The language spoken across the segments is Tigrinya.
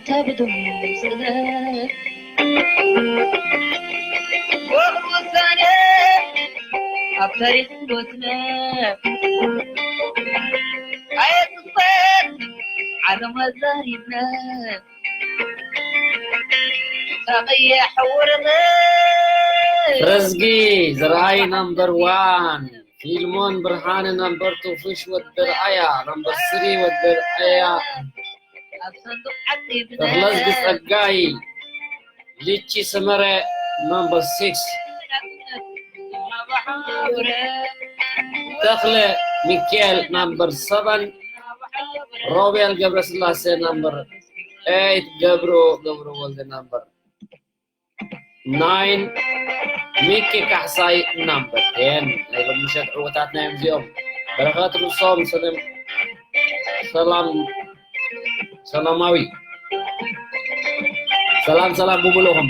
ከብዱ ስለ ወቕት ውሳነ ኣብ ታሪኽ ቦትነ ኣየጥፈት ዓለም ኣዛሪብነ ተቐየ ሕውርነ ረዝጊ ዝረኣይ ናምበር ዋን፣ ፊልሞን ብርሃነ ናምበር ቱ፣ ፍሽ ወዲ ርኣያ ናምበር ስሪ፣ ወዲ ርኣያ ኣብ ሰንዱቕ ዓቂብነ ተኽለዝጊ ጸጋይ፣ ሊቺ ሰመረ ናምበር ሲክስ፣ ተኽለ ሚካኤል ናምበር ሰቨን፣ ሮቤል ገብረስላሴ ናምበር ኤይት፣ ገብሩ ገብሩ ወልደ ናምበር ናይን፣ ሚኪ ካሕሳይ ናምበር ቴን። ናይ ሎሚ ምሸት ዕዉታትና እዮም እዚኦም። በረኸት ርእሶም፣ ሰለም፣ ሰላም፣ ሰላማዊ፣ ሰላም፣ ሰላም ብምሉኹም።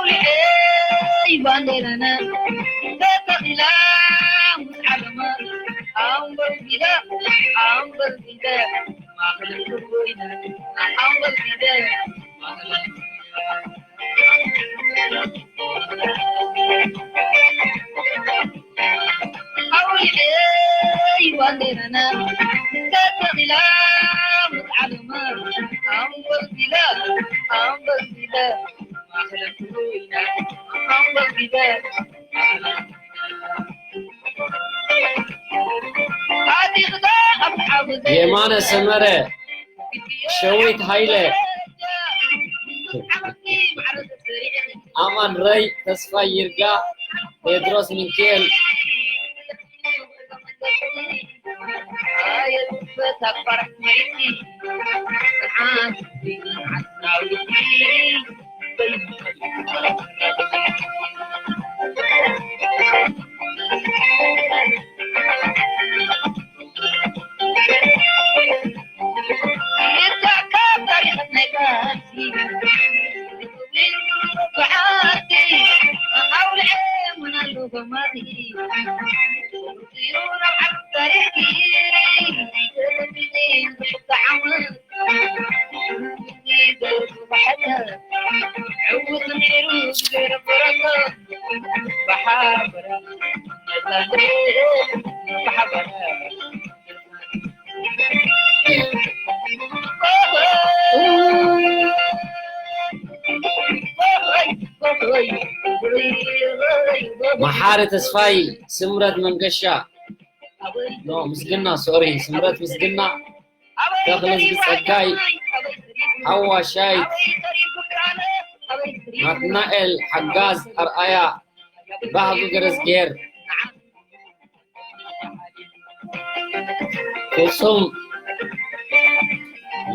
ኣውሊዐይ ባንዴራና ተተኺላ ምስ ዓለማ ኣንበርቢለ ኣንበርቢለ ማእኸል ኮይና ኣንበርቢለ ኣውሊዐይ ባንዴራና ተተኺላ ምስ ዓለማ ኣንበርቢለ ኣንበርቢለ ማእኸል ኮይና ኣንበርቢለ የማነ ሰመረ፣ ሸዊት ሃይለ፣ ኣማን ረይ፣ ተስፋ ይርጋ፣ ቴድሮስ ሚካኤል፣ መሓሪ ተስፋይ፣ ስምረት መንገሻ፣ ኖ፣ ምስግና፣ ሶሪ፣ ስምረት ምስግና፣ ተኽለዝጊ ጸጋይ፣ ሓዋ ሻይት፣ ናትናኤል ሓጋዝ፣ ኣርኣያ ባህጉ፣ ገረዝጌር፣ ፍጹም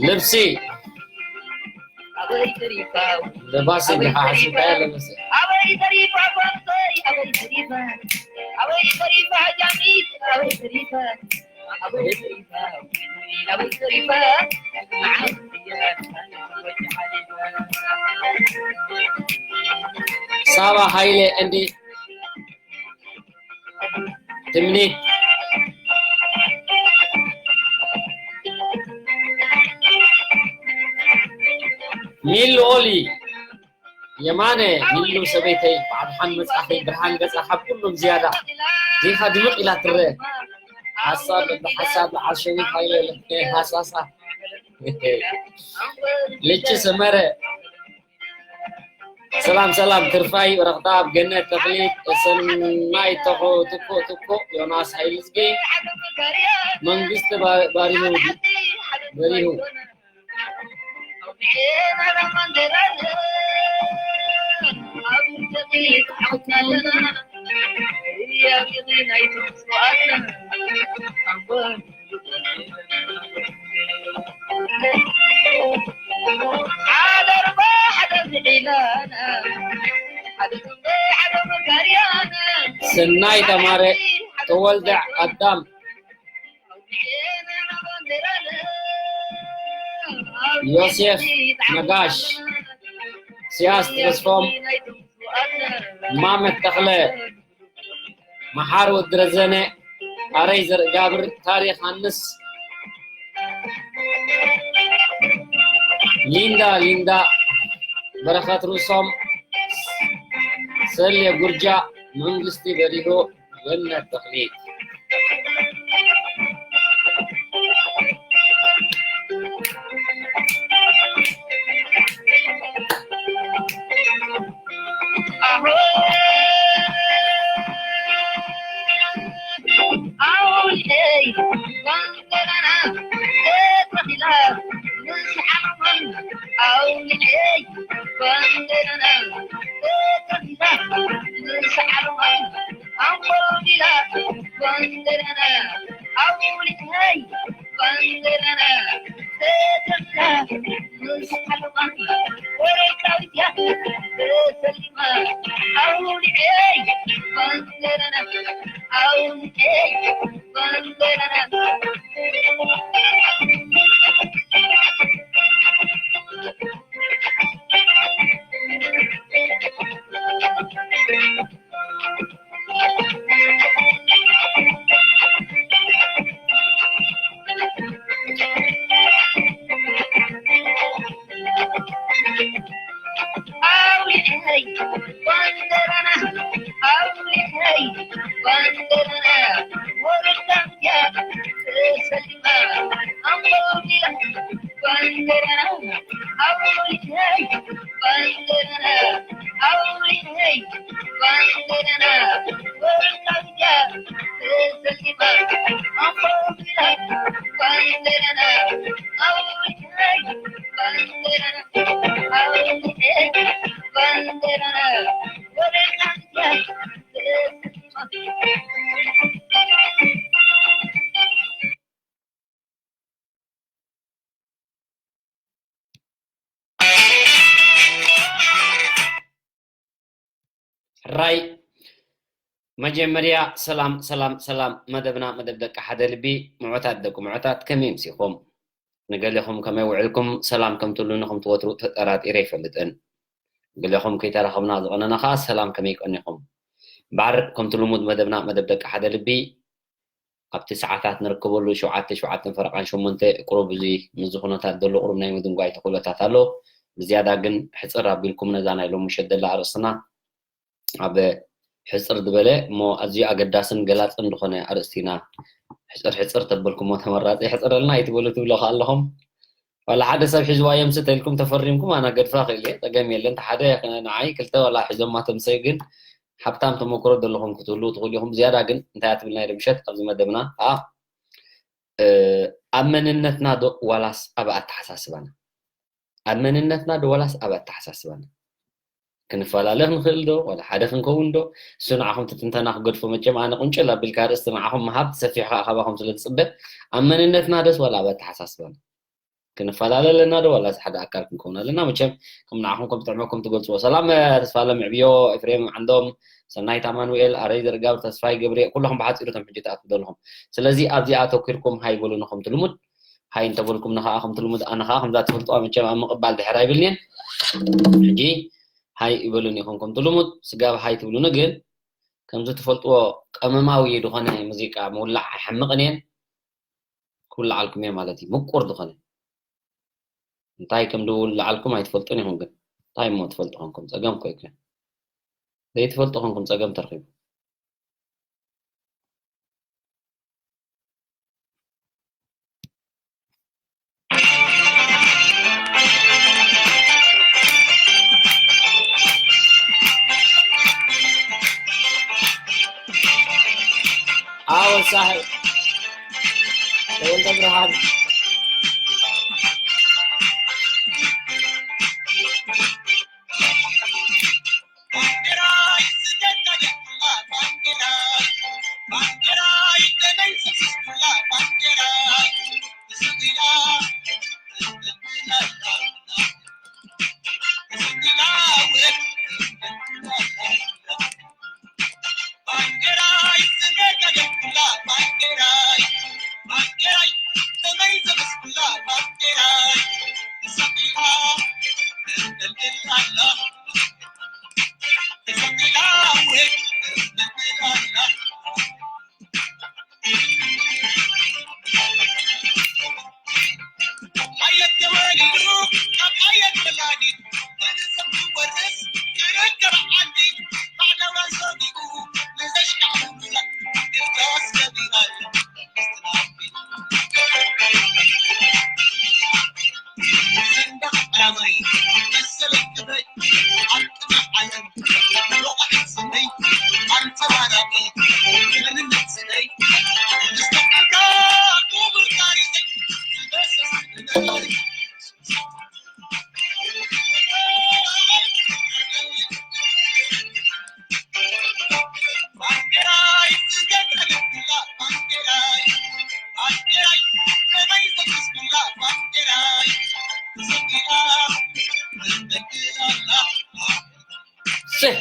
ልብሲ፣ ለባሲ፣ ሓሲብካያ ለባሲ። ሳባ ሃይለ እንዲ ትምኒት፣ ሚሉ ኦሊ፣ የማነ፣ ሚሉ ሰበይተይ፣ ብዓድሓን መጻኺ፣ ብርሃን ገጻ ካብ ኩሎም ዝያዳ። ዲኻ ድምቕ ኢላ ትረአ። ሓሳብ፣ ሓሳብ፣ ዓሸዊ ሃይለ፣ ሃሳሳ። ልቺ ሰመረ። ሰላም፣ ሰላም፣ ትርፋይ ወረቕታ ኣብ ገነት ተኽሊት፣ ሰናይ ተኾ-፣ ትኮ፣ ትኮ፣ ዮናስ ሃይልዝጊ፣ መንግስቲ ባ-፣ ባሪሁ፣ በሪሁ። ሰናይ ተማረ፣ ተወልደ ኣዳም፣ ዮሴፍ ነጋሽ፣ ሲያስ ተስፎም፣ ማመት ተኽለ፣ መሓር ወዲ ረዘነ፣ ኣረይ ዘርእጋብር፣ ታሪኽ ሃንስ፣ ሊንዳ፣ ሊንዳ፣ በረኸት ርእሶም፣ ሰሌ ጉርጃ፣ መንግስቲ በሪሁ፣ ገነት ተኽሊት። ሕራይ፣ መጀመርያ ሰላም፣ ሰላም፣ ሰላም። መደብና መደብ ደቂ ሓደ ልቢ፣ ምዑታት ደቂ ምዑታት፣ ከመይ ኣምሲኹም? ንገሌኹም ከመይ ውዕልኩም? ሰላም ከም ትብሉኒ ከም ትወትሩ ተጠራጢረ ኣይፈልጥን። ገሌኹም ከይተራኸብና ዝቐነና ኸኣ ሰላም ከመይ ቀኒኹም? እምበኣር ከምቲ ልሙድ መደብና መደብ ደቂ ሓደ ልቢ ኣብቲ ሰዓታት ንርከበሉ ሸውዓተ፣ ሸውዓተን ፈረቓን ሸሞንተ ቁሩብ እዚ ምስዚ ኩነታት ዘሎ ቁሩብ ናይ ምድንጓይ ተኽእሎታት ኣሎ። ብዝያዳ ግን ሕጽር ኣቢልኩም ነዛ ናይ ሎሚ ምሸት ዘላ ኣርእስትና ኣብ ሕጽር ዝበለ እሞ ኣዝዩ ኣገዳስን ገላጽን ዝኾነ ኣርእስቲ ኢና ሕጽር ሕጽር ተበልኩሞ ተመራጺ። ሕጽረልና ኣይትበሉ ትብሉ ከኣ ኣለኹም። ዋላ ሓደ ሰብ ሒዝዋ የምስ ተልኩም ተፈሪምኩም ኣነ ገድፋ ክእል እየ፣ ጸገም የለን። እቲ ሓደ ንዓይ ክልተ ዋላ ሒዞማ ተምሰዩ፣ ግን ሃብታም ተመክሮ ዘለኹም ክትህልዉ ትኽእሉ ኢኹም። ዝያዳ ግን እንታይ እያ ትብል ናይ ምሸት ኣብዚ መደብና ከኣ፣ እ፣ ኣብ መንነትና ዶ ዋላስ ኣብ ኣተሓሳስባና? ኣብ መንነትና ዶ ዋላስ ኣብ ኣተሓሳስባና? ክንፈላለ ክንኽእል ዶ? ዋላ ሓደ ክንከውን ዶ? እሱ ንዓኹም እቲ ትንተና ክገድፎ መቸም ኣነ ቁንጭል ኣቢልካ ኣርእስቲ ንዓኹም ምሃብ ሰፊሕ ከኣ ካባኹም ስለ ዝጽበ፣ ኣብ መንነትና ዶስ ዋላ ኣብ ኣተሓሳስባና? ክንፈላለ ኣለና ዶ ዋላስ ሓደ ኣካል ክንከውን ኣለና? መቸም ከም ንዓኹም ከም ዝጥዕመኩም ትገልጽዎ። ሰላም፣ እ፣ ተስፋለም ዕብዮ፣ ኤፍሬም ዓንዶም፣ ሰናይት ኣማኑኤል፣ ኣረይ ዘርጋብር፣ ተስፋይ ገብርኤ፣ ኩለኹም ብሓጺሩ እቶም ሕጂ ትኣትዉ ዘለኹም። ስለዚ ኣብዚኣ ኣተኲርኩም ሃይ በሉኒ ከምቲ ልሙድ። ሃይ እንተበልኩምኒ ከኣ ከምቲ ልሙድ ኣነ ከኣ ከምዛ ትፈልጥዋ መቸም ኣብ ምቕባል ድሕር ኣይብልን'የን። ሕጂ ሃይ ይበሉኒ ኢኹም ከምቲ ልሙድ። ስጋብ ሃይ ትብሉኒ ግን ከምዚ ትፈልጥዎ ቀመማዊ ዝኾነ ሙዚቃ ምውላዕ ኣይሓምቕን እየን። ክውልዓልኩም እየ ማለት እዩ። ምቁር ዝኾነ እንታይ ከም ዝውልዓልኩም ኣይትፈልጡን ኢኹም፣ ግን እንታይ እሞ ትፈልጡ ኮንኩም ጸገም እኮ ኣይኮን። ዘይትፈልጡ ኮንኩም ጸገም ተርኺቡ። ኣወሳሂ ተወልደ ብርሃን። ስህ።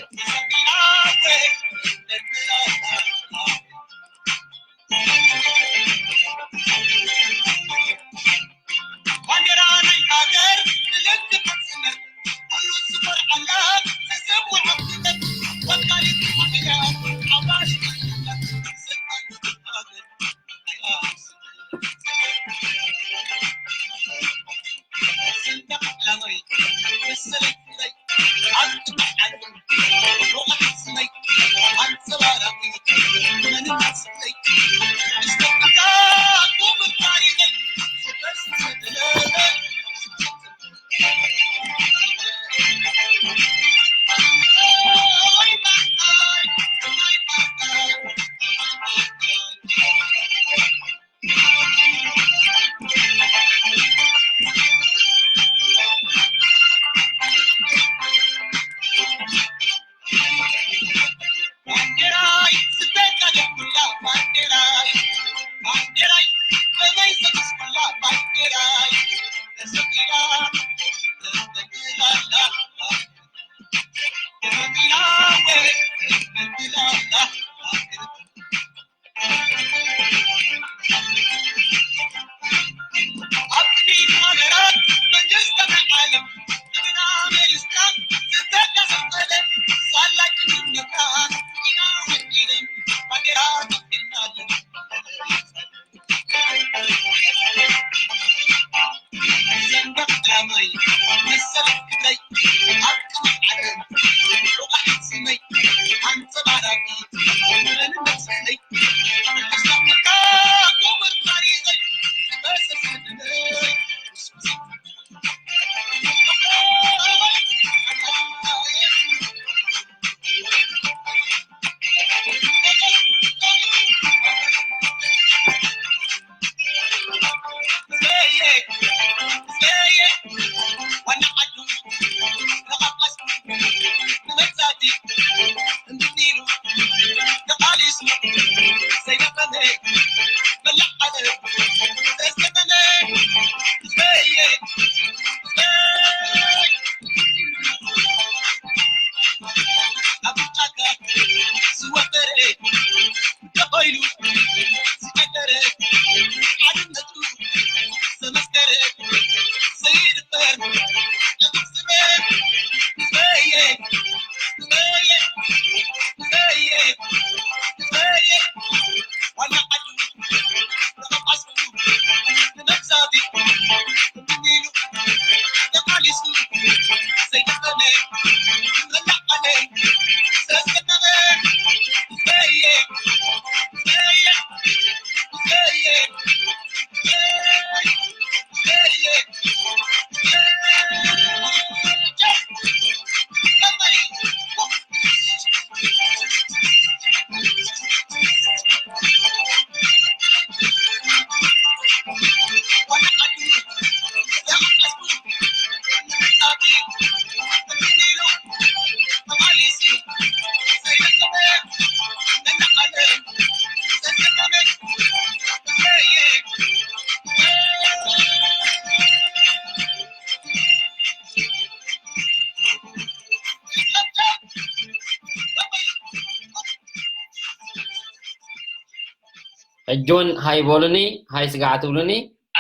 ሕጂ እውን ሃይ በሉኒ፣ ሃይ ስጋዕ ትብሉኒ።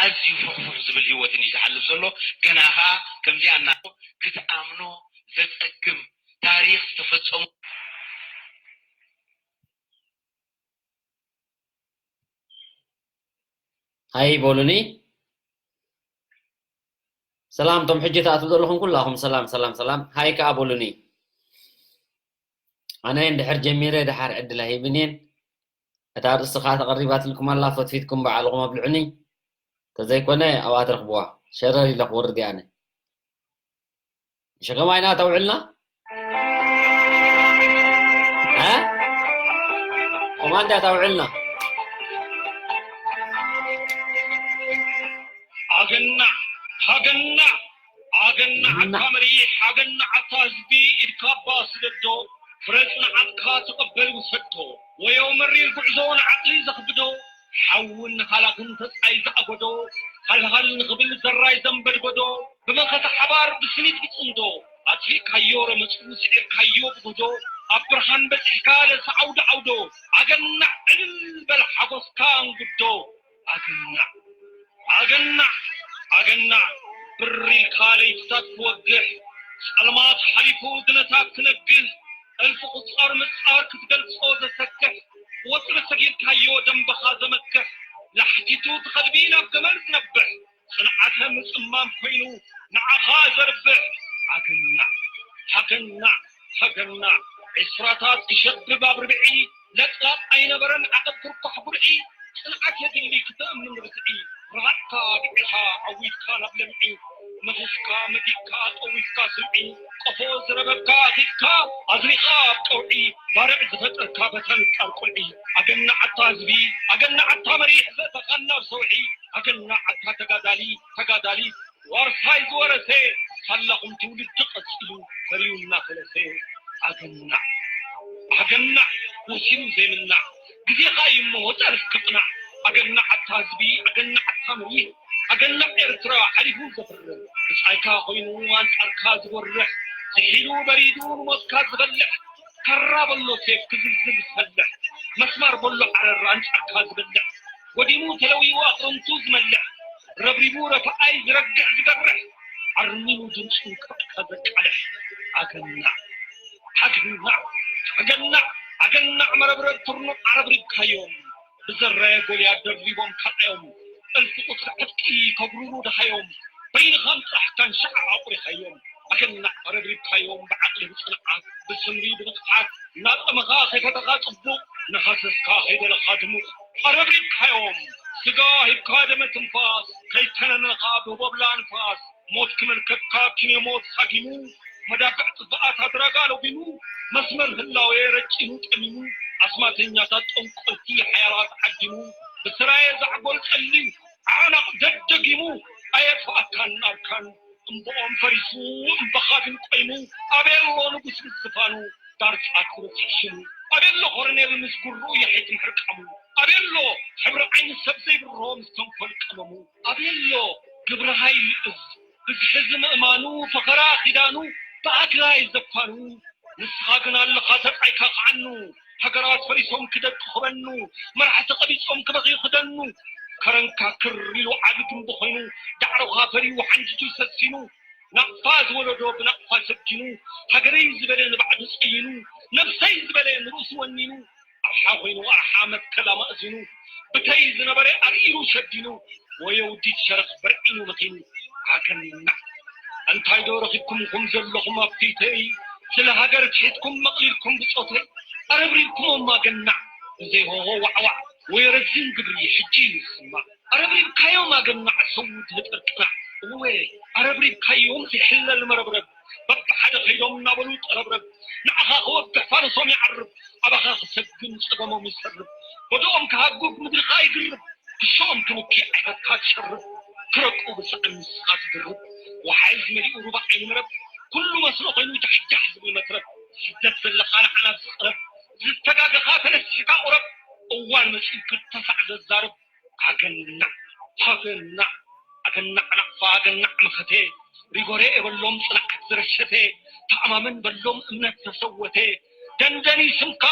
ኣዝዩ ፍኹፍኽ ዝብል ህይወትን እዩ ዝሓልፍ ዘሎ። ገና ኸኣ ከምዚኣ እና ክትኣምኖ ዘጸግም ታሪኽ ዝተፈጸሙ ሃይ በሉኒ። ሰላም፣ እቶም ሕጂ ትኣትዉ ዘለኹም ኩላኹም ሰላም፣ ሰላም፣ ሰላም። ሃይ ከኣ በሉኒ። ኣነ እንድሕር ጀሚረ ደሓር ዕድል ኣይህብን እየን። እታ ኣርእስቲ ከኣ ተቐሪባትልኩም ኣላ፣ ፈትፊትኩም ባዕልኹም ኣብልዑኒ። ተዘይኮነ ኣብኣ ትረኽብዋ። ሸረር ኢለ ክወርድ እየ ኣነ። ሸከማይና ተውዕልና? እ? ማንዳ ታውዕልና። ኣገናዕ ሃገናዕ ኣገናዕ ኣታ መሪሕ ኣገናዕ ኣታ ህዝቢ ኢድካ ኣባ ስደዶ ፍረ ጽንዓትካ ተቐበል ውሰዶ ወዮ መሪር ጉዕዞ ንዓቕሊ ዘኽብዶ ሓውን ሃላኽን ተጻይ ዝኣጎዶ ሃልሃል ንኽብል ዘራይ ዘንበድጎዶ ብመኸተ ሓባር ብስኒት ብጽምዶ ኣጥፊእካዮ ረመጹ ስዒርካዮ ብጎዶ ኣብ ብርሃን በጺሕካ ለሰ ዓውዶ ዓውዶ ኣገናዕ ዕልል በል ሓጎስካ ኣንጉዶ ኣገናዕ ኣገናዕ ኣገናዕ ብር ኢልካ ለይትታት ክወግሕ ጸልማት ሓሊፉ ድነታት ክነግህ እልፊ ቁጻር ምጻር ክትገልጾ ዘሰክሕ ወጥሪ ሰጊርካዮ ደንበኻ ዘመክሕ ላሕቲቱ ትኸልቢ ናብ ገመድ ዝነብሕ ጽንዓተ ምጽማም ኮይኑ ንዓኻ ዘርብሕ ኣገናዕ ሃገናዕ ሃገናዕ ዕስራታት ክሸብብ ኣብ ርብዒ ለጥላጥ ኣይነበረን ዓቐብ ክርኳሕ ጉርዒ ጽንዓት የድሊ ክተእምን ርትዒ ርሃጽካ ኣግዒኻ ዓዊትካ ናብ ለምዒ መኺስካ መጊግካ ጠዊፍካ ስምዒ ቆፎ ዝረበብካ ኣኺብካ ኣዝሪኻ ኣብ ቀውዒ ባርዕ ዝፈጠርካ በታ ንጣር ቁልዒ ኣገናዕ ኣታ ህዝቢ ኣገናዕ ኣታ መሪሕ ዘእተኻና ኣብ ሰውዒ ኣገናዕ ኣታ ተጋዳሊ ተጋዳሊት ዋርሳይ ዝወረሰ ሳላኹም ትውልዲ ቀጺሉ ፈርዩ እናፈለሰ ኣገናዕ ኣገናዕ ወሲኑ ዘይምናዕ ግዜኻ እዩ እሞ ወጸር እስክቕናዕ ኣገናዕ ኣታ ህዝቢ ኣገናዕ ኣታ መሪሕ ኣገናዕ ኤርትራ ሓሊፉ ዘፍርር ብጻይካ ኮይኑ ኣንጻርካ ዝጎርሕ ዝሒሉ በሪዱ ንሞትካ ዝበልሕ ካራ በሎ ሴፍ ክዝልዝል ዝፈልሕ መስማር በሎ ዓረር ኣንጻርካ ዝበልሕ ወዲሙ ተለዊዋ ኣጥርንቱ ዝመልሕ ረብሪቡ ረፈኣይ ዝረግዕ ዝገርሕ ዓርሚሙ ድምፁ ክብዕካ ዘቃልሕ ኣገናዕ ኣገናዕ ኣገናዕ ኣገናዕ መረብረብ ትርኑቕ ዓረብሪብካዮም ብዘራየ ጎልያድ ደርቢቦም ካልኣዮም እልፊ ቁፅሪ ዕጥቂ ከጉርሩ ደሃዮም በይንኻም ጥራሕ ካንሻዕ ኣቑሪኻዮም ኣገናዕ ረብሪብካዮም ብዓቕሊ ብፅንዓት ብስምሪ ብንቕሓት እናጠመኻ ከይፈተኻ ፅቡቕ እናሃሰስካ ከይደለኻ ድሙቕ ረብሪብካዮም ስጋ ሂብካ ደመ ትንፋስ ከይተነነኻ ብህቦብላ ንፋስ ሞት ክመልከትካ ኪነ ሞት ሳጊሙ መዳፍዕ ጥፍኣት ኣድራጋ ለጒሙ መስመር ህላዌ ረጭኑ ጠሚሙ ኣስማተኛታት ጠንቆልቲ ሓያላት ዓዲሙ ብስራየ ዛዕጎል ጠሊው ዓዕናቕ ደደጊሙ ኣየጥፍኣካን ኣርካን እምብኦም ፈሪሱ እምበኻትን ቆይሙ ኣበየሎ ንጉስ ምስ ዝፋኑ ዳርጻ ክበጽሕ ሽሙ ኣበየሎ ኮረኔል ምስ ጉርኡ የሒት ምሕርቃሙ ኣበየሎ ሕብሪ ዓይኒ ሰብ ዘይብርሆ ምስ ተንኮል ቀመሙ ኣበየሎ ግብሪ ሃይል እዝ ብዝሒ ዝምእማኑ ፈኸራ ኺዳኑ ብኣግራይ ዘፋኑ ንስኻ ግን ኣለኻ ተጣይካ ከዓኑ ሃገራት ፈሪሶም ክደቂ ክበኑ መራሕቲ ቀቢጾም ክበኺ ክደኑ ከረንካ ክር ኢሉ ዓቢ ግንቢ ኮይኑ ዳዕሮኻ ፈሪዩ ሓንጅቱ ሰሲኑ ናቕፋ ዝወለዶ ብናቕፋ ሰዲኑ ሃገረይ ዝበለ ንባዕዱ ጸይኑ ነብሰይ ዝበለ ንርእሱ ወኒኑ ኣርሓ ኮይኑ ኣርሓ መትከል ኣማእዚኑ ብተይ ዝነበረ ኣርኢሩ ሸዲኑ ወየውዲት ሸረኽ በርዒኑ መኺኑ ኣገናዕ እንታይ ዶ ረኺብኩም ኹም ዘለኹም ኣብ ፊተይ ስለ ሃገር ትሒትኩም መቕሊልኩም ብጾተይ ኣረብሪብኩሞም ኣገናዕ ብዘይ ሆሆ ዋዕዋዕ ወይ ረዚን ግብሪ ሕጂ እዩ ዝስማዕ ኣረብሪብካዮም ኣገናዕ ሰውት ህጥር ቅናዕ እወ ኣረብሪብካዮም ዘይሕለል መረብረብ በብሓደ ከይዶም እናበሉ ጠረብረብ ንዓኻ ክወግሕ ፋርሶም ይዓርብ ኣባኻ ክሰግን ጸገሞም ይሰርብ ወድኦም ክሃጉግ ምድርኻ ይግርብ ክሽኦም ክንኪ ዓይነትካ ትሸርብ ክረቁ ብስዕን ንስኻ ትድርብ ወሓይዝ መሊኡ ሩባ ዓይኒ መረብ ኩሉ መስሎ ኮይኑ ጃሕጃሕ ዝብል መትረብ ስደት ዘለኻ ንዓና ዝጸረብ ዝተጋገኻ ተነሲሕካ ቁረብ እዋን መጺኡ ክተሳዕ ዘዛርብ ኣገናዕ ሃገናዕ ኣገናዕ ናቕፋ ኣገናዕ መኸቴ ሪጎሬ የበሎም ጽንዓት ዝረሸተ ተኣማመን በሎም እምነት ዘሰወተ ደንደኒ ስምካ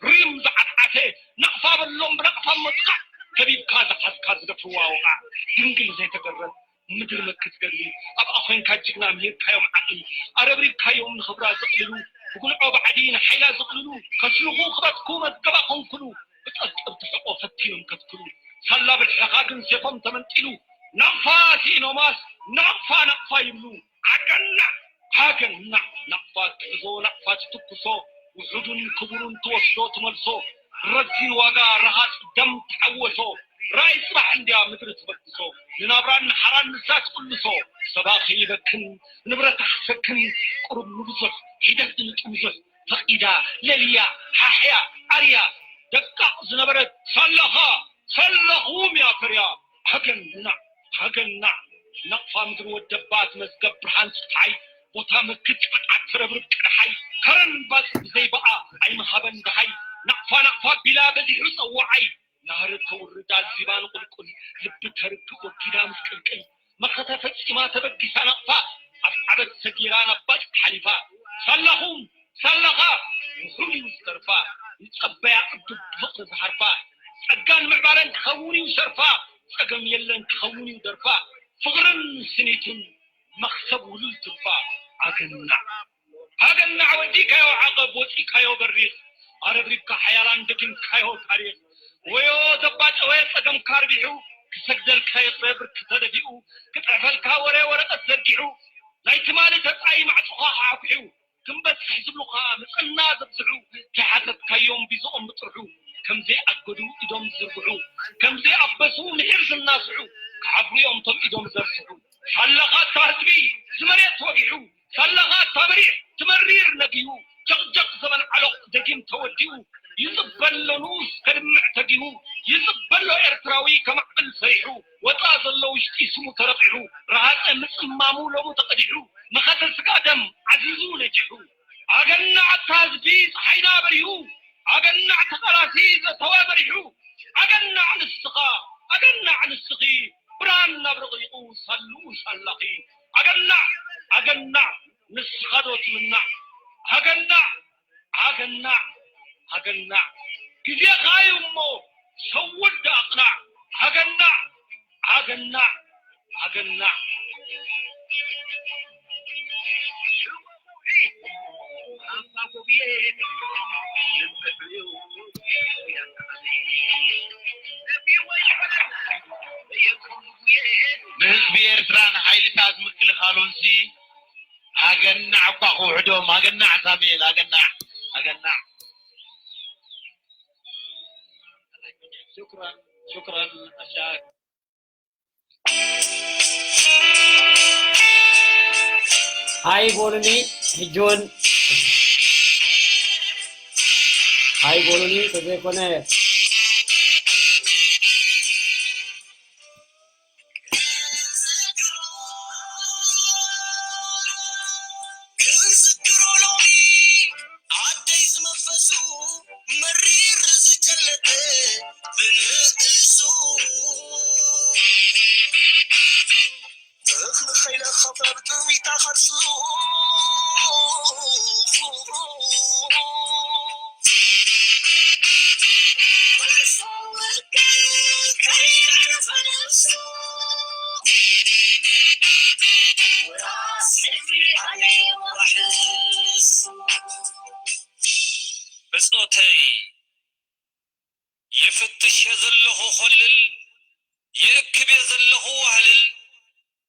ሪም ዝዓትዓተ ናቕፋ በሎም ብናቕፋ መጥቃዕ ከቢብካ ዝሓዝካ ዝደፍርዋ ወቓዕ ድንግል ዘይተገረብ ምድሪ መክት ገድሊ ኣብኣ ኮይንካ ጅግና ምሂርካዮም ዓቕሊ ኣረብሪብካዮም ንኽብራ ዘቕልሉ ብጉንዖ ባዕዲ ንሓይላ ዘቕልሉ ከስልኹ ክበትኩ መዝገባ ኮንኩሉ ብጠብጠብ ትሕቆ ፈቲኖም ከትክሉ ሳላ ብልሕኻ ግን ሴፎም ተመንጢሉ ናቕፋ ስኢኖማስ ናቕፋ ናቕፋ ይብሉ ኣገናዕ ሃገናዕ ናቕፋ ትሕዞ ናቕፋ ትትኩሶ ውሑዱን ክቡሩን ትወስዶ ትመልሶ ረዚን ዋጋ ረሃፅ ደም ተሓወሶ ራእይ ፅባሕ እንድያ ምድሪ ትበግሶ ንናብራን ንሓራን ንሳ ትቕልሶ ሰባ ከይበክን ንብረታ ክሰክን ቁሩብ ንብዙሕ ሒደት ንጥምዙሕ ፈቒዳ ለልያ ሓሕያ ዓርያ ደቃቕ ዝነበረት ሳላኻ ሳላኹም እያ ፈርያ። ሃገናዕ ሃገናዕ ናቕፋ ምድሪ ወደባት መዝገብ ብርሃን ጽሓይ ቦታ መክት ጸዓት ትረብርብ ቅርሓይ ከረን ባጽ ብዘይበኣ ኣይምሃበን ደሃይ ናቕፋ ናቕፋ ቢላ በዚሑ ጸዋዓይ ናህሪ ተውርድ ኣዚባ ንቁልቁል ልቢ ተርግእ ወኪዳ ምስ ቅልቅል መኸተ ፈጺማ ተበጊሳ ናቕፋ ኣብ ዓበት ሰጊራ ናብ ባጽዕ ሓሊፋ ሳላኹም ሳላኻ ውሑድ እዩ ዝተርፋ ይጸበያ ዕዱብ ብፍቕሪ ዝሃርፋ ጸጋን ምዕባለን ክኸውን እዩ ሰርፋ ጸገም የለን ክኸውን እዩ ደርፋ ፍቕርን ስኒትን መኽሰብ ውሉል ትርፋ ኣገናዕ ኣገናዕ ወዲእካዮ ዓቐብ ወጺእካዮ በሪኽ ኣረብሪብካ ሓያላን ደጊምካዮ ታሪኽ ወዮ ዘባጨወ ጸገምካ ኣርቢሑ ክሰግደልካ ይቕረ ብርኪ ተደፊኡ ክጽሕፈልካ ወረ ወረቐት ዘርጊሑ ናይ ትማሊ ተጻይ ማዕጾኻ ሓኩሑ ክንበጽሕ ዝብሉኻ ምጽና ዘብዝሑ ከይሓተትካዮም ቢዝኦም ምጥርሑ ከም ዘይኣገዱ ኢዶም ዝዝርግሑ ከም ዘይኣበሱ ምሒር ዝናስሑ ክሓፍሩ እዮም ቶም ኢዶም ዘርስሑ ሳላኻ እታ ህዝቢ ዝመሬት ወጊሑ ሳላኻ እታ መሪሕ ትመሪር ነጊሁ ጀቕጀቕ ዘበን ዓሎቕ ደጊም ተወዲኡ ይጽበሎ ንኡስ ከድምዕ ተጊሁ ይጽበሎ ኤርትራዊ ከማዕብል ፈሪሑ ወጻ ዘሎ ውሽጢ ስሙ ተረቒሑ ረሃጸ ምጽማሙ ሎሙ ተቐዲሑ መኸተ ስጋ ደም ዓዚዙ ነጂሑ ኣገናዕ ኣታ ህዝቢ ጸሓይና በሪሁ ኣገናዕ ተቓላሲ ዘተወ በሪሑ ኣገናዕ ንስኻ ኣገናዕ ንስኺ ብርሃን ናብ ረቒቑ ሳልኡ ሳላኺ ኣገናዕ ኣገናዕ ንስኻ ዶ ትምናዕ ኣገናዕ ኣገናዕ ኣገናዕ ግዜኻ እዩ እሞ ሰውድ ኣቕናዕ ኣገናዕ ኣገናዕ ኣገናዕ ንህዝቢ ኤርትራ ንሓይልታት ምክልኻሉንሲ ኣገናዕ እኳ ክውሕዶም ኣገናዕ ሳሙኤል ኣገናዕ ኣገናዕ شكرا شكرا أشاك ሃይ በሉኒ ሕጂ እውን ሃይ በሉኒ ተዘይኮነ ክዝክሮ ሎሚ ኣደይ ዝመንፈሱ መሪር ዝጨለጠ ብንእሱ እኽሊ ከይለኸፈ ብጥሚታ ከርሱ ብጾተይ ይፍትሽ እየ ዘለኹ ኾልል፣ ይእክብ እየ ዘለኹ ዋህልል፣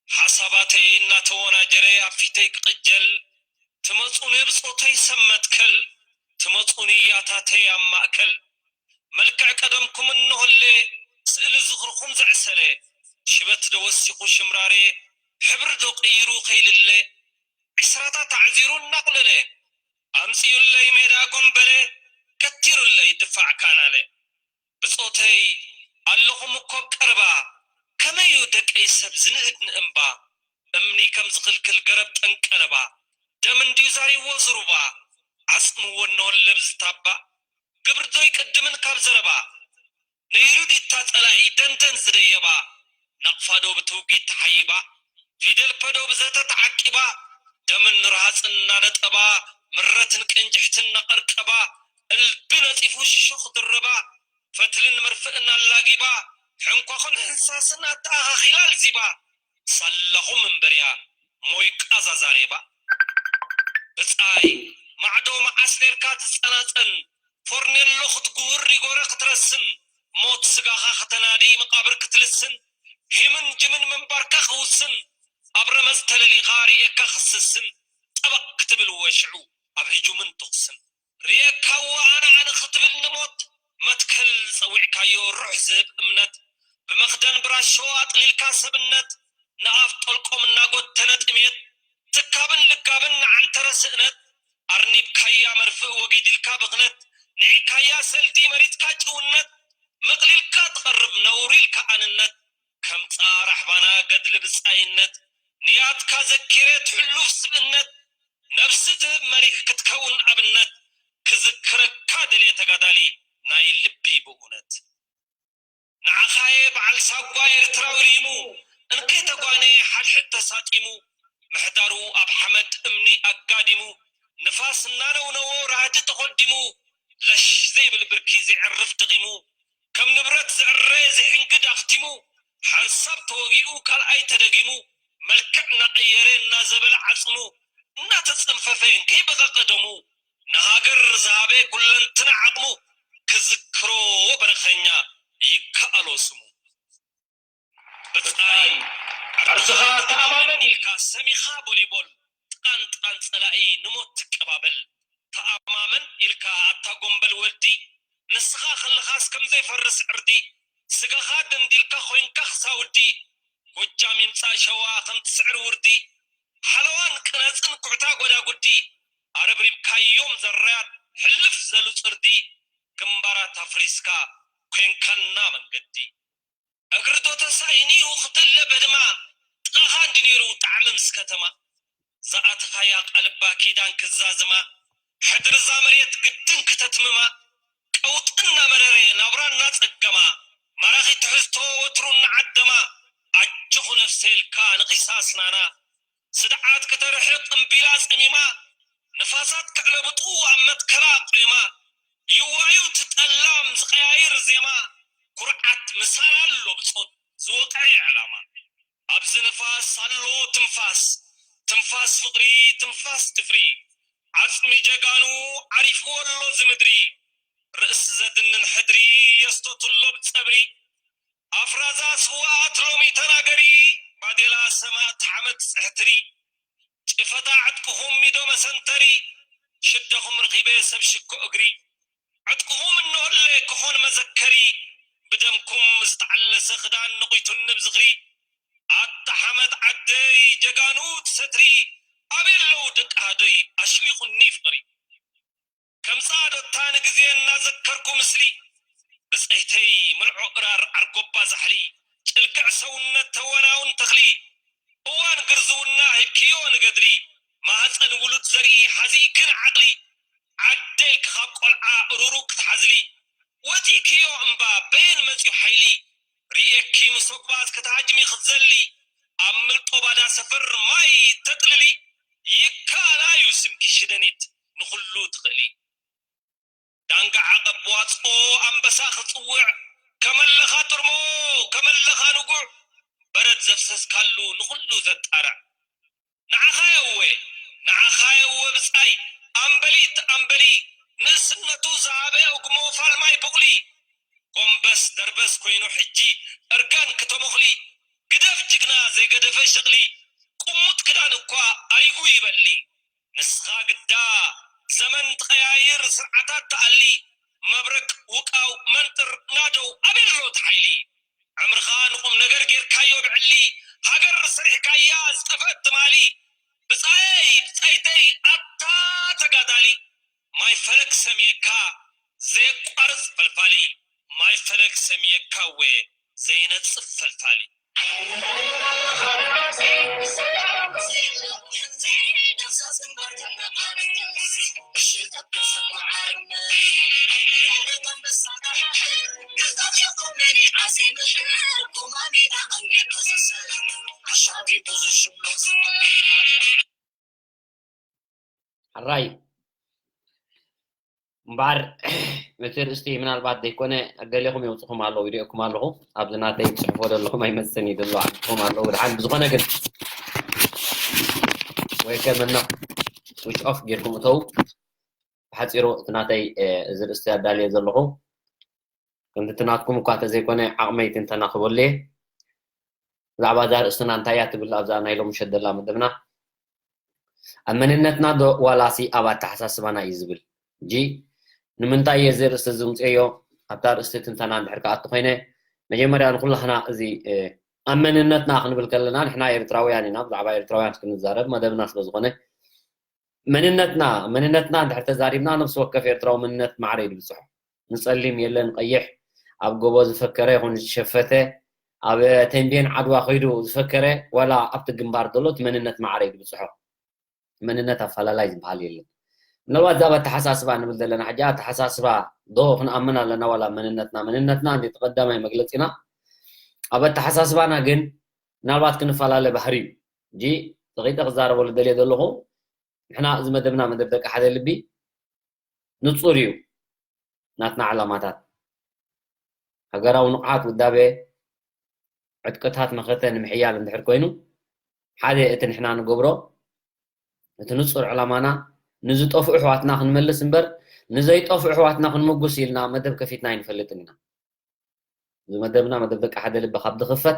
ሓሳባተይ እናተወናጀረ ኣብ ፊተይ ክቕጀል፣ ትመጹኒ ብጾተይ ሰብ መትከል፣ ትመጹኒ ያታተይ ኣብ ማእከል፣ መልክዕ ቀደምኩም እንሆሌ፣ ስእሊ ዝኽርኹም ዘዕሰለ፣ ሽበት ዶ ወሲኹ ሽምራሬ፣ ሕብሪ ዶ ቀይሩ ከይልለ፣ ዕስራታት ኣዕዚሩ እናቕለለ ኣምጺኡለይ ሜዳ ጎምበለ ገቲሩለይ ድፋዕ ካናለ ብጾተይ ኣለኹም እኮ ቀረባ ከመይ እዩ ደቀይ ሰብ ዝንእድ ንእምባ እምኒ ከም ዝኽልክል ገረብ ጠንቀለባ ደም እንድዩ ዛሪዎ ዝሩባ ዓጽምዎ እነሆ ለብዝታባ ግብሪ ዶ ይቅድምን ካብ ዘረባ ነይሩ ዲታ ጸላኢ ደንደን ዝደየባ ናቕፋ ዶ ብትውጊት ተሓይባ ፊደል ፐ ዶ ብዘተ ተዓቂባ ደምን ርሃጽን እናነጠባ ምረትን ቅንጅሕትን እናቐርቀባ እልቢ ነጺፉ ሽሾ ክድርባ ፈትልን መርፍእን ኣላጊባ ሕንኳኹን ሕንሳስን ኣተኣኻኺላ ኣልዚባ ሳላኹም እምበርያ ሞይ ቃዛ ዛሬባ ብጻይ ማዕዶ መዓስ ኔርካ ትጸናጸን ፎርኔሎ ክትጉህር ሪጎረ ክትረስን ሞት ስጋኻ ከተናዲ መቓብር ክትልስን ሂምን ጅምን ምንባርካ ክውስን ኣብ ረመጽ ተለሊኻ ርእየካ ክስስን ጠበቕ ክትብል ወሽዑ ኣብ ህጁምን ተኹስን ርእየካዎ ኣነ ኣነ ክትብል ንሞት መትከል ጸዊዕካዮ ሩሕ ዝህብ እምነት ብመኽደን ብራሾ ኣጥሊልካ ሰብነት ንኣፍ ጠልቆም እናጎተነ ጥሜት ትካብን ልጋብን ንዓንተረ ስእነት ኣርኒብካያ መርፍእ ወጊድ ኢልካ ብኽነት ንዒካያ ሰልዲ መሪጽካ ጭውነት፣ መቕሊልካ ትቐርብ ነውሪ ኢልካ ኣንነት፣ ከምጻ ራሕባና ገድሊ ብጻይነት፣ ንያትካ ዘኪረ ትሕሉፍ ስብእነት፣ ነብሲ ትህብ መሪሕ ክትከውን ኣብነት፣ ክዝክረካ ደልየ ተጋዳሊ ናይ ልቢ ብእውነት። ንዓኻየ በዓል ሳጓ ኤርትራዊ ሪሙ፣ እንከይ ተጓነየ ሓድሕድ ተሳጢሙ፣ ምሕዳሩ ኣብ ሓመድ እምኒ ኣጋዲሙ፣ ንፋስ እናነውነዎ ራህዲ ተኾዲሙ፣ ለሽ ዘይብል ብርኪ ዘይዕርፍ ደኺሙ፣ ከም ንብረት ዝዕረ ዘይሕንግድ ኣኽቲሙ፣ ሓንሳብ ተወጊኡ ካልኣይ ተደጊሙ፣ መልክዕ እናቐየረ እናዘበለ ዓጽሙ፣ እናተጸንፈፈ እንከይ በቐቐ ደሙ፣ ንሃገር ዝሃበ ኩለንትና ዓቕሙ፣ ክዝክሮ በረኸኛ ይከኣሎ ስሙ። ብጻይ ዓርስኻ ተኣማመን ኢልካ ሰሚኻ ቦሊቦል፣ ጥቓን ጥቓን ጸላኢ ንሞት ትቀባበል። ተኣማመን ኢልካ ኣታ ጎምበል ወልዲ፣ ንስኻ ከለኻስ ከም ዘይፈርስ ዕርዲ፣ ስጋኻ ደንዲልካ ኮይንካ ክሳውዲ፣ ጎጃም ይምጻእ ሸዋ ከም ትስዕር ውርዲ፣ ሓለዋን ቅነጽን ኩዕታ ጎዳጉዲ፣ ኣረብሪብካዮም ዘራያት ሕልፍ ዘሉ ጽርዲ፣ ግንባራት ኣፍሪስካ ኮይንካና መንገዲ። እግሪ ዶ ተሳኢኒኡ ክትእለ በድማ፣ ጥቓኻ እንዲ ነይሩ ጣዕሚ ምስ ከተማ፣ ዝኣተኻያ ቃልባ ኪዳን ክዛዝማ፣ ሕድሪ እዛ መሬት ግድን ክተትምማ፣ ቀውጢ እናመረረ ናብራ እናጸገማ፣ ማራኺ ትሕዝቶ ወትሩ እናዓደማ፣ ኣጆኹ ነፍሰይ ኢልካ ንኺሳ ኣስናና፣ ስድዓት ክተርሕቕ እምቢላ ጸሚማ፣ ንፋሳት ከዕለብጡ ኣብ መትከላ ቆይማ፣ ይዋዩ ትጠላም ዝቐያይር ዜማ፣ ኩርዓት ምሳል ኣሎ ብጾት ዝወቕዐ ዕላማ። ኣብዚ ንፋስ ኣሎ ትንፋስ፣ ትንፋስ ፍቕሪ፣ ትንፋስ ትፍሪ፣ ዓጽሚ ጀጋኑ ዓሪፍዎ ኣሎ እዚ ምድሪ፣ ርእሲ ዘድንን ሕድሪ የስተቱ ኣሎ ብጸብሪ፣ ኣፍራዛ ስውኣት ሎሚ ተናገሪ፣ ባዴላ ሰማእት ሓመድ ጽሕትሪ፣ ጭፈታ ዕጥቅኹም ሚዶ መሰንተሪ፣ ሽደኹም ረኺበ ሰብ ሽኮ እግሪ፣ ዕጥቅኹም እነሆለ ክኾን መዘከሪ፣ ብደምኩም ዝተዓለሰ ክዳን ነቒቱኒ ብዝኽሪ፣ ኣታ ሓመድ ዓደይ ጀጋኑ ትሰትሪ፣ ኣበይ ኣለዉ ደቂ ሃደይ ኣሽሊቑኒ ፍቕሪ። ከም ጻዶታ ንግዜ እናዘከርኩ ምስሊ፣ ብጸይተይ ምልዖ እራር ዓርጎባ ዛሕሊ፣ ጭልግዕ ሰውነት ተወናውን ተኽሊ፣ እዋን ግርዝውና ሂብክዮ ንገድሊ፣ ማህጸን ውሉድ ዘርኢ ሓዚእኪ ንዓቕሊ፣ ዓደ ኢልኪ ካብ ቆልዓ እሩሩ ክትሓዝሊ፣ ወጺእክዮ እምባ በየን መጺኡ ሓይሊ፣ ርእየኪ ምሶግባት ክትሃጅሚ ክትዘሊ፣ ኣብ ምልጦ ባዳ ሰፈር ማይ ተጥልሊ፣ ይከኣል ኣዩ ስምኪ ሽደኒት ንኹሉ ትኽእሊ። ዳንጋ ዓቐብ ዋጽኦ ኣንበሳ ክጽውዕ፣ ከመለኻ ጥርሞ፣ ከመለኻ ንጉዕ፣ በረድ ዘፍሰስካሉ ንኹሉ ዘጣርዕ። ንዓኻ የወ፣ ንዓኻ የወ ብጻይ፣ ኣምበሊት ኣምበሊ፣ ንእስነቱ ዝሃበ እጉሞ ፋልማይ ቡቕሊ። ጎንበስ ደርበስ ኮይኑ ሕጂ እርጋን ክተሞኽሊ፣ ግደፍ ጅግና ዘይገደፈ ሸቕሊ፣ ቁሙጥ ክዳን እኳ ኣሪጉ ይበሊ። ንስኻ ግዳ ዘመን ትቐያይር ስርዓታት ትኣሊ፣ መብረቅ ውቃው መንጥር ናደው ኣበይ ኣሎ እቲ ሓይሊ? ዕምርኻ ንቁም ነገር ጌርካዮ ብዕሊ፣ ሃገር ሰሪሕካያ ዝጠፍአት ትማሊ። ብጻየይ ብጻይተይ ኣታ ተጋዳሊ፣ ማይ ፈለግ ሰምየካ ዘየቋርጽ ፈልፋሊ፣ ማይ ፈለግ ሰምየካ እወ ዘይነጽፍ ፈልፋሊ። ሕራይ እምበኣር፣ እቲ ርእስቲ ምናልባት ዘይኮነ፣ ገሌኹም የውፅኹም ኣለዉ፣ ይሪኦኩም ኣለኹ። ኣብዚ ናተይ ፅሕፎ ዘለኹም ኣይመፅን እዩ ዘሎ፣ ዓድኹም ኣለዉ። ብድሓን ብዝኾነ ግን፣ ወይ ከመና ስዊች ኦፍ ጌርኩም እተው። ብሓፂሩ እቲ ናተይ፣ እ፣ እዚ ርእስቲ ኣዳልየ ዘለኹ። ከምቲ እቲ ናትኩም እኳ ተዘይኮነ፣ ዓቕመይ ትንተና ክበሉ እየ። ብዛዕባ እዛ ርእስትና እንታይ እያ ትብል ኣብዛ ናይ ሎሚ ሸደላ መደብና? ኣብ መንነትና ዶ ዋላሲ ኣብ ኣተሓሳስባና እዩ ዝብል? ሕጂ ንምንታይ እየ እዚ ርእስቲ እዚ ምፅኤዮ? ኣብታ ርእስቲ ትንተና እንድሕር ክኣቱ ኮይነ፣ መጀመርያ ንኩላህና እዚ፣ እ፣ ኣብ መንነትና ክንብል ከለና ንሕና ኤርትራውያን ኢና፣ ብዛዕባ ኤርትራውያን ክንዛረብ መደብና ስለ ዝኾነ፣ መንነትና መንነትና እንድሕር ተዛሪብና፣ ነብሲ ወከፍ ኤርትራዊ መንነት ማዕረ እዩ ዝብፅሖ። ንፀሊም የለን ቀይሕ፣ ኣብ ጎቦ ዝፈከረ ይኹን ዝሸፈተ፣ ኣብ ተንቤን ዓድዋ ከይዱ ዝፈከረ፣ ዋላ ኣብቲ ግንባር ዘሎ እቲ መንነት ማዕረ እዩ ዝብፅሖ። መንነት ኣፈላላይ ዝበሃል የለን። ምናልባት እዛ ኣብ ኣተሓሳስባ ንብል ዘለና ሕጂ፣ ኣተሓሳስባ ዶ ክንኣምን ኣለና ዋላ መንነትና? መንነትና እንዲ ቀዳማይ መግለፂና። ኣብ ኣተሓሳስባና ግን ምናልባት ክንፈላለ ባህሪ እዩ። ሕጂ ደቂቀ ክዛረበሉ ደልየ ዘለኹ፣ ንሕና እዚ መደብና፣ መደብ ደቂ ሓደ ልቢ፣ ንፁር እዩ ናትና ዕላማታት። ሃገራዊ ንቕሓት፣ ውዳቤ፣ ዕጥቅታት መኸተ ንምሕያል እንድሕር ኮይኑ፣ ሓደ እቲ ንሕና ንገብሮ፣ እቲ ንፁር ዕላማና፣ ንዝጠፍኡ ኣሕዋትና ክንመልስ እምበር፣ ንዘይጠፍኡ ኣሕዋትና ክንምጉስ ኢልና መደብ ከፊትና ኣይንፈልጥን ኢና። እዚ መደብና፣ መደብ ደቂ ሓደ ልቢ ካብ ዝኽፈት፣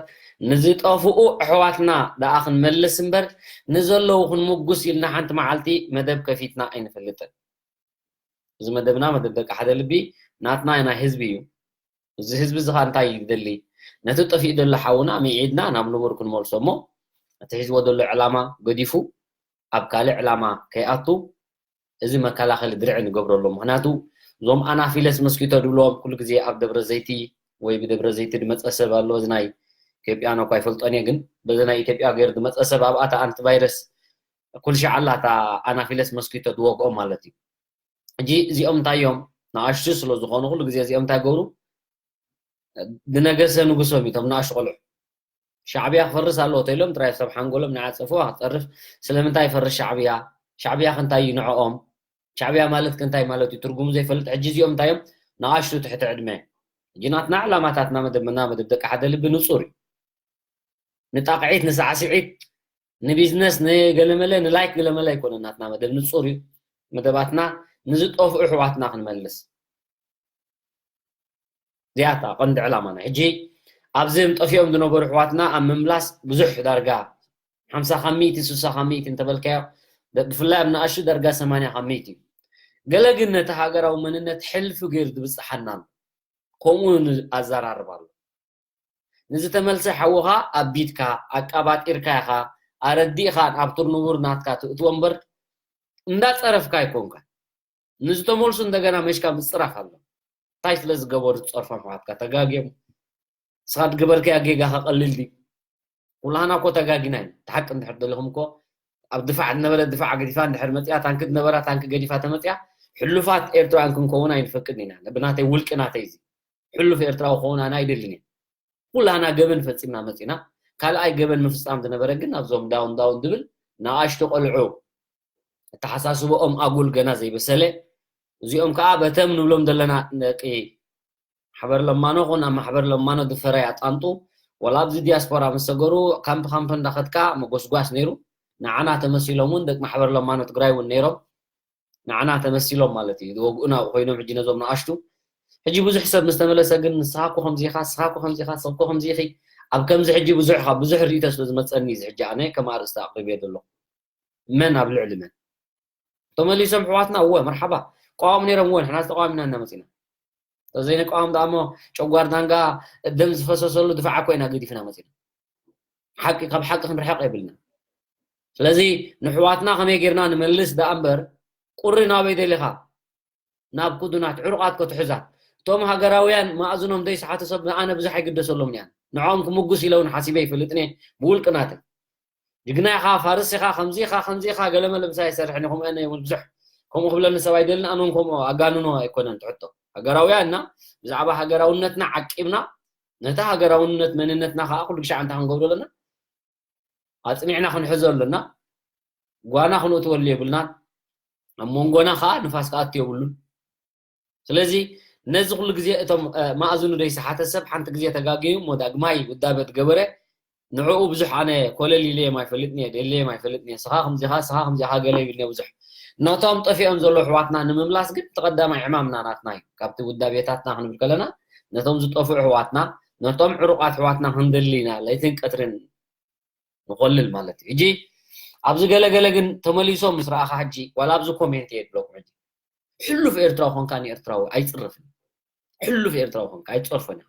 ንዝጠፍኡ ኣሕዋትና ደኣ ክንመልስ እምበር፣ ንዘለዉ ክንምጉስ ኢልና ሓንቲ መዓልቲ መደብ ከፊትና ኣይንፈልጥን። እዚ መደብና፣ መደብ ደቂ ሓደ ልቢ፣ ናትና ናይ ህዝቢ እዩ። እዚ ህዝቢ እዚ ኸኣ እንታይ እዩ ዝደሊ? ነቲ ጠፊኡ ዘሎ ሓውና ምዒድና ናብ ንቡር ክንመልሶ እሞ፣ እቲ ሒዝዎ ዘሎ ዕላማ ገዲፉ ኣብ ካልእ ዕላማ ከይኣቱ፣ እዚ መከላኸሊ ድርዒ ንገብረሉ። ምኽንያቱ፣ እዞም ኣናፊለስ መስኪቶ ድብልዎም ኩሉ ግዜ ኣብ ደብረ ዘይቲ ወይ ብደብረ ዘይቲ ድመጸ ሰብ ኣሎ። እዚ ናይ ኢትዮጵያ እኳ ኣይፈልጦን እየ፣ ግን በዚ ናይ ኢትዮጵያ ገይሩ ድመጸ ሰብ ኣብኣ እታ ኣንቲቫይረስ ኩሉ ሻዕ ኣላ፣ እታ ኣናፊለስ መስኪቶ ድወግኦም ማለት እዩ። ሕጂ እዚኦም እንታይ እዮም? ንኣሽቱ ስለ ዝኾኑ ኩሉ ግዜ እዚኦም እንታይ ገብሩ? ድነገሰ ንጉሶም እዩ፣ እቶም ንኣሽቱ ቆልዑ። ሻዕብያ ክፈርስ ኣለዎ ተኢሎም ጥራይ ሰብ ሓንጎሎም ንዓ ጸፍዋ ክጸርፍ። ስለምንታይ ይፈርስ ሻዕብያ? ሻዕብያ ክንታይ እዩ ንዕኦም? ሻዕብያ ማለት ክንታይ ማለት እዩ? ትርጉሙ ዘይፈልጥ። ሕጂ እዚኦም እንታይ እዮም? ንኣሽቱ ትሕቲ ዕድመ። ሕጂ ናትና ዕላማታትና መደብና መደብ ደቂ ሓደ ልቢ ንጹር እዩ። ንጣቕዒት፣ ንሳዕስዒት፣ ንቢዝነስ፣ ንገለመለ፣ ንላይክ ገለመለ ኣይኮነን ናትና መደብ። ንጹር እዩ መደባትና፣ ንዝጠፍኡ ኣሕዋትና ክንመልስ። እዚኣታ ቀንዲ ዕላማና። ሕጂ ኣብዚም ጠፊኦም ዝነበሩ ኣሕዋትና ኣብ ምምላስ ብዙሕ ዳርጋ ሓምሳ ካብ ሚእቲ፣ ስሳ ካብ ሚእቲ እንተበልካዮ፣ ደ-፣ ብፍላይ ኣብ ንኣሽቱ ዳርጋ ሰማንያ ካብ ሚእቲ እዩ። ገለ ግን ነቲ ሃገራዊ መንነት ሕልፊ ገይሩ ዝብጽሓና ኣሎ። ከምኡ ን-፣ ኣዘራርባ ኣሎ። ንዝተመልሰ ሓውኻ ኣቢድካ፣ ኣቃባጢርካ ኢኻ፣ ኣረዲእኻ ኣብ ቱርንቡር ናትካ ትእትዎ እምበር፣ እንዳጸረፍካ ኣይኮንካ። ንዝተመልሱ እንደገና መሽካ ምጽራፍ ኣሎ። እንታይ ስለ ዝገበሩ ትጸርፎም ኣሕዋትካ? ተጋግዮም። ንስኻ ዝገበርካዮ ጌጋ ከቐልል ድዩ? ኩላህና እኮ ተጋጊና ኢና። እቲ ሓቂ እንድሕር ደሊኹም እኮ፣ ኣብ ድፋዕ ዝነበረ ድፋዕ ገዲፋ እንድሕር መጺኣ፣ ታንኪ ዝነበራ ታንኪ ገዲፋ ተመጺኣ፣ ሕሉፋት ኤርትራውያን ክንከውን ኣይንፈቅድን ኢና። ብናተይ ውልቂ ናተይ እዚ። ሕሉፍ ኤርትራዊ ክኸውን ኣነ ኣይደልን እየ። ኩላህና ገበን ፈጺምና መጺና። ካልኣይ ገበን ምፍጻም ዝነበረ ግን ኣብዞም ዳውን ዳውን ዝብል ንኣሽቱ ቆልዑ ኣተሓሳስብኦም ኣጉል ገና ዘይበሰለ፣ እዚኦም ከኣ በተም ንብሎም ዘለና ደቂ ማሕበር ለማኖ ኹን ኣብ ማሕበር ለማኖ ድፈረይ ኣጣንጡ፣ ወላ ኣብዚ ዲያስፖራ ምስ ሰገሩ ካምፕ ካምፕ እንዳኸድካ መጎስጓስ ነይሩ። ንዓና ተመሲሎም እውን ደቂ ማሕበር ለማኖ ትግራይ እውን ነይሮም። ንዓና ተመሲሎም ማለት እዩ። ዝወግኡና ኮይኖም ሕጂ ነዞም ንኣሽቱ። ሕጂ ብዙሕ ሰብ ምስ ተመለሰ ግን ንስኻ እኮ ከምዚ ኢኻ፣ ንስኻ እኮ ከምዚ ኢኻ፣ ንስኻ እኮ ከምዚ ኢኺ። ኣብ ከምዚ ሕጂ ብዙሕ ካብ ብዙሕ ርእይቶ ስለ ዝመጸኒ እዚ ሕጂ ኣነ ከም ኣርእስቲ ኣቕሪበዮ ዘለኹ። መን ኣብ ልዕሊ መን? ተመሊሶም ኣሕዋትና፣ እወ፣ መርሓባ። ቀዋም ነይሮም፣ እወ፣ ንሕና ዝተቃዋሚና ኢና መጺና። ተዘይንቃወም ደኣ እሞ ጨጓር ዳንጋ ደም ዝፈሰሰሉ ድፋዕ እኮ ኢና ገዲፍና መጺና። ሓቂ፣ ካብ ሓቂ ክንርሕቕ የብልና። ስለዚ ንኣሕዋትና ከመይ ጌርና ንመልስ ደኣ እምበር፣ ቁሪ ናበይ ደሊኻ? ናብ ክዱናት ዕሩቓት ክትሕዛ። እቶም ሃገራውያን መኣዝኖም ዘይሰሓቱ ሰብ ንኣነ ብዙሕ ኣይግደሰሎምን እየ። ንዕኦም ክምጉስ ኢለ እውን ሓሲበ ኣይፈልጥን እየ፣ ብውልቂ ናተይ። ጅግና ኢኻ፣ ፋርስ ኢኻ፣ ከምዚ ኢኻ፣ ከምዚ ኢኻ፣ ገለመለ ምሳይ ኣይሰርሕን እየ፣ ከምኡ ኣነ እውን ብዙሕ ከምኡ ክብለኒ ሰብ ኣይደልን፣ ኣነ እውን ከምኡ ኣጋንኖ ኣይኮነን እቲ ሕቶ። ሃገራውያን ኢና፣ ብዛዕባ ሃገራውነትና ዓቂብና፣ ነቲ ሃገራውነት መንነትና ከዓ ኩሉ ግሻዕ እንታይ ክንገብሮ ኣለና? ኣጽኒዕና ክንሕዞ ኣለና። ጓና ክንእትወሉ የብልናን። ኣብ መንጎና ከዓ ንፋስ ክኣቱ የብሉን። ስለዚ ነዚ ኩሉ ግዜ እቶም፣ እ፣ መኣዝኑ ዘይሰሓተ ሰብ ሓንቲ ግዜ ተጋገዩ እሞ ዳግማይ ውዳበ ዝገበረ ንዕኡ ብዙሕ ኣነ ኮለል ኢለዮም ኣይፈልጥን እየ፣ ደልየዮም ኣይፈልጥን እየ። ስኻ ከምዚኻ፣ ስኻ ከምዚኻ ገለ ይብልኒ ብዙሕ። ነቶም ጠፊኦም ዘለዉ ኣሕዋትና ንምምላስ ግን እቲ ቀዳማይ ዕማምና ናትና እዩ። ካብቲ ውዳቤታትና ክንብል ከለና ነቶም ዝጠፍኡ ኣሕዋትና፣ ነቶም ዕሩቓት ኣሕዋትና ክንደሊ ኢና ለይትን ቀትርን ንኾልል ማለት እዩ። ሕጂ ኣብዚ ገለገለ ግን ተመሊሶም ምስ ረኣኻ ሕጂ ዋላ ኣብዚ ኮሜንት እየ ዝብለኩም ሕጂ። ሕሉፍ ኤርትራዊ ኾንካ ንኤርትራዊ ኣይጽርፍን። ሕሉፍ ኤርትራዊ ኾንካ ኣይትጸርፎን ኢኻ።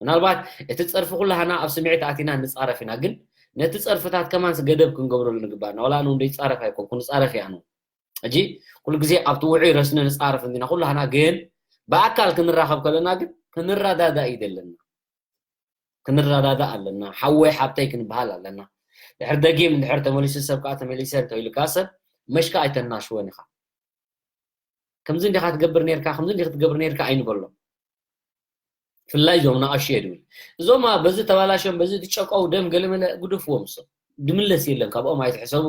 ምናልባት እቲ ጸርፊ ኩላህና ኣብ ስምዒት ኣቲና ንጻረፍ ኢና፣ ግን ነቲ ጸርፍታት ከማንስ ገደብ ክንገብረሉ ንግባና። ዋላ ኣነ እውን ዘይጻረፍ ኣይኮንኩ፣ ንጻረፍ እያ ኣነ። ሕጂ ኩሉ ግዜ ኣብቲ ውዑይ ረስኒ ንጻረፍ እንዲና ኩላህና፣ ግን ብኣካል ክንራኸብ ከለና ግን ክንረዳዳእ እዩ ዘለና። ክንረዳዳእ ኣለና። ሓወይ ሓብተይ ክንበሃል ኣለና። ድሕር ደጊም እንድሕር ተመሊሱ ሰብ ከዓ ተመሊሰ እንተኢሉካ ሰብ መሽካ ኣይተናሽወን ኢኻ። ከምዚ እንዲኻ ትገብር ነርካ፣ ከምዚ እንዲኻ ትገብር ነርካ ኣይንበሎ። ፍላይ እዞም ንኣሽዮ ድብል እዞም በዚ ተባላሽዮም በዚ ትጨቀው ደም ገለመለ ግደፍዎም። እሶም ድምለስ የለን ካብኦም ኣይትሕሰቡ።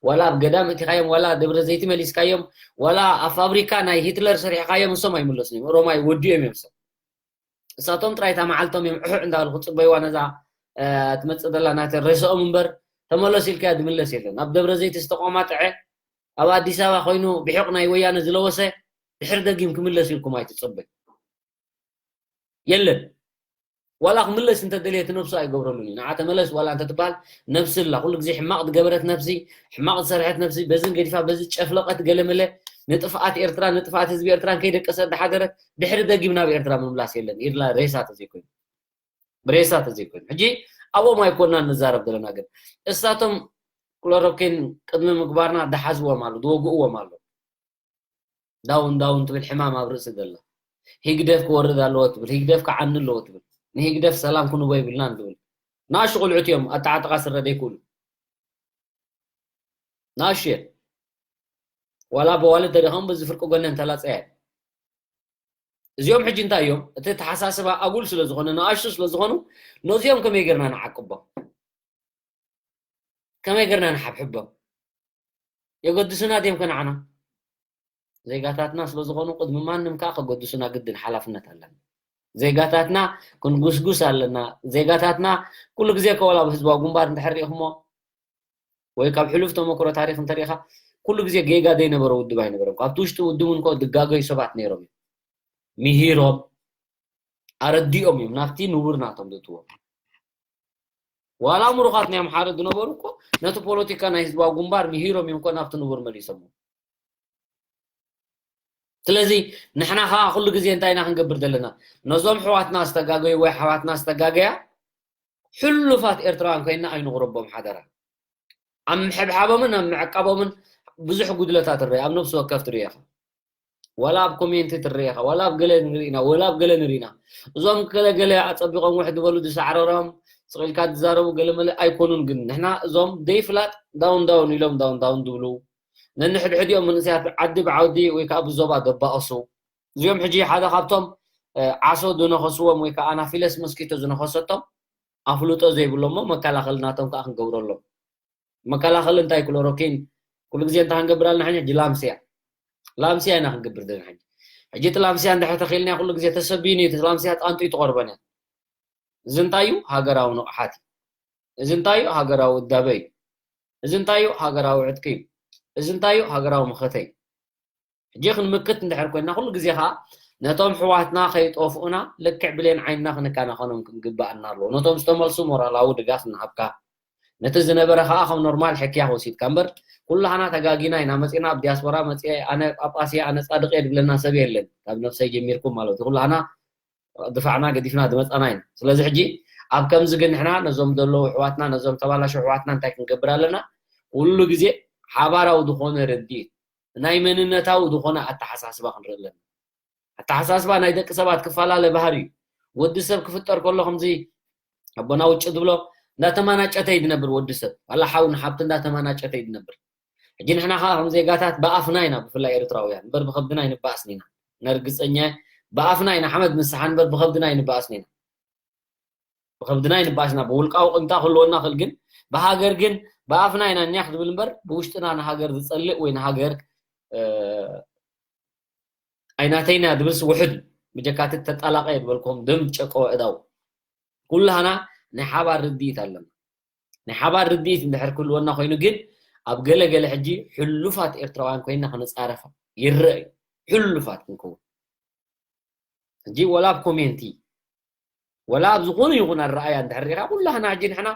ዋላ ኣብ ገዳም እቲኻዮም ዋላ ደብረ ዘይቲ መሊስካዮም ዋላ ኣብ ፋብሪካ ናይ ሂትለር ሰሪሕኻዮም እሶም ኣይምለሱን እዮም። ሮማይ ወዲኦም እዮም እሶም። እሳቶም ጥራይ እታ መዓልቶም እዮም ዕሑዕ እንዳበሉ ክፅበይዋ ነዛ ትመፅእ ዘላ ናተ ሬስኦም እምበር ተመለሱ ኢልካዮ ድምለስ የለን። ኣብ ደብረ ዘይቲ ዝተቆማጥዐ ኣብ ኣዲስ ኣበባ ኮይኑ ብሒቕ ናይ ወያነ ዝለወሰ ድሕር ደጊም ክምለስ ኢልኩም ኣይትፅበዩ። የለን። ዋላ ክምለስ እንተደልየ እቲ ነብሱ ኣይገብረሉን እዩ። ንዓ ተመለስ ዋላ እንተትበሃል ነብሲ ኣላ። ኩሉ ግዜ ሕማቕ ዝገበረት ነብሲ፣ ሕማቕ ዝሰርሐት ነብሲ፣ በዝን ገዲፋ በዚ ጨፍለቐት ገለመለ ንጥፍኣት ኤርትራ ንጥፍኣት ህዝቢ ኤርትራን ከይደቀሰት ዝሓደረት ድሕሪ ደጊም ናብ ኤርትራ ምምላስ የለን። ኢድላ ሬሳ ተዘይኮይኑ ብሬሳ ተዘይኮይኑ ሕጂ ኣብኦም ኣይኮናን ንዛረብ ዘለና። ግን እሳቶም ክሎሮኪን ቅድሚ ምግባርና ዝሓዝዎም ኣሎ ዝወግእዎም ኣሎ። ዳውን ዳውን ትብል ሕማም ኣብ ርእሲ ዘላ ሂግደፍ ክወርድ ኣለዎ ትብል ሂግደፍ ክዓኒ ኣለዎ ትብል ንሂግደፍ ሰላም ክንቦ ይብልናን ትብል። ንኣሽቱ ቁልዑት እዮም ኣተዓጥቓ ስረ ዘይክእሉ። ንኣሽቱ እዮም ዋላ በዋልድ ተደኸሙ በዚ ፍርቂ ጎነን ተላፀያ እዮም። እዚኦም ሕጂ እንታይ እዮም እቲ ተሓሳስባ ኣጉል ስለ ዝኾነ ንኣሽቱ ስለ ዝኾኑ ነዚኦም ከመይ ገርና ንዓቅቦም? ከመይ ገርና ንሓብሕቦም? የገድሱና ድዮም ከነዓና? ዜጋታትና ስለ ዝኾኑ ቅድሚ ማንም ከዓ ከገድሱና ግድን ሓላፍነት ኣለና። ዜጋታትና ክንጉስጉስ ኣለና። ዜጋታትና ኩሉ ግዜ ከወላ ኣብ ህዝባዊ ግንባር እንድሕር ሪኢኹሞ ወይ ካብ ሕሉፍ ተመክሮ ታሪክ እንተሪኢኻ ኩሉ ግዜ ጌጋ ዘይነበሮ ውድብ ኣይነበረም። ካብቲ ውሽጢ ውድብ እንኮ ድጋገዩ ሰባት ነይሮም እዮም። ምሂሮም ኣረዲኦም እዮም ናብቲ ንቡር ናቶም ዘእትዎም። ዋላ ምሩኻት ናይ ኣምሓረ ዝነበሩ እኮ ነቲ ፖለቲካ ናይ ህዝባዊ ግንባር ምሂሮም እዮም እኮ ናብቲ ንቡር መሊሶሞ። ስለዚ ንሕና ከዓ ኩሉ ግዜ እንታይ ኢና ክንገብር ዘለና? ነዞም ሕዋትና ዝተጋገዩ ወይ ሓዋትና ዝተጋገያ ሕሉፋት ኤርትራውያን ኮይና ኣይንቕረቦም ሓደራ። ኣብ ምሕብሓቦምን ኣብ ምዕቃቦምን ብዙሕ ጉድለታት ትረአ ኣብ ነብሲ ወከፍ ትሪኦ ኢኻ። ዋላ ኣብ ኮሜንቲ ትረአ ኢኻ ዋላ ኣብ ገለ ንርኢ ኢና ወላ ኣብ ገለ ንርኢ ኢና። እዞም ገለ ገለ ኣጸቢቖም ውሕ ዝበሉ ዝሳዕረሮም ስቕ ኢልካ ዝዛረቡ ገለ መለ ኣይኮኑን። ግን ንሕና እዞም ዘይፍላጥ ዳውን ዳውን ኢሎም ዳውን ዳውን ዝብሉ ነንሕድሕዲኦም መንእሰያት ዓዲ ብዓውዲ ወይ ከዓ ብዞባ ዘባእሱ እዚኦም ሕጂ ሓደ ካብቶም ዓሶ ዝነኸስዎም ወይ ከዓ ኣናፊለስ ሞስኪቶ ዝነኸሰቶም ኣፍልጦ ዘይብሎሞ መከላኸሊ ናቶም ከዓ ክንገብረሎም። መከላኸሊ እንታይ ክሎሮኪን ኩሉ ግዜ እንታይ ክንገብር ኣለና ሕጂ ላምስያ ላምስያ ኢና ክንገብር ዘለና ሕጂ። ሕጂ እቲ ላምስያ እንድሕር ተኺልና ኩሉ ግዜ ተሰቢኒ እቲ ላምስያ ጣንጡ ይትቆርበን እያ። እዚ እንታይ እዩ ሃገራዊ ንቕሓት እዩ። እዚ እንታይ እዩ ሃገራዊ እዳበ እዩ። እዚ እንታይ እዩ ሃገራዊ ዕጥቂ እዩ። እዚ እንታይ እዩ ሃገራዊ መኸተ እዩ። ሕጂ ክንምክት እንድሕር ኮይና ኩሉ ግዜ ከዓ ነቶም ሕዋትና ከይጠፍኡና ልክዕ ብሌን ዓይንና ክንከናኸኖም ክንግባኣና ኣለዎ። ነቶም ዝተመልሱ ሞራላዊ ድጋፍ እናሃብካ ነቲ ዝነበረ ከዓ ከም ኖርማል ሕክያ ክወሲድካ እምበር ኩላህና ተጋጊና ኢና መፂና ኣብ ዲያስፖራ መፂአ ኣነ ጳጳስ እየ ኣነ ፃድቅ እየ ድብለና ሰብ የለን ካብ ነብሰይ ጀሚርኩም ማለት እዩ ኩላህና ድፋዕና ገዲፍና ዝመፃና ኢና ስለዚ ሕጂ ኣብ ከምዚ ግን ንሕና ነዞም ዘለዉ ኣሕዋትና ነዞም ተባላሹ ኣሕዋትና እንታይ ክንገብር ኣለና ኩሉ ግዜ ሓባራዊ ዝኾነ ርድኢት ናይ መንነታዊ ዝኾነ ኣተሓሳስባ ክንርኢ ኣለና ኣተሓሳስባ ናይ ደቂ ሰባት ክፈላለ ባህሪ እዩ ወዲ ሰብ ክፍጠር ከሎ ከምዚ ኣቦና ውጭ ዝብሎ እንዳተማናጨተ እዩ ዝነብር ወዲ ሰብ ዋላ ሓው ንሓብቲ እንዳተማናጨተ እዩ ዝነብር ሕጂ ንሕና ከዓ ከም ዜጋታት ብኣፍና ኢና ብፍላይ ኤርትራውያን እምበር ብከብድና ኣይንበኣስን ኢና ነርግፀኛ ብኣፍና ኢና ሓመድ ንስሓ እምበር ብከብድና ኣይንበኣስን ኢና ብከብድና ኣይንበኣስና ብውልቃዊ ቅንጣ ክህልወና ክእል ግን ብሃገር ግን ብኣፍና ኢና እኒያ ክድብል እምበር ብውሽጥና ንሃገር ዝፀልእ ወይ ንሃገር ኣይናተይና ድብልሲ ውሕድ ብጀካቲ ተጣላቀ የድበልኩም ደም ጨቀወ እዳው ኩላህና ናይ ሓባር ርድኢት ኣለና ናይ ሓባር ርድኢት እንድሕር ክህልወና ኮይኑ ግን ኣብ ገለ ገለ ሕጂ ሕሉፋት ኤርትራውያን ኮይና ክንፃረፋ ይረአ እዩ ሕሉፋት ክንከውን ሕጂ ወላ ኣብ ኮሜንቲ ወላ ኣብ ዝኾነ ይኹን ኣረኣያ እንድሕር ሪኢኻ ኩላህና ሕጂ ንሕና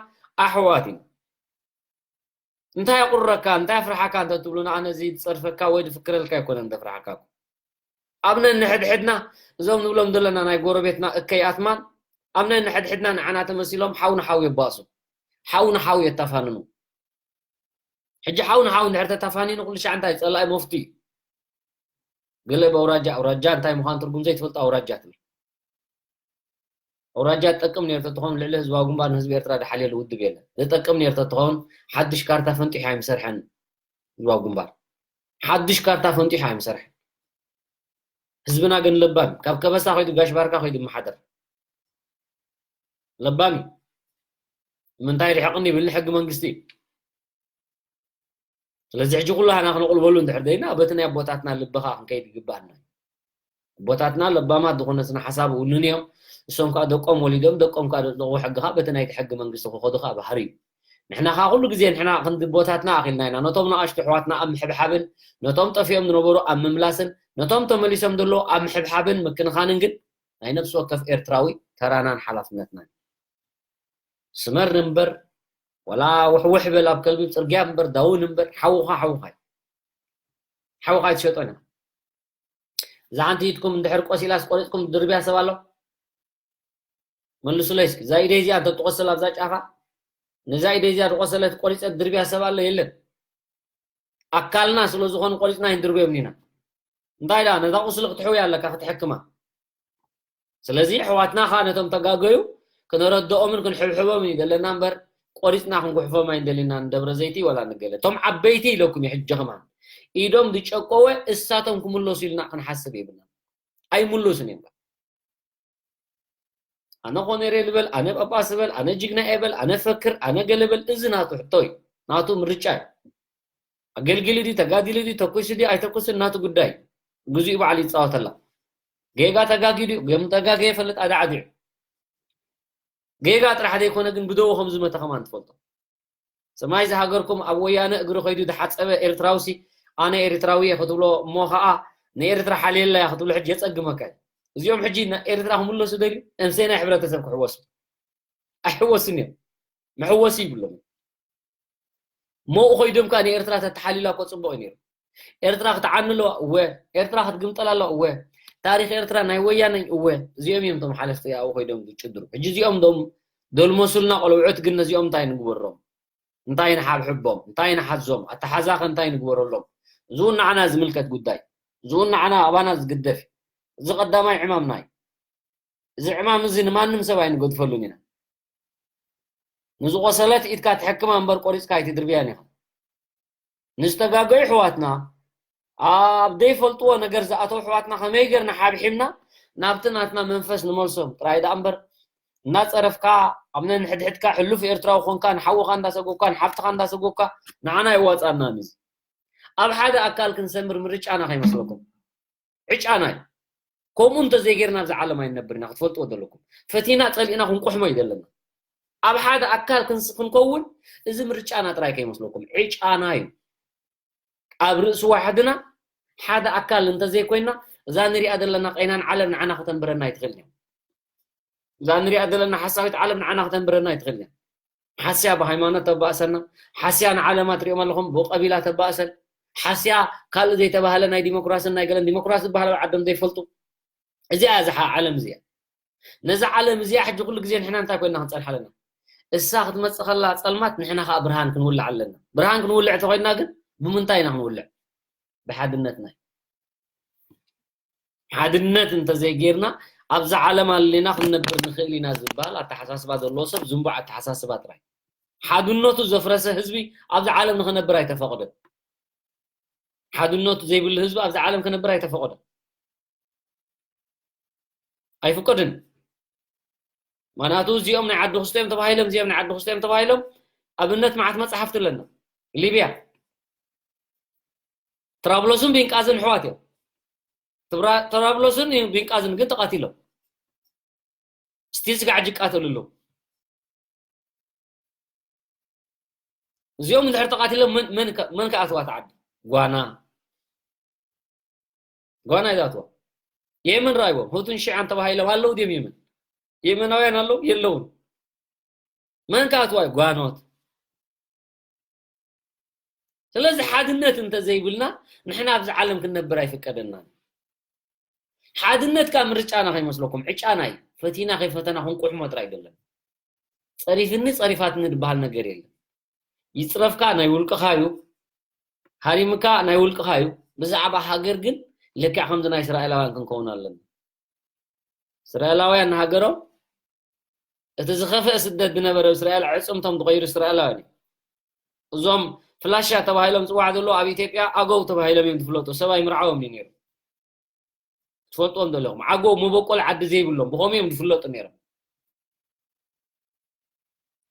ኣሕዋት ኢና እንታይ የቑርረካ እንታይ ኣፍርሓካ እንተ ትብሉ ንኣነ እዚ ዝጸርፈካ ወይ ዝፍክረልካ ኣይኮነን ዘፍርሓካ ኣብ ነንሕድሕድና እዞም ንብሎም ዘለና ናይ ጎረቤትና እከይ ኣትማን ኣብ ነንሕድሕድና ንዓና ተመሲሎም ሓው ንሓው የባእሱ ሓው ንሓው የታፋንኑ። ሕጂ ሓው ንሓው እንድሕር ተታፋኒኑ ኩሉ ሻዕ እንታይ ጸላኢ መፍቱ እዩ። ገለ ብኣውራጃ ኣውራጃ እንታይ ምዃን ትርጉም ዘይትፈልጡ ኣውራጃ ትብል። ኣውራጃ ትጠቅም ነርተ ትኾን ልዕሊ ህዝባዊ ግንባር ንህዝቢ ኤርትራ ድሓልየሉ ውድብ የለን። ዝጠቅም ነርተ ትኾን ሓድሽ ካርታ ፈንጢሑ ኣይምሰርሐን ህዝባዊ ግንባር። ሓድሽ ካርታ ፈንጢሑ ኣይምሰርሐን። ህዝብና ግን ለባም ካብ ከበሳ ኮይዱ ጋሽ ባርካ ኮይዱ መሓደር ለባም እዩ። ምንታይ ርሕቕኒ ይብል ሕጊ መንግስቲ እዩ። ስለዚ ሕጂ ኩላህና ክነቕልበሉ እንድሕር ደይና በቲ ናይ ኣቦታትና ልቢ ከዓ ክንከይድ ይግባኣና እዩ። ኣቦታትና ለባማት ዝኾነ ስነ ሓሳብ እውን እዮም። እሶም ከዓ ደቆም ወሊዶም ደቆም ከዓ ደጥለቑ ሕጊ ከዓ በቲ ናይቲ ሕጊ መንግስቲ ክኸዱ ከዓ ባህሪ እዩ። ንሕና ከዓ ኩሉ ግዜ ንሕና ክንዲ ኣቦታትና ኣኺልና ኢና ነቶም ንኣሽቱ ኣሕዋትና ኣብ ምሕብሓብን ነቶም ጠፊኦም ዝነበሩ ኣብ ምምላስን ነቶም ተመሊሶም ዘለዉ ኣብ ምሕብሓብን ምክንኻንን ግን ናይ ነፍሲ ወከፍ ኤርትራዊ ተራናን ሓላፍነትናን። ስመር እምበር ወላ ውሕውሕ በል ኣብ ከልቢ ጽርግያ እምበር ዳውን እምበር ሓውኻ ሓውኻ እዩ። ሓውኻ ኣይትሸጦን ኢኻ። እዛ ሓንቲ ኢድኩም እንድሕር ቆሲላስ ቆሪጽኩም ድርብያ ሰብ ኣሎ? መልሱለይ እስኪ። እዛ ኢደይ እዚኣ እንተትቆስል ኣብዛ ጫፋ ነዛ ኢደይ እዚኣ ዝቆሰለት ቆሪጸ ድርብያ ሰብ ኣሎ? የለን። ኣካልና ስለ ዝኾኑ ቆሪጽና ኣይንድርብዮም ኢና። እንታይ ደኣ ነዛ ቁስሊ ክትሕውያ ኣለካ ክትሕክማ። ስለዚ ኣሕዋትና ኸኣ ነቶም ተጋገዩ ክነረድኦምን ክንሕብሕቦምን እዩ ዘለና እምበር ቆሪጽና ክንጉሕፎም ኣይንደልናን። ደብረ ዘይቲ ወላ ንገለ እቶም ዓበይቲ ኢለኩም እዩ ሕጂ ኸማን ኢዶም ዝጨቆወ እሳቶም ክምለሱ ኢልና ክንሓስብ የብልና። ኣይምለሱን እዮም። ኣነ ኮነሬል በል፣ ኣነ ጳጳስ በል፣ ኣነ ጅግና እየ በል፣ ኣነ ፈክር፣ ኣነ ገለ በል፣ እዚ ናቱ ሕቶ እዩ፣ ናቱ ምርጫ እዩ። ኣገልጊሉ ድዩ፣ ተጋዲሉ ድዩ፣ ተኩሱ ድዩ፣ ኣይተኩስን ናቱ ጉዳይ እዩ። ግዜኡ ባዕሉ ይጻወተላ። ጌጋ ተጋጊዩ ድዩ፣ ከም ተጋገየ ይፈልጥ፣ ኣዳዕዲዑ። ጌጋ ጥራሕ ዘይኮነ ግን ብደዉ ከም ዝመተ ከማን ትፈልጦ። ሰማይ ዝሃገርኩም ኣብ ወያነ እግሪ ከይዱ ዝሓጸበ ኤርትራውሲ ኣነ ኤርትራዊ እየ ክትብሎ እሞ ኸኣ ንኤርትራ ሓልየላ እያ ክትብሎ ሕጂ የጸግመካ እዩ። እዚኦም ሕጂ ንኤርትራ ክምለሱ ደልዩ እምሰይ ናይ ሕብረተሰብ ክሕወሱ ኣይሕወሱን እዮም። መሕወሲ ይብሎም። ሞኡ ኮይዶም ከኣ ንኤርትራ ተተሓሊላ እኮ ጽቡቕ እዩ ነይሩ። ኤርትራ ክትዓኒ ኣለዋ እወ። ኤርትራ ክትግምጠል ኣለዋ እወ። ታሪኽ ኤርትራ ናይ ወያነ እወ። እዚኦም እዮም እቶም ሓለፍቲ ኣብኡ ኮይዶም ዝጭድሩ። ሕጂ እዚኦም ዶም ደልመሱልና ቆልብዑት ግን ነዚኦም እንታይ ንግበሮም? እንታይ ንሓብሕቦም? እንታይ ንሓዞም? ኣተሓዛኸ እንታይ ንግበረሎም? እዚውን ንዓና ዝምልከት ጉዳይ። እዚውን ንዓና ኣባና ዝግደፍ። እዚ ቀዳማይ ዕማምና እዩ። እዚ ዕማም እዚ ንማንም ሰብ ኣይንገድፈሉን ኢና። ንዝቆሰለት ኢድካ ትሕክማ እምበር ቆሪጽካ ኣይትድርብያን ኢኻ። ንዝተጋገዩ ኣሕዋትና ኣብ ዘይፈልጥዎ ነገር ዝኣተው ኣሕዋትና ከመይ ጌርና ሓብሒብና ናብቲ ናትና መንፈስ ንመልሶም ጥራይ ደኣ እምበር እናጸረፍካ ኣብ ነንሕድሕድካ ሕሉፍ ኤርትራዊ ኮንካ ንሓውኻ እንዳሰጎግካ ንሓፍትኻ እንዳሰጎግካ ንዓና ኣይዋጻናን እዚ ኣብ ሓደ ኣካል ክንሰምር ምርጫና ከይመስለኩም ዕጫና እዩ። ከምኡ እንተዘይጌርና ኣብዚ ዓለም ኣይንነብር ኢና ክትፈልጥዎ ዘለኩም። ፈቲና ጸሊእና ክንቁሕሞ እዩ ዘለና። ኣብ ሓደ ኣካል ክንስ- ክንከውን እዚ ምርጫና ጥራይ ከይመስለኩም ዕጫና እዩ። ኣብ ርእሲ ዋሕድና ሓደ ኣካል እንተዘይኮይና እዛ ንሪኣ ዘለና ቀይናን ዓለም ንዓና ከተንብረና ኣይትኽእልን እያ። እዛ ንሪኣ ዘለና ሓሳዊት ዓለም ንዓና ከተንብረና ኣይትኽእልን እያ። ሓስያ ብሃይማኖት ተባእሰና፣ ሓስያ ንዓለማ ትሪኦም ኣለኹም ብቀቢላ ተባእሰን፣ ሓስያ ካልእ ዘይተባህለ ናይ ዲሞክራስን ናይ ገለን ዲሞክራሲ ዝበሃል ኣብ ዓዶም ዘይፈልጡ። እዚኣ እዛ ሓ- ዓለም እዚኣ ነዛ ዓለም እዚኣ ሕጂ ኩሉ ግዜ ንሕና እንታይ ኮይና ክንጸንሓ ኣለና? እሳ ክትመጽእ ከላ ጸልማት ንሕና ከኣ ብርሃን ክንውልዕ ኣለና። ብርሃን ክንውልዕ ተኾይንና ግን ብምንታይ ኢና ክንውልዕ? ብሓድነትና እዩ። ሓድነት እንተዘይጌርና ኣብዛ ዓለም ኣለና ክንነብር ንኽእል ኢና ዝበሃል ኣተሓሳስባ ዘለዎ ሰብ ዝንቡዕ ኣተሓሳስባ ጥራይ። ሓድነቱ ዘፍረሰ ህዝቢ ኣብዛ ዓለም ንኽነብር ኣይተፈቕደን። ሓድነቱ ዘይብሉ ህዝቢ ኣብዛ ዓለም ክነብር ኣይተፈቕደን። ኣይፍቀድን። ምኽንያቱ እዚኦም ናይ ዓዲ ክስቶ እዮም ተባሂሎም እዚኦም ናይ ዓዲ ክስቶ እዮም ተባሂሎም ኣብነት መዓት መፅሓፍቲ ኣለና። ሊብያ ትራብሎስን ቢንቃዝን ኣሕዋት እዮም። ትብራ- ትራብሎስን ቢንቃዝን ግን ተቐቲሎም ስቲል ስጋዕ ሕጂ ይቃተሉ ኣለዉ። እዚኦም እንድሕር ተቓቲሎም መን- መን ከ- መን ከኣትዋ እቲ ዓዲ? ጓና ጓና እዩ ዝኣትዋ። የመን ረኣይዎም ሁቱን ሽዓን ተባሂሎም ኣለዉ ድዮም የመን? የመናውያን ኣለዉ የለውን? መን ከኣትዋ እዩ? ጓኖት። ስለዚ ሓድነት እንተዘይብልና ንሕና ኣብዚ ዓለም ክንነብር ኣይፍቀደናን። ሓድነት ካብ ምርጫና ከይመስለኩም ዕጫና እዩ። ፈቲና ከይፈተና ክንቁሕሞ ጥራይ ኣይደለን። ጸሪፍኒ ጸሪፋትኒ ዝበሃል ነገር የለን። ይጽረፍካ ናይ ውልቅኻ እዩ፣ ሃሪምካ ናይ ውልቅኻ እዩ። ብዛዕባ ሃገር ግን ልክዕ ከምዚ ናይ እስራኤላውያን ክንከውን ኣለና። እስራኤላውያን ንሃገሮም እቲ ዝኸፍአ ስደት ዝነበረ እስራኤል ዕጽምቶም ዝቐይሩ እስራኤላውያን እዮም። እዞም ፍላሻ ተባሂሎም ዝጽዋዕ ዘለዉ ኣብ ኢትዮጵያ ኣገው ተባሂሎም እዮም ዝፍለጡ። ሰብ ኣይምርዓዎም እዩ ነይሩ። ትፈልጥዎም ዘለኹም ዓገው መበቆል ዓዲ ዘይብሎም ብኸምኡ እዮም ዝፍለጡ ነይሮም።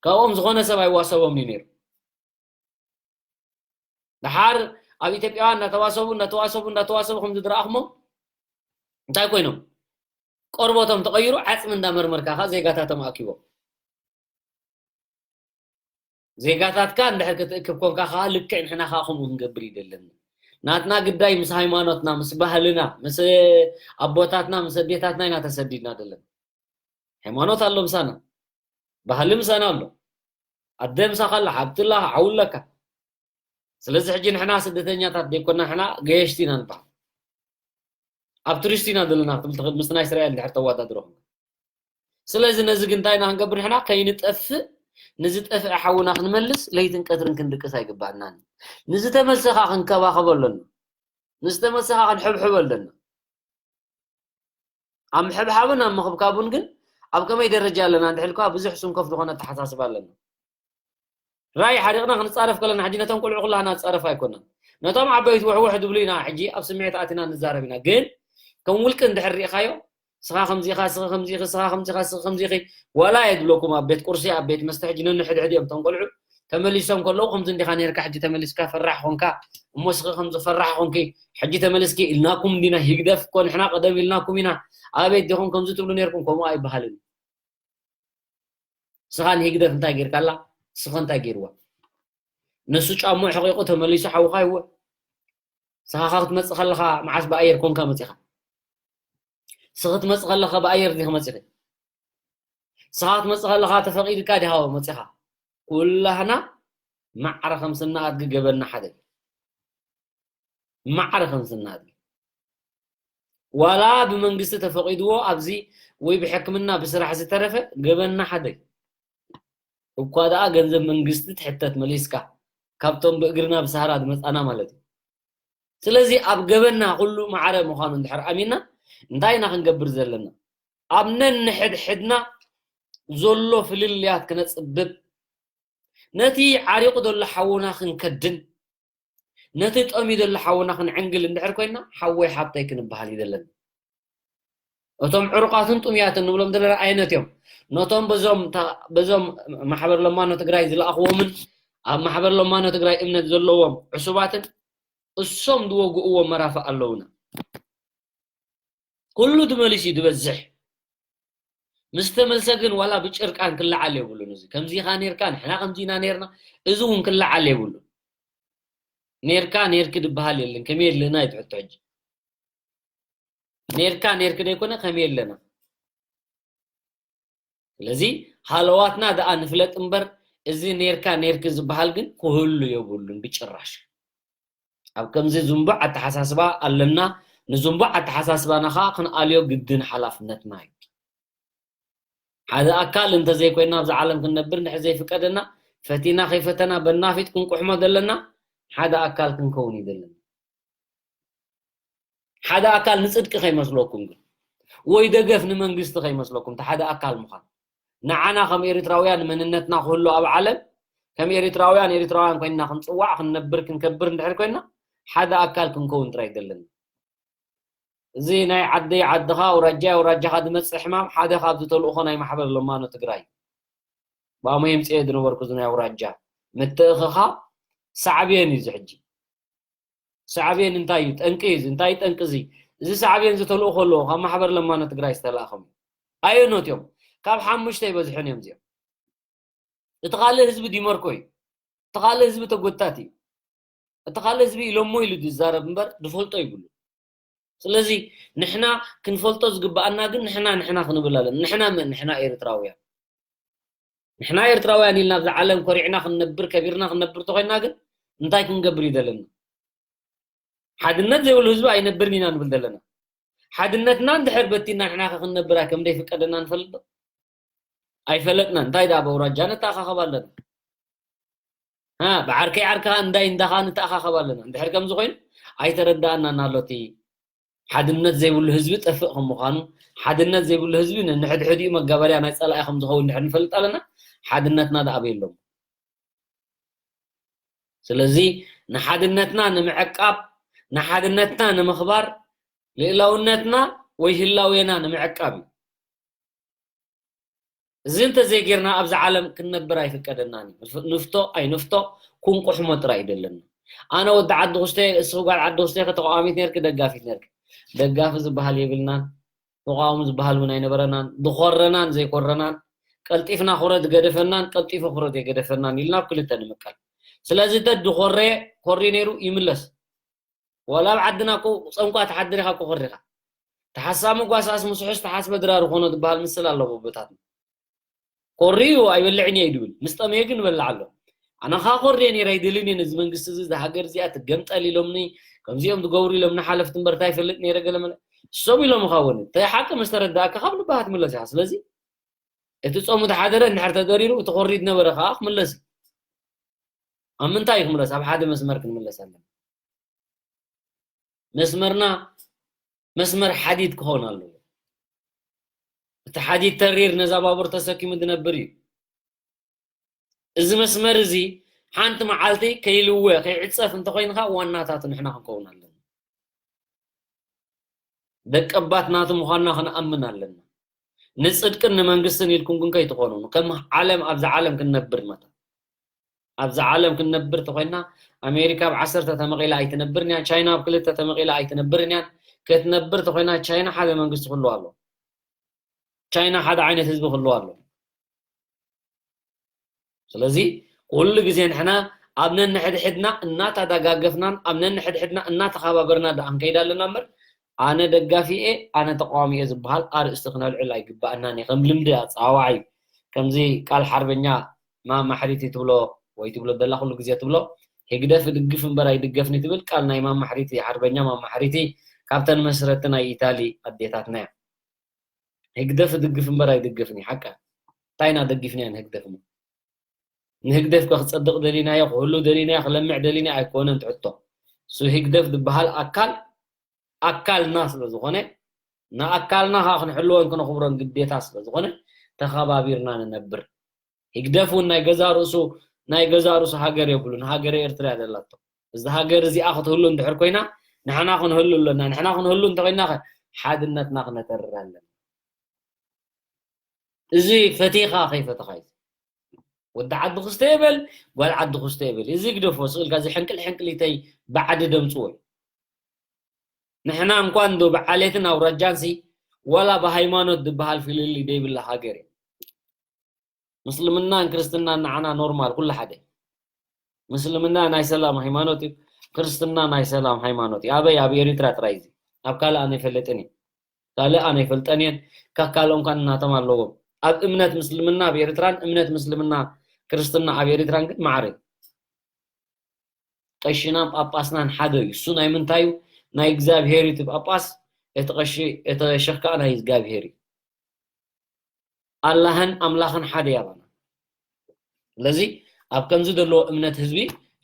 ካብኦም ዝኾነ ሰብ ኣይዋሰቦም እዩ ነይሩ። ድሓር ኣብ ኢትዮጵያውያን እናተዋሰቡ እናተዋሰቡ እናተዋሰቡ ከም ዝድረኣኹሞ እንታይ ኮይኖም? ቆርቦቶም ተቐይሩ ዓፅሚ እንዳመርመርካ ከዓ ዜጋታቶም ኣኪቦም። ዜጋታትካ እንድሕር ክትእክብ ኮንካ ከዓ ልክዕ ንሕና ከዓ ከምኡ ክንገብር ይደለና። ናትና ግዳይ ምስ ሃይማኖትና፣ ምስ ባህልና፣ ምስ ኣቦታትና፣ ምስ ኣዴታትና ኢና ተሰዲድና ደለና። ሃይማኖት ኣሎ ምሳና፣ ባህሊ ምሳና ኣሎ። ኣደ ምሳኻ ኣላ፣ ሓብቲ ኣላ፣ ሓው ኣለካ። ስለዚ ሕጂ ንሕና ስደተኛታት ዘይኮና፣ ንሕና ገየሽቲ ኢና ንበሃል። ኣብ ቱሪስት ኢና ዘለና ክትብል ትኽእል፣ ምስ ናይ እስራኤል እንድሕር ተወዳድሮ። ስለዚ ነዚ ግን እንታይ ኢና ክንገብር ንሕና? ከይንጠፍእ፣ ንዝጠፍአ ሓውና ክንመልስ ለይትን ቀትርን ክንድቅስ ኣይግባእናን። ንዝተመልሰኻ ክንከባኸቦ ኣለና። ንዝተመልሰኻ ክንሕብሕቦ ኣለና። ኣብ ምሕብሓብን ኣብ ምኽብካቡን ግን ኣብ ከመይ ደረጃ ኣለና እንድሕልካ ብዙሕ ስንኮፍ ዝኾነ ኣተሓሳስባ ኣለና። ራይ ሓሪቕና ክንጻረፍ ከለና ሕጂ ነቶም ቆልዑ ኩላህና ንጻረፍ ኣይኮናን። ነቶም ዓበይቲ ውሕውሕ ዝብሉ ኢና ሕጂ ኣብ ስምዒት ኣቲና ንዛረብ ኢና። ግን ከም ውልቂ እንድሕር ርኢኻዮ፣ ስኻ ከምዚኻ፣ ስኺ ከምዚኺ፣ ስኻ ከምዚኻ፣ ስኺ ከምዚኺ፣ ዋላ እየ ዝብለኩም ኣብ ቤት ቁርሲ፣ ኣብ ቤት መስተ ሕጂ ነንሕድሕድ እዮም እቶም ቆልዑ ተመሊሶም ከለዉ ከምዚ እንዲኻ ነይርካ፣ ሕጂ ተመሊስካ ፈራሕ ኾንካ፣ እሞ ስኺ ከምዚ ፈራሕ ኾንኪ፣ ሕጂ ተመሊስኪ ኢልናኩም እንዲና፣ ህግደፍ እኮ ንሕና ቀደም ኢልናኩም ኢና፣ ኣበይ ዲኹም ከምዚ ትብሉ ነይርኩም፣ ከምኡ ኣይበሃልን። ስኻ ንህግደፍ እንታይ ጌርካላ? ስኸ እንታይ ጌርዋ? ነሱ ጫምኡ ሕቂቑ ተመሊሱ ሓውኻ ይወ። ስኻ ክትመጽእ ከለኻ መዓስ ብኣየር ኮንካ መጺኻ? ስኺ ክትመጽእ ከለኻ ብኣየር ዲኺ መጺኺ? ስኻ ክትመጽእ ከለኻ ተፈቒድካ ዲኻ መጺኻ? ኩላህና ማዕረ ከም ስና ኣድጊ ገበና ሓደ። ማዕረ ከም ስና ኣድጊ። ዋላ ብመንግስቲ ተፈቒድዎ ኣብዚ ወይ ብሕክምና ብስራሕ ዝተረፈ ገበና ሓደ። እኳ ደኣ ገንዘብ መንግስቲ ትሕተት መሊስካ፣ ካብቶም ብእግርና ብሳህራ ዝመጻና ማለት እዩ። ስለዚ ኣብ ገበና ኩሉ ማዕረ ምዃኑ እንድሕር ኣሚንና፣ እንታይ ኢና ክንገብር ዘለና? ኣብ ነንሕድሕድና ዘሎ ፍልልያት ክነጽብብ፣ ነቲ ዓሪቑ ዘሎ ሓውና ክንከድን፣ ነቲ ጠምዩ ዘሎ ሓውና ክንዕንግል እንድሕር ኮይና፣ ሓወይ ሓብተይ ክንበሃል እዩ ዘለና። እቶም ዕሩቓትን ጥሙያትን ንብሎም ዘለና ዓይነት እዮም። ነቶም በዞም ታ-፣ በዞም ማሕበር ለማኖ ትግራይ ዝለኣኽዎምን ኣብ ማሕበር ለማኖ ትግራይ እምነት ዘለዎም ዕሱባትን እሶም ዝወግእዎ መራፍእ ኣለውና። ኩሉ ትመሊስ እዩ ዝበዝሕ። ምስ ተመልሰ ግን ዋላ ብጭርቃን ክለዓል የብሉን። እዚ ከምዚ ኢኻ ነይርካ፣ ንሕና ከምዚ ኢና ነይርና፣ እዚ እውን ክለዓል የብሉን። ነይርካ ነይርኪ ዝበሃል የለን። ከመይ ኣለና እዩ ትሕቶ ሕጂ። ነይርካ ነይርኪ ዘይኮነ ከመይ ኣለና። ስለዚ ሃለዋትና ደኣ ንፍለጥ እምበር፣ እዚ ነይርካ ነይርኪ ዝበሃል ግን ክህሉ የብሉን ብጭራሽ። ኣብ ከምዚ ዝንቡዕ ኣተሓሳስባ ኣለና። ንዝንቡዕ ኣተሓሳስባና ኸኣ ክንኣልዮ ግድን ሓላፍነትና እዩ። ሓደ ኣካል እንተዘይኮይና ኣብዚ ዓለም ክንነብር እንድሕር ዘይፍቀደና፣ ፈቲና ከይፈተና በናፊት ክንቁሕሞ ዘለና ሓደ ኣካል ክንከውን እዩ ዘለና። ሓደ ኣካል ንጽድቂ ከይመስለኩም ግን፣ ወይ ደገፍ ንመንግስቲ ከይመስለኩም፣ እቲ ሓደ ኣካል ምዃን። ንዓና ከም ኤሪትራውያን መንነትና ክህሉ ኣብ ዓለም፣ ከም ኤሪትራውያን፣ ኤሪትራውያን ኮይንና ክንጽዋዕ፣ ክንነብር፣ ክንከብር እንድሕር ኮይንና፣ ሓደ ኣካል ክንከውን ጥራይ ዘለና። እዚ ናይ ዓደይ ዓድኻ፣ ኣውራጃይ ኣውራጃኻ ዝመጽእ ሕማም ሓደ ካብዚ ተልእኾ ናይ ማሕበር ለማኖ ትግራይ። ብኣሞ የምጽኤ ዝነበርኩ እዚ ናይ ኣውራጃ ምትእኽኻብ ሳዕቤን እዩ እዚ ሕጂ። ሳዕቤን እንታይ እዩ? ጠንቂ እዩ እዚ። እንታይ እዩ ጠንቂ እዚ? እዚ ሳዕቤን እዚ ተልእኾ ኣለዎ፣ ካብ ማሕበር ለማኖ ትግራይ ዝተላእኾም እዩ። ኣየኖት እዮም? ካብ ሓሙሽተ ኣይበዝሑን እዮም እዚኦም። እቲ ካልእ ህዝቢ ዲመርኮ እዩ። እቲ ካልእ ህዝቢ ተጎታት እዩ። እቲ ካልእ ህዝቢ ኢሎሞ ኢሉ ዝዛረብ እምበር ዝፈልጦ ይብሉ። ስለዚ ንሕና ክንፈልጦ ዝግብኣና ግን ንሕና ንሕና ክንብል ኣለና። ንሕና መን? ንሕና ኤርትራውያን። ንሕና ኤርትራውያን ኢልና ኣብዛ ዓለም ኮሪዕና ክንነብር፣ ከቢርና ክንነብር ተኾይና ግን እንታይ ክንገብር እዩ ዘለና? ሓድነት ዘይብሉ ህዝቢ ኣይነብርን ኢና ንብል ዘለና። ሓድነትና እንድሕር በቲና ንሕና ከ ክንነብር ከም ዘይፍቀደና ንፈልጥ ዶ? ኣይፈለጥናን። እንታይ ደኣ በውራጃ ንተኣኻኸብ ኣለና። እ፣ ብዓርከይ ዓርካ እንዳይ እንዳኻ ንተኣኻኸብ ኣለና። እንድሕር ከምዚ ኮይኑ ኣይተረዳእናን ኣሎ እቲ ሓድነት ዘይብሉ ህዝቢ ጠፍእ ከም ምዃኑ፣ ሓድነት ዘይብሉ ህዝቢ ነንሕድሕዲኡ መጋበርያ ናይ ጸላኢ ከም ዝኸውን እንድሕር ንፈልጥ ኣለና፣ ሓድነትና ደኣ ኣበይ ኣሎ? ስለዚ ንሓድነትና ንምዕቃብ፣ ንሓድነትና ንምኽባር፣ ልእላውነትና ወይ ህላዌና ንምዕቃብ እዩ። እዚ እንተዘይጌርና ኣብዛ ዓለም ክንነብር ኣይፍቀደናን እዩ። ንፍ-፣ ንፍቶ ኣይንፍቶ፣ ክንቁሕሞ ጥራይ እዩ ደለና። ኣነ ወዲ ዓዲ ኩስተ፣ እስኺ ጓል ዓዲ ኩስተ ተቃዋሚት ነርኪ፣ ደጋፊት ነርኪ። ደጋፊ ዝበሃል የብልናን፣ ተቃዋሚ ዝበሃል እውን ኣይነበረናን። ዝኮረናን ዘይኮረናን፣ ቀልጢፍና ኩረ ዝገደፈናን ቀልጢፉ ኩረ ዘይገደፈናን ኢልና ኣብ ክልተ ንምቀል። ስለዚ ተድኾረየ ኮሪ ነይሩ ይምለስ። ዋላ ኣብ ዓድና እኮ ጸንቋ ትሓድር ኢኻ እኮ ኮሪኻ። ተሓሳሚ ጓሳስ ምስሑስ ተሓስበ ድራር ኾኖ ዝበሃል ምስል ኣሎ ኣቦታትና። ኮርዩ ኣይበልዕን እየ ድብል፣ ምስ ጠምየ ግን እበልዕ ኣሎ። ኣነ ኸኣ ኮርየ ነይረ ኣይደልን እየ ነዚ መንግስቲ እዚ፣ እዛ ሃገር እዚኣ ትገምጠል ኢሎምኒ፣ ከምዚኦም ዝገብሩ ኢሎምኒ ሓለፍቲ እምበር እንታይ ይፈልጥ ነይረ ገለ መለ። እሶም ኢሎም ኸኣ እውን፣ እቲ ሓቂ ምስ ተረዳእካ ካብ ልብኻ ትምለስ ኢኻ። ስለዚ እቲ ጾሙ ዝሓደረ እንድሕር ተደሪሩ፣ እቲ ኮሪ ዝነበረ ኸኣ ክምለስ እዩ። ኣብ ምንታይ እዩ ክምለስ? ኣብ ሓደ መስመር ክንምለስ ኣለና። መስመርና መስመር ሓዲድ ክኸውን ኣለዎ። እቲ ሓዲድ ተሪር ነዛ ባቡር ተሰኪሙ ዝነብር እዩ። እዚ መስመር እዚ ሓንቲ መዓልቲ ከይልወ፣ ከይዕጸፍ እንተኾይኑ ኸኣ ዋናታቱ ንሕና ክንከውን ኣለና። ደቀባት ናቱ ምዃንና ክንኣምን ኣለና። ንጽድቅን ንመንግስትን ኢልኩም ግን ከይትኾኑ፣ ከም ዓለም ኣብዛ ዓለም ክንነብር መታ። ኣብዛ ዓለም ክንነብር ተኾይና፣ ኣሜሪካ ኣብ ዓሰርተ ተመቒላ ኣይትነብርን እያ፣ ቻይና ኣብ ክልተ ተመቒላ ኣይትነብርን እያ። ክትነብር ተኾይና፣ ቻይና ሓደ መንግስቲ ክህልዋ ኣለዎ። ቻይና ሓደ ዓይነት ህዝቢ ክህልዋ ኣለዎ። ስለዚ ኩሉ ግዜ ንሕና ኣብ ነንሕድሕድና እናተደጋገፍናን ኣብ ነንሕድሕድና እናተኸባበርና ደኣ ክንከይድ ኣለና እምበር፣ ኣነ ደጋፊ እየ፣ ኣነ ተቃዋሚ እየ ዝበሃል ኣርእስቲ ክነልዕል ኣይግባኣናን እዩ። ከም ልምዲ ኣጸዋዋዒ፣ ከምዚ ቃል ሓርበኛ ማማ ሕሪቲ ትብሎ ወይ ትብሎ ደላ ኩሉ ግዜ ትብሎ፣ ህግደፍ እድግፍ እምበር ኣይድገፍን ትብል ቃል ናይ ማማ ሕሪቲ፣ ሓርበኛ ማማ ሕሪቲ ካብተን መስረቲ ናይ ኢታሊ ኣዴታትና እያ። ህግደፍ እድግፍ እምበር ኣይድገፍን እዩ፣ ሓቃ። እንታይ ኢና ደጊፍናዮ ንህግደፍ እሞ? ንህግደፍ ከ ክጸድቕ ደሊናዮ፣ ክህሉ ደሊናዮ፣ ክለምዕ ደሊናዮ ኣይኮነን ትሕቶ። እሱ ህግደፍ ዝበሃል ኣካል፣ ኣካልና ስለ ዝኾነ፣ ንኣካልና ኸኣ ክንሕልዎን ክነኽብሮን ግዴታ ስለ ዝኾነ፣ ተኸባቢርና ንነብር። ህግደፍ እውን ናይ ገዛ ርእሱ፣ ናይ ገዛ ርእሱ ሃገር የብሉን፣ ሃገረ ኤርትራ እያ ደላቶ። እዛ ሃገር እዚኣ ክትህሉ እንድሕር ኮይና፣ ንሕና ክንህሉ ኣለና። ንሕና ክንህሉ እንተኾይና ኸ፣ ሓድነትና ክነተርር ኣለና። እዚ ፈቲኻ ከይፈተኻ እዩ። ወዲ ዓዲ ኩስተ ይበል፣ ጓል ዓዲ ኩስተ ይበል። እዚ ግደፎ፣ ስቕ ኢልካ እዚ ሕንቅል ሕንቅሊተይ ብዓዲ ደምጽዎ እዩ። ንሕና እንኳን እንዶ ብዓሌትን ኣውራጃንሲ፣ ዋላ ብሃይማኖት ዝበሃል ፍልልይ ዘይብላ ሃገር እያ። ምስልምናን ክርስትናን ንዓና ኖርማል፣ ኩሉ ሓደ። ምስልምና ናይ ሰላም ሃይማኖት እዩ፣ ክርስትና ናይ ሰላም ሃይማኖት እዩ። ኣበይ? ኣብ ኤሪትራ ጥራይ እዚ። ኣብ ካልእ ኣነ ኣይፈልጥን እየ። ካልእ ኣነ ኣይፈልጠን እየን። ካብ ካልኦም ካን ናቶም ኣለዎም። ኣብ እምነት ምስልምና ኣብ ኤርትራን እምነት ምስልምና ክርስትና ኣብ ኤርትራን ግን ማዕረ እዩ። ቀሽናን ጳጳስናን ሓደ እዩ። እሱ ናይ ምንታይ እዩ? ናይ እግዚኣብሄር እዩ። እቲ ጳጳስ፣ እቲ ቀሺ፣ እቲ ሸኽ ከኣ ናይ እግዚኣብሄር እዩ። ኣላህን ኣምላኽን ሓደ እዩ ኣባና። ስለዚ ኣብ ከምዚ ዘለዎ እምነት ህዝቢ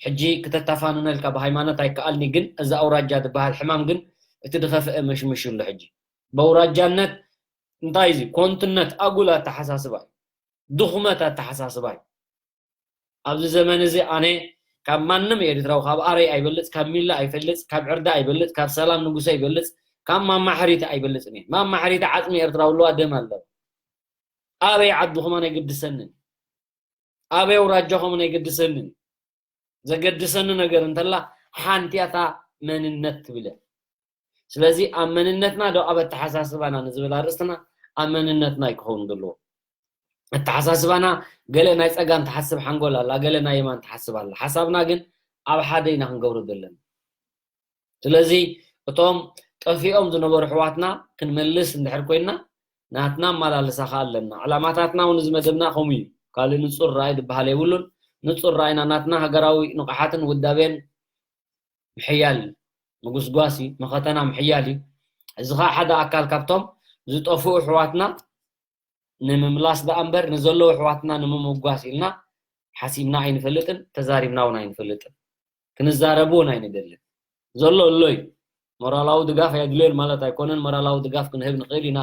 ሕጂ ክተታፋንኖ ኢልካ ብሃይማኖት ኣይከኣልኒ፣ ግን እዚ ኣውራጃ ዝበሃል ሕማም ግን እቲ ዝኸፍአ መሽምሽ ኣሎ። ሕጂ በውራጃነት እንታይ እዚ ኮንትነት ኣጉል ኣተሓሳስባ እዩ። ድኹመት ኣተሓሳስባ እዩ። ኣብዚ ዘመን እዚ ኣነ ካብ ማንም ኤርትራዊ፣ ካብ ኣረይ ኣይበልጽ፣ ካብ ሚላ ኣይፈልጽ፣ ካብ ዕርዳ ኣይበልጽ፣ ካብ ሰላም ንጉሰ ኣይበልጽ፣ ካብ ማማ ሕሪቲ ኣይበልጽን እየ። ማማ ሕሪቲ ዓጽሚ ኤርትራዊ ኣለዋ፣ ደም ኣለዋ። ኣበይ ዓድኹም ኣነ ኣይገድሰንን። ኣበይ ኣውራጃኹም ኣነ ኣይገድሰንን። ዘገድሰኒ ነገር እንተላ ሓንቲ እያ፣ እታ መንነት ትብል እያ። ስለዚ ኣብ መንነትና ዶ ኣብ ኣተሓሳስባና ንዝብል ኣርእስትና ኣብ መንነትና እዩ ክኸውን ዘለዎ። ኣተሓሳስባና ገለ ናይ ጸጋም ትሓስብ ሓንጎል ኣላ፣ ገለ ናይ የማን ትሓስብ ኣላ። ሓሳብና ግን ኣብ ሓደ ኢና ክንገብሮ ዘለና። ስለዚ እቶም ጠፊኦም ዝነበሩ ኣሕዋትና ክንመልስ እንድሕር ኮይንና ናትና ኣመላልሳ ከኣ ኣለና። ዕላማታትና እውን እዚ መደብና ከምኡ እዩ። ካልእ ንጹር ራእይ ዝበሃል የብሉን። ንጹር ራእይና ናትና ሃገራዊ ንቕሓትን ውዳቤን ምሕያል እዩ። ምጉስጓስ እዩ፣ መኸተና ምሕያል እዩ። እዚ ኸኣ ሓደ ኣካል ካብቶም ዝጠፍኡ ኣሕዋትና ንምምላስ ደኣ እምበር ንዘለዉ ኣሕዋትና ንምምጓስ ኢልና ሓሲብና ኣይንፈልጥን፣ ተዛሪብና እውን ኣይንፈልጥን። ክንዛረብ እውን ኣይንደልን። ዘሎ ኣሎ እዩ። ሞራላዊ ድጋፍ ኣየድልዮን ማለት ኣይኮነን። ሞራላዊ ድጋፍ ክንህብ ንኽእል ኢና፣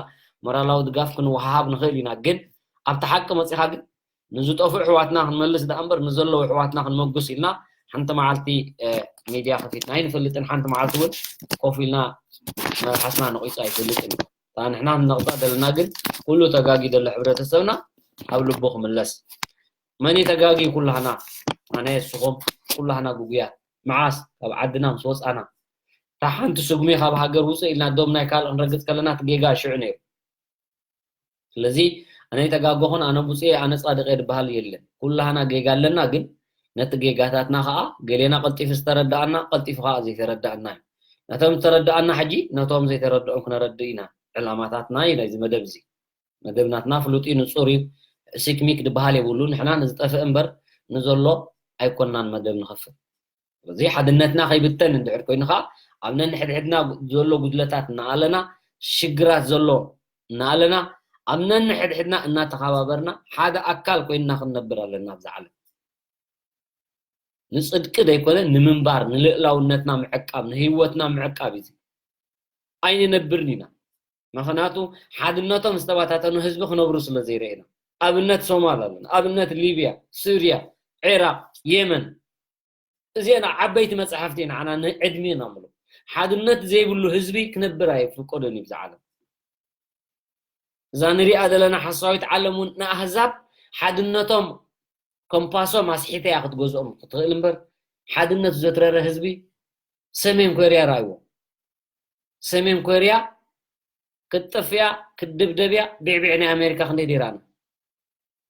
ሞራላዊ ድጋፍ ክንወሃሃብ ንኽእል ኢና። ግን ኣብቲ ሓቂ መፂኻ ግን ንዝጠፍኡ ኣሕዋትና ክንመልስ ደኣ እምበር ንዘለዉ ኣሕዋትና ክንመጉስ ኢልና ሓንቲ መዓልቲ ሚድያ ከፊትና ኣይንፈልጥን። ሓንቲ መዓልቲ እውን ኮፍ ኢልና መልሓስና ነቒፁ ኣይፈልጥን እዩ። እታ ንሕና ንነቕፃ ዘለና ግን ኩሉ ተጋጊ ዘሎ ሕብረተሰብና ኣብ ልቡ ክምለስ። መን እዩ ተጋጊ? ኩላህና። ኣነ፣ ንስኹም፣ ኩላህና ጉጉያት። መዓስ? ካብ ዓድና ምስ ወፃና። እታ ሓንቲ ስጉሚ ካብ ሃገር ውፅእ ኢልና ዶብ ናይ ካልእ ክንረግፅ ከለና እቲ ጌጋ ሽዑ ነይሩ። ስለዚ ኣነ ተጋገኹን ኣነ ብፁዕ ኣነ ጻድቕ እየ ዝበሃል የለን። ኩላህና ጌጋ ኣለና፣ ግን ነቲ ጌጋታትና ኸዓ ገሌና ቀልጢፉ ዝተረድኣና፣ ቀልጢፉ ኸዓ ዘይተረድኣና እዩ። ነቶም ዝተረድኣና ሕጂ ነቶም ዘይተረድኦም ክነረድእ ኢና። ዕላማታትና እዩ ናይዚ መደብ እዚ። መደብ ናትና ፍሉጥ እዩ፣ ንጹር እዩ። ሲክሚክ ዝበሃል የብሉ። ንሕና ንዝጠፍእ እምበር ንዘሎ ኣይኮናን መደብ ንኸፍት። ስለዚ ሓድነትና ከይብተን እንድሕር ኮይኑ ኸዓ ኣብ ነንሕድሕድና ዘሎ ጉድለታት እናኣለና ሽግራት ዘሎ እናኣለና ኣብ ነንሕድሕድና እናተኸባበርና ሓደ ኣካል ኮይንና ክንነብር ኣለና ኣብዛ ዓለም። ንጽድቂ ዘይኮነ ንምንባር፣ ንልእላውነትና ምዕቃብ፣ ንህይወትና ምዕቃብ እዩ። ኣይንነብርን ኢና። ምኽንያቱ ሓድነቶም ዝተባታተኑ ህዝቢ ክነብሩ ስለ ዘይረኤና። ኣብነት ሶማል ኣለና፣ ኣብነት ሊብያ፣ ሱርያ፣ ዒራቕ፣ የመን። እዚአን ዓበይቲ መጻሕፍቲ ንዓና ንዕድሚና ምሉ። ሓድነት ዘይብሉ ህዝቢ ክነብር ኣይፍቀዶን እዩ ብዛ ዓለም። እዛ ንሪኣ ዘለና ሓሳዊት ዓለም እውን ንኣህዛብ ሓድነቶም ኮምፓሶም ኣስሒተ እያ ክትገዝኦም ክትኽእል እምበር ሓድነት ዘትረረ ህዝቢ ሰሜን ኮርያ ረኣይዎ። ሰሜን ኮርያ ክትጠፍያ ክትድብደብያ ብዕብዕ ናይ ኣሜሪካ ክንደይ ደይራና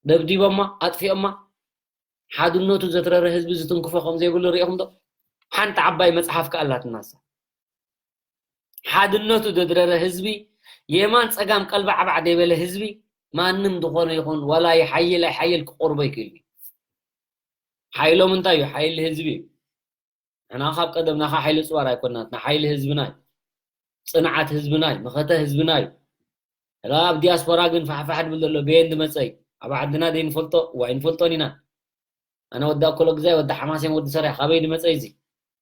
ደብዲቦማ ኣጥፊኦማ። ሓድነቱ ዘትረረ ህዝቢ ዝትንክፎ ከም ዘይብሉ ሪኢኹም ዶ? ሓንቲ ዓባይ መጽሓፍ ከኣላትና እሳ ሓድነቱ ዘድረረ ህዝቢ የማን ጸጋም ቀልባዕባዕ ዘይበለ ህዝቢ ማንም ዝኾነ ይኹን ዋላ ይሓይል ኣይሓይል ክቆርቦ ይክእል እዩ። ሓይሎም እንታይ እዩ? ሓይሊ ህዝቢ እዩ። ንሕና ካብ ቀደምና ኸዓ ሓይሊ ጽዋር ኣይኮናትና፣ ሓይሊ ህዝብና እዩ። ጽንዓት ህዝብና እዩ፣ መኸተ ህዝብና እዩ። ሕራ ኣብ ዲያስፖራ ግን ፋሕፋሕ ድብል ዘሎ በየን ድመጸ እዩ? ኣብ ዓድና ደይንፈልጦ? እዋ ኣይንፈልጦን ኢና። ኣነ ወዲ ኣኮሎ ግዛይ፣ ወዲ ሓማሴን፣ ወዲ ሰርያ፣ ካበይ ድመጸ እዩ እዚ?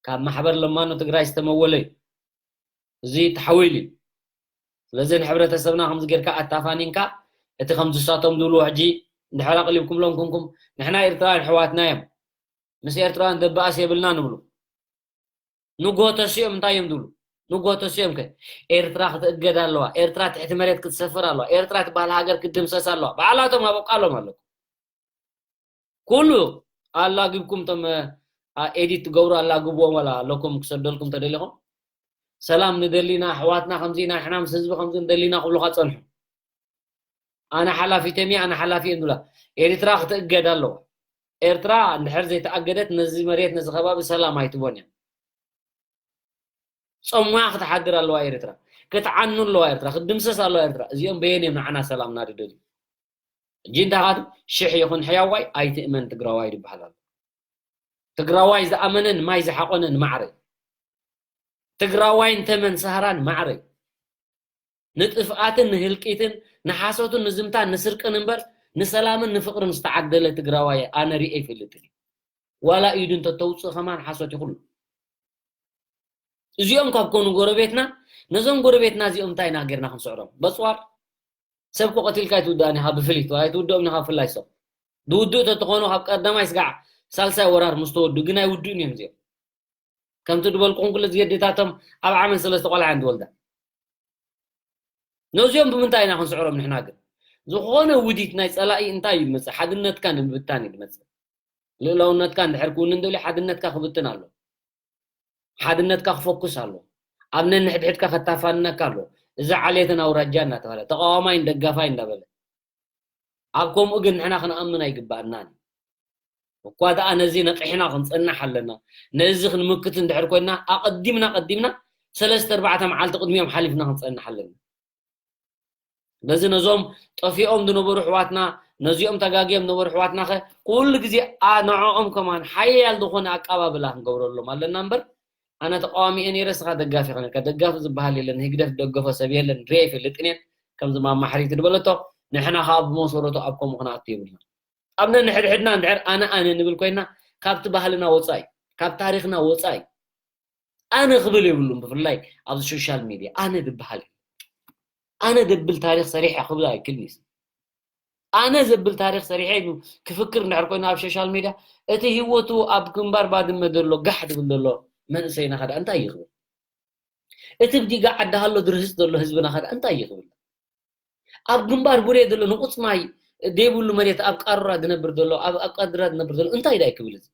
ካብ ማሕበር ለማኖ ትግራይ ዝተመወለ እዩ። እዚ ተሓዊሉ እዩ። ስለዚ ንሕብረተሰብና ከምዚ ጌርካ ኣታፋኒንካ እቲ ከምዚ ሳቶም ዝብልዎ ሕጂ እንድሕር ኣቕሊብኩምሎም ኩንኩም ንሕና ኤርትራውያን ኣሕዋትና እዮም። ምስ ኤርትራውያን ደባኣስ የብልና ንብሉ። ንጎ ተሲኦም እንታይ እዮም ዝብሉ? ንጎ ተሲኦም ከ ኤርትራ ክትእገድ ኣለዋ፣ ኤርትራ ትሕቲ መሬት ክትሰፍር ኣለዋ፣ ኤርትራ ትበሃል ሃገር ክትድምሰስ ኣለዋ። ባዕላቶም ኣብ ቃሎም ኣለኩ። ኩሉ ኣላግብኩም ቶም ኤዲት ትገብሩ ኣላግብዎም ወላ ኣለኩም ክሰደልኩም ተደሊኹም ሰላም ንደሊና ኣሕዋትና ከምዚ ኢና ንሕና ምስ ህዝቢ ከምዚ ንደሊና ክብሉካ ጸንሑ። ኣነ ሓላፊ ተሚ ኣነ ሓላፊ እየ ዝብላ ኤርትራ ክትእገድ ኣለዋ። ኤርትራ እንድሕር ዘይተኣገደት ነዚ መሬት ነዚ ከባቢ ሰላም ኣይትቦን እያ። ጸሙያ ክትሓድር ኣለዋ ኤርትራ። ክትዓኑ ኣለዋ ኤርትራ። ክትድምሰስ ኣለዋ ኤርትራ። እዚኦም በየን እዮም ንዓና ሰላምና ድደልዩ? ሕጂ እንታይ ካቱ ሽሕ ይኹን ሕያዋይ ኣይትእመን ትግራዋይ ዝበሃል ኣሎ። ትግራዋይ ዝኣመነ ንማይ ዝሓቆነ ንማዕረ እዩ። ትግራዋይን ተመን ሰሃራን ማዕረ እዩ። ንጥፍኣትን ንህልቂትን ንሓሶትን ንዝምታን ንስርቅን እምበር ንሰላምን ንፍቅርን ዝተዓደለ ትግራዋይ ኣነ ሪኤ ይፈልጥን እዩ። ዋላ ኢዱ እንተተውፅእ ከማን ሓሶት ይኹሉ። እዚኦም ካብ ኮኑ ጎረቤትና ነዞም ጎረቤትና እዚኦም እንታይ ኢና ጌርና ክንስዕሮም? በፅዋር ሰብ እኮ ቀቲልካ ኣይትውድኣን ኢኻ ብፍሊት ኣይትውድኦም ኢኻ ብፍላይ ሰብ ዝውድኡ ተተኾኑ ካብ ቀዳማይ ስጋዕ ሳልሳይ ወራር ምስ ተወዱ ግን ኣይውድኡን እዮም እዚኦም። ከምቲ ዝበልኩኹም ኩሉ ዝየድታቶም ኣብ ዓመት ሰለስተ ቆልዓ እየን ዝወልዳ። ነዚኦም ብምንታይ ኢና ክንስዕሮም ንሕና ግን? ዝኾነ ውዲት ናይ ጸላኢ እንታይ እዩ ዝመጽእ? ሓድነትካ ንምብታን እዩ ዝመጽእ። ልእላውነትካ እንድሕር ክውንን ደልዩ ሓድነትካ ክብትን ኣሎ። ሓድነትካ ክፈኩስ ኣሎ። ኣብ ነንሕድሕድካ ከታፋንነካ ኣሎ። እዚ ዓሌትን ኣውራጃ እናተባለ ተቃዋማይን ደጋፋይ እንዳበለ ኣብ ከምኡ ግን ንሕና ክንኣምን ኣይግባእናን። እኳ ደኣ ነዚ ነቂሕና ክንጸንሕ ኣለና። ነዚ ክንምክት እንድሕር ኮይና ኣቐዲምና ቀዲምና ሰለስተ ኣርባዕተ መዓልቲ ቅድሚኦም ሓሊፍና ክንጸንሕ ኣለና። በዚ ነዞም ጠፊኦም ዝነበሩ ኣሕዋትና ነዚኦም ተጋግዮም ዝነበሩ ኣሕዋትና ከ ኩሉ ግዜ ንዕኦም ከማን ሓያል ዝኾነ ኣቀባብላ ክንገብረሎም ኣለና እምበር ኣነ ተቃዋሚ እየ ነይረ እስኻ ደጋፊ ኾነካ ደጋፊ ዝበሃል የለን ህግደፍ ደገፎ ሰብ የለን ሪኤ ይፈልጥን እየ ከምዚ ማማ ሕሪቲ ዝበለቶ ንሕና ከዓ ብመሰረቱ ኣብ ከምኡ ክንኣቱ የብልና። ኣብ ነንሕድሕድና እንድሕር ኣነ ኣነ ንብል ኮይና ካብቲ ባህልና ወፃኢ፣ ካብ ታሪኽና ወፃኢ ኣነ ክብል የብሉን። ብፍላይ ኣብዚ ሶሻል ሚድያ ኣነ ዝበሃል ኣነ ዘብል ታሪኽ ሰሪሐ ክብል ኣይክልኒስ። ኣነ ዘብል ታሪኽ ሰሪሐ ኢሉ ክፍክር እንድሕር ኮይኑ ኣብ ሶሻል ሚድያ እቲ ህይወቱ ኣብ ግንባር ባድመ ዘሎ ጋሕ ዝብል ዘሎ መንእሰይና ከዳ እንታይ ይኽብል? እቲ ብዲጋ ዓዲ ሃሎ ድርህስ ዘሎ ህዝብና ከዳ እንታይ ይኽብል? ኣብ ግንባር ቡሬ ዘሎ ንቁጽ ማይ ዘይብሉ መሬት ኣብ ቃሩራ ዝነብር ዘሎ ኣብ ኣብ ቀድራ ዝነብር ዘሎ እንታይ ዳይ ክብል እዚ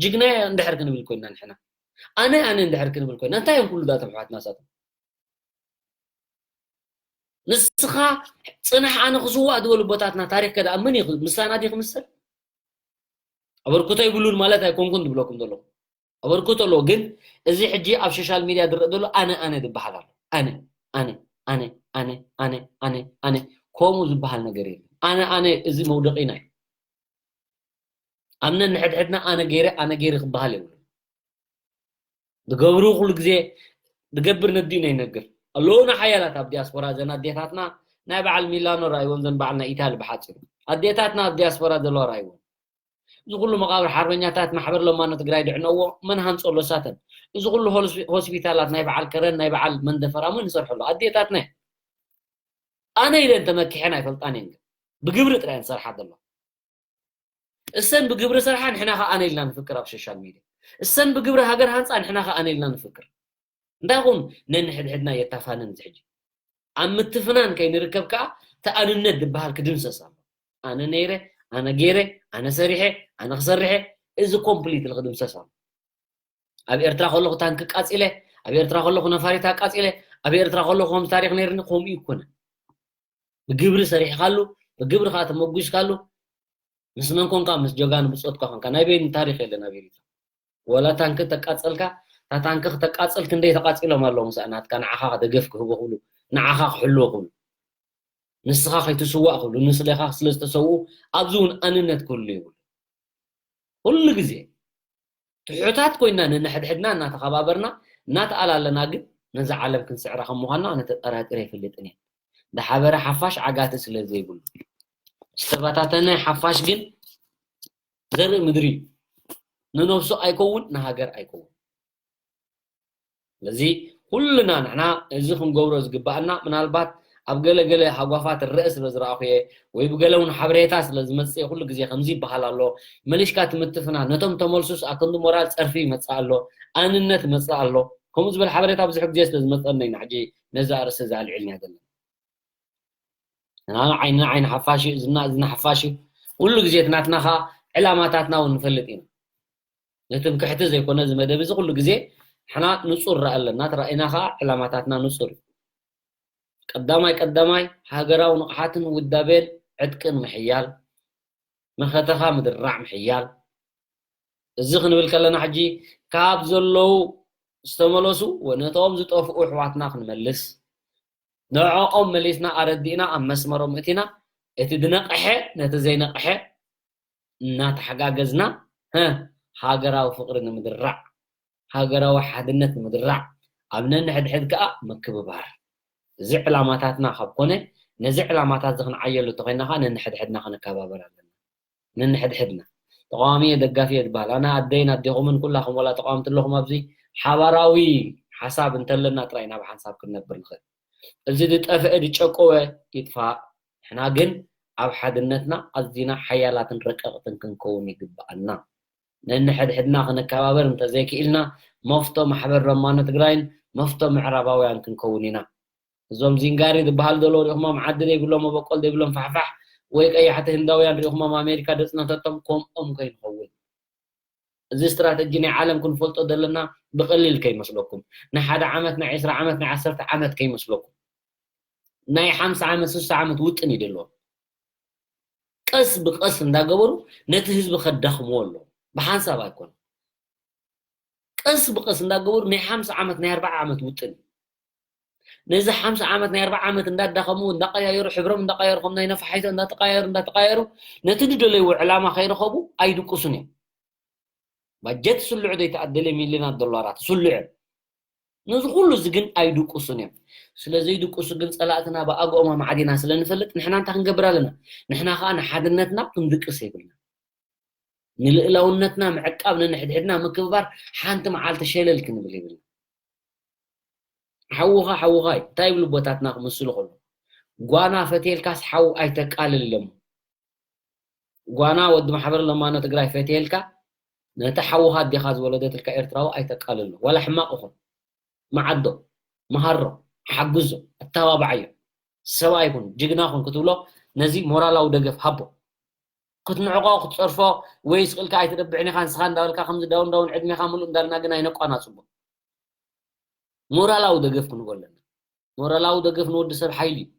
ጅግና እንድሕር ክንብል ኮይና ንሕና ኣነ ኣነ እንድሕር ክንብል ኮይና እንታይ እዮም ኩሉ ዳቶም ኣሕዋትና ሳቶም ንስኻ ጽናሕ ኣነ ክስዋእ ዝበሉ ቦታትና ታሪኽ ከዳ መን እዩ ምሳና ድዩ ክምስል ኣበርክቶ ይብሉን ማለት ኣይኮንኩን ዝብለኩም ዘለኹ ኣበርክቶ ኣለዎ ግን እዚ ሕጂ ኣብ ሶሻል ሚድያ ዝረእ ዘሎ ኣነ ኣነ ዝበሃል ኣሎ ኣነ ኣነ ኣነ ኣነ ኣነ ኣነ ኣነ ኣነ ከምኡ ዝበሃል ነገር የለን ኣነ ኣነ እዚ መውደቂና እዩ ኣብ ነንሕድሕድና ኣነ ገይረ ኣነ ገይረ ክበሃል የብሉ ዝገብሩ ኩሉ ግዜ ዝገብር ነዲኡ ነይነግር ኣለዉና ሓያላት ኣብ ዲያስፖራ ዘን ኣዴታትና ናይ በዓል ሚላኖ ራእይዎም ዘን በዓል ናይ ኢታሊ ብሓፂሩ ኣዴታትና ኣብ ዲያስፖራ ዘለዋ ራእይዎም እዚ ኩሉ መቃብር ሓርበኛታት ማሕበር ለማኖ ትግራይ ድዕነዎ መን ሃንፀሎ ሳተን እዚ ኩሉ ሆስፒታላት ናይ በዓል ከረን ናይ በዓል መንደፈራ መን ይሰርሐሉ ኣዴታትና ኣነ ኢለን ተመኪሐን ኣይፈልጣን እየን ግን ብግብሪ ጥራይ ዝሰርሓ ዘሎ እሰን ብግብሪ ሰርሓ ንሕና ከ ኣነ ኢልና ንፍክር ኣብ ሶሻል ሚድያ እሰን ብግብሪ ሃገር ሃንፃ ንሕና ከ ኣነ ኢልና ንፍክር እንታይ ኹን ነንሕድሕድና የታፋንን ዝሕጂ ኣብ ምትፍናን ከይንርከብ ከዓ ተኣንነት ዝበሃል ክድምሰስ ኣሎ ኣነ ነይረ ኣነ ገይረ ኣነ ሰሪሐ ኣነ ክሰርሐ እዚ ኮምፕሊት ክድምሰስ ኣሎ ኣብ ኤርትራ ከለኹ ታንክ ቃፂለ ኣብ ኤርትራ ከለኹ ነፋሪት ኣቃፂለ ኣብ ኤርትራ ከለኹ ከም ታሪክ ነይርኒ ከምኡ ይኮነ ብግብሪ ሰሪሕካሉ ብግብሪ ከዓ ተመጒስካሉ ምስ መን ኮንካ ምስ ጀጋኑ ብፆትካ ኮንካ ናይ በይኑ ታሪክ የለን ኣብ ኤርትራ ወላ ታንክ ተቃፀልካ እታ ታንክ ክተቃፀል ክንደይ ተቃፂሎም ኣለዉ ምሳእ ናትካ ንዓኻ ደገፍ ክህቡ ክብሉ ንዓኻ ክሕልዎ ክብሉ ንስኻ ከይትስዋእ ክብሉ ንስሌኻ ስለ ዝተሰውኡ ኣብዚ እውን ኣንነት ክህሉ ይብሉ ኩሉ ግዜ ትሑታት ኮይና ነንሕድሕድና እናተኸባበርና እናተኣላለና ግን ነዛ ዓለም ክንስዕራ ከም ምዃንና ኣነ ተጠራጢረ ኣይፈልጥን እየ። ዝሓበረ ሓፋሽ ዓጋቲ ስለ ዘይብሉ ዝተበታተነ ሓፋሽ ግን ዘርኢ ምድሪ እዩ። ንነብሱ ኣይከውን ንሃገር ኣይከውን። ስለዚ ኩልና ንሕና እዚ ክንገብሮ ዝግባኣና ምናልባት ኣብ ገለ ገለ ሃጓፋት ርእ ስለ ዝረኣኹ እየ ወይ ብገለ እውን ሓበሬታ ስለ ዝመፅእ ኩሉ ግዜ ከምዚ ይበሃል ኣሎ መሊሽካ ትምትፍና ነቶም ተመልሱስ ኣክንዲ ሞራል ፀርፊ ይመፅእ ኣሎ ኣንነት ይመፅእ ኣሎ ከምኡ ዝበል ሓበሬታ ብዙሕ ግዜ ስለ ዝመፀና ኢና ሕጂ ነዚ ኣርእስቲ እዚ ኣልዒልና ዘለና ንሕና ዓይንና ዓይኒ ሓፋሽ እዩ እዝና እዝኒ ሓፋሽ እዩ ኩሉ ግዜ እቲ ናትና ከዓ ዕላማታትና እውን ንፈልጥ ኢና ንትምክሕቲ ዘይኮነ እዚ መደብ እዚ ኩሉ ግዜ ንሕና ንፁር ረኣ ኣለና እቲ ራእይና ከዓ ዕላማታትና ንፁር እዩ ቀዳማይ ቀዳማይ ሃገራዊ ንቕሓትን ውዳቤን ዕጥቅን ምሕያል መኸተኻ ምድራዕ ምሕያል እዚ ክንብል ከለና ሕጂ ካብ ዘለዉ ዝተመለሱ ነቶም ዝጠፍኡ ኣሕዋትና ክንመልስ ንዕኦም መሊስና ኣረዲእና ኣብ መስመሮም እቲና እቲ ዝነቕሐ ነቲ ዘይነቕሐ እናተሓጋገዝና ሃገራዊ ፍቕሪ ንምድራዕ ሃገራዊ ሓድነት ንምድራዕ ኣብ ነንሕድሕድ ከዓ ምክብባር እዚ ዕላማታትና ካብ ኮነ ነዚ ዕላማታት እዚ ክንዓየሉ እንተኮይና ከዓ ነንሕድሕድና ክንከባበር ኣለና ነንሕድሕድና ተቃዋሚ እየ ደጋፊ እየ ዝበሃል ኣነ ኣደይን ኣዴኹምን ኩላኹም ዋላ ተቃወምቲ ኣለኹም ኣብዚ ሓባራዊ ሓሳብ እንተለና ጥራይ ናብ ሓንሳብ ክንነብር ንኽእል እዚ ዝጠፍአ ዝጨቀወ ይጥፋእ ንሕና ግን ኣብ ሓድነትና ኣዚና ሓያላትን ረቀቕትን ክንከውን ይግበኣና ነንሕድሕድና ክንከባበር እንተዘይክኢልና መፍቶ ማሕበር ረማኖ ትግራይን መፍቶ ምዕራባውያን ክንከውን ኢና እዞም ዚንጋሪ ዝበሃል ዘሎ ሪእኹሞም ዓዲ ዘይብሎም መበቆል ዘይብሎም ፋሕፋሕ ወይ ቀያሕቲ ህንዳውያን ሪእኹሞም ኣሜሪካ ደፅነተቶም ከምኦም ከይንኸውን እዚ ስትራተጂ ናይ ዓለም ክንፈልጦ ዘለና ብቐሊል ከይመስለኩም ናይ ሓደ ዓመት ናይ ዕስራ ዓመት ናይ ዓሰርተ ዓመት ከይመስለኩም ናይ ሓምሳ ዓመት ስሳ ዓመት ውጥን ይደለዎም ቀስ ብቀስ እንዳገበሩ ነቲ ህዝቢ ከዳኽምዎ ኣለዎ ብሓንሳብ ኣይኮነ ቀስ ብቀስ እንዳገበሩ ናይ ሓምሳ ዓመት ናይ ኣርባዓ ዓመት ውጥን ነዚ ሓምሳ ዓመት ናይ ኣርባዓ ዓመት እንዳዳኸሙ እንዳቀያየሩ ሕብሮም እንዳቀያየሩ ከም ናይ ነፋሒቶ እንዳተቀያየሩ እንዳተቀያየሩ ነቲ ዝደለይዎ ዕላማ ከይረኸቡ ኣይድቅሱን እዮም ባጀት ስልዑ ዘይተኣደለ ሚልዮናት ዶላራት ስልዑ ነዚ ኩሉ እዚ ግን ኣይድቅሱን እዮም። ስለ ዘይድቅሱ ግን ጸላእትና ብኣግኦም ኣማዕዲና ስለ ንፈልጥ ንሕና እንታይ ክንገብር ኣለና? ንሕና ከኣ ንሓድነትና ክንድቅስ የብልና። ንልእላውነትና ምዕቃብ፣ ነንሕድሕድና ምክብባር ሓንቲ መዓልቲ ሸለል ክንብል የብልና። ሓውኻ ሓውኻ እዩ። እንታይ ይብሉ ኣቦታትና ክምስሉ ከለዉ? ጓና ፈትየልካስ ሓው ኣይተቃልል ኢሎሞ። ጓና ወዲ ማሕበር ለማኖ ትግራይ ፈትየልካ ነቲ ሓውኻ ኣዴኻ ዝወለደትልካ ኤርትራዊ ኣይተቃልሎ። ዋላ ሕማቕ ይኹን መዓዶ፣ መሃሮ፣ ሓግዞ፣ ኣተባብዓዮ። ሰብኣይ ኩን፣ ጅግና ኩን ክትብሎ ነዚ ሞራላዊ ደገፍ ሃቦ። ክትንዕቆ ክትጸርፎ ወይ ስቕ ኢልካ ኣይትደብዕን ኢኻ ንስኻ እንዳበልካ ከምዚ ዳውን ዳውን ዕድሜኻ ምሉእ እንዳልና ግን ኣይነቋናጽቦ። ሞራላዊ ደገፍ ክንቦ ኣለና። ሞራላዊ ደገፍ ንወዲ ሰብ ሓይሊ እዩ።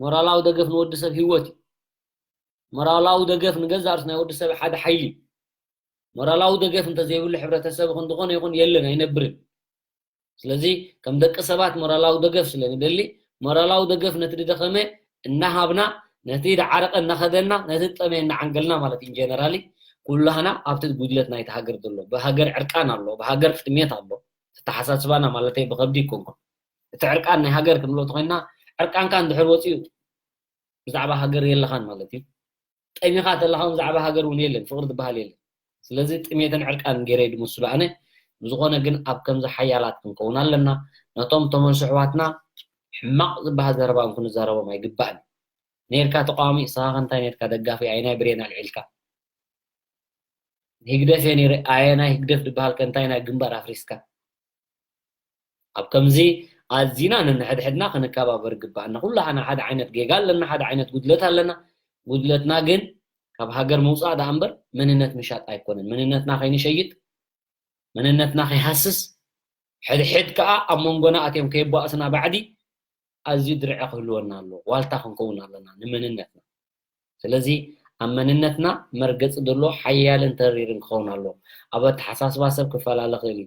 ሞራላዊ ደገፍ ንወዲ ሰብ ህይወት እዩ። ሞራላዊ ደገፍ ንገዛእ ርእሱ ናይ ወዲ ሰብ ሓደ ሓይሊ እዩ። ሞራላዊ ደገፍ እንተዘይብሉ ሕብረተሰብ ክንድኾነ ይኹን የለን ኣይነብርን። ስለዚ ከም ደቂ ሰባት ሞራላዊ ደገፍ ስለ ንደሊ ሞራላዊ ደገፍ ነቲ ድደኸመ እናሃብና ነቲ ደዓረቐ እናኸደና ነቲ ጠመየ እናዓንገልና ማለት ኢንጀነራሊ ኩላህና ኣብቲ ጉድለት ናይቲ ሃገር ዘሎ ብሃገር ዕርቃን ኣሎ ብሃገር ጥሜት ኣሎ ተተሓሳስባና ማለተይ ብኸብዲ ይኮንኩ እቲ ዕርቃን ናይ ሃገር ክንብሎ ተኾይና ዕርቃንካ እንድሕር ወፂኡ ብዛዕባ ሃገር የለኻን ማለት እዩ። ጠሚኻ ተለኻ እውን ብዛዕባ ሃገር እውን የለን፣ ፍቕሪ ዝበሃል የለን። ስለዚ ጥሜትን ዕርቃን ገይረ ድመስሉ ኣነ። ብዝኾነ ግን ኣብ ከምዚ ሓያላት ክንከውን ኣለና። ነቶም ተመልሶ ኣሕዋትና ሕማቕ ዝበሃል ዘረባ እውን ክንዛረቦም ኣይግባእን። ነርካ ተቃዋሚ፣ ንስኻ ከ እንታይ ነርካ ደጋፊ፣ ኣየናይ ብሬን ኣልዒልካ? ህግደፍ እየ ነይረ፣ ኣየናይ ህግደፍ ዝበሃል ከ እንታይ ናይ ግንባር ኣፍሪስካ? ኣብ ከምዚ ኣዚና ነንሕድሕድና ክንከባበር ግባእና። ኩላህና ሓደ ዓይነት ጌጋ ኣለና፣ ሓደ ዓይነት ጉድለት ኣለና። ጉድለትና ግን ካብ ሃገር ምውፃእ ደኣ እምበር መንነት ምሻጥ ኣይኮነን። መንነትና ከይንሸይጥ፣ መንነትና ከይሃስስ፣ ሕድሕድ ከዓ ኣብ መንጎና ኣትዮም ከየባእሱና ባዕዲ ኣዝዩ ድርዒ ክህልወና ኣለዎ። ዋልታ ክንከውን ኣለና ንመንነትና። ስለዚ ኣብ መንነትና መርገፂ ዘሎ ሓያልን ተሪርን ክኸውን ኣለዎ። ኣብ ኣተሓሳስባ ሰብ ክፈላለ ክእል እዩ።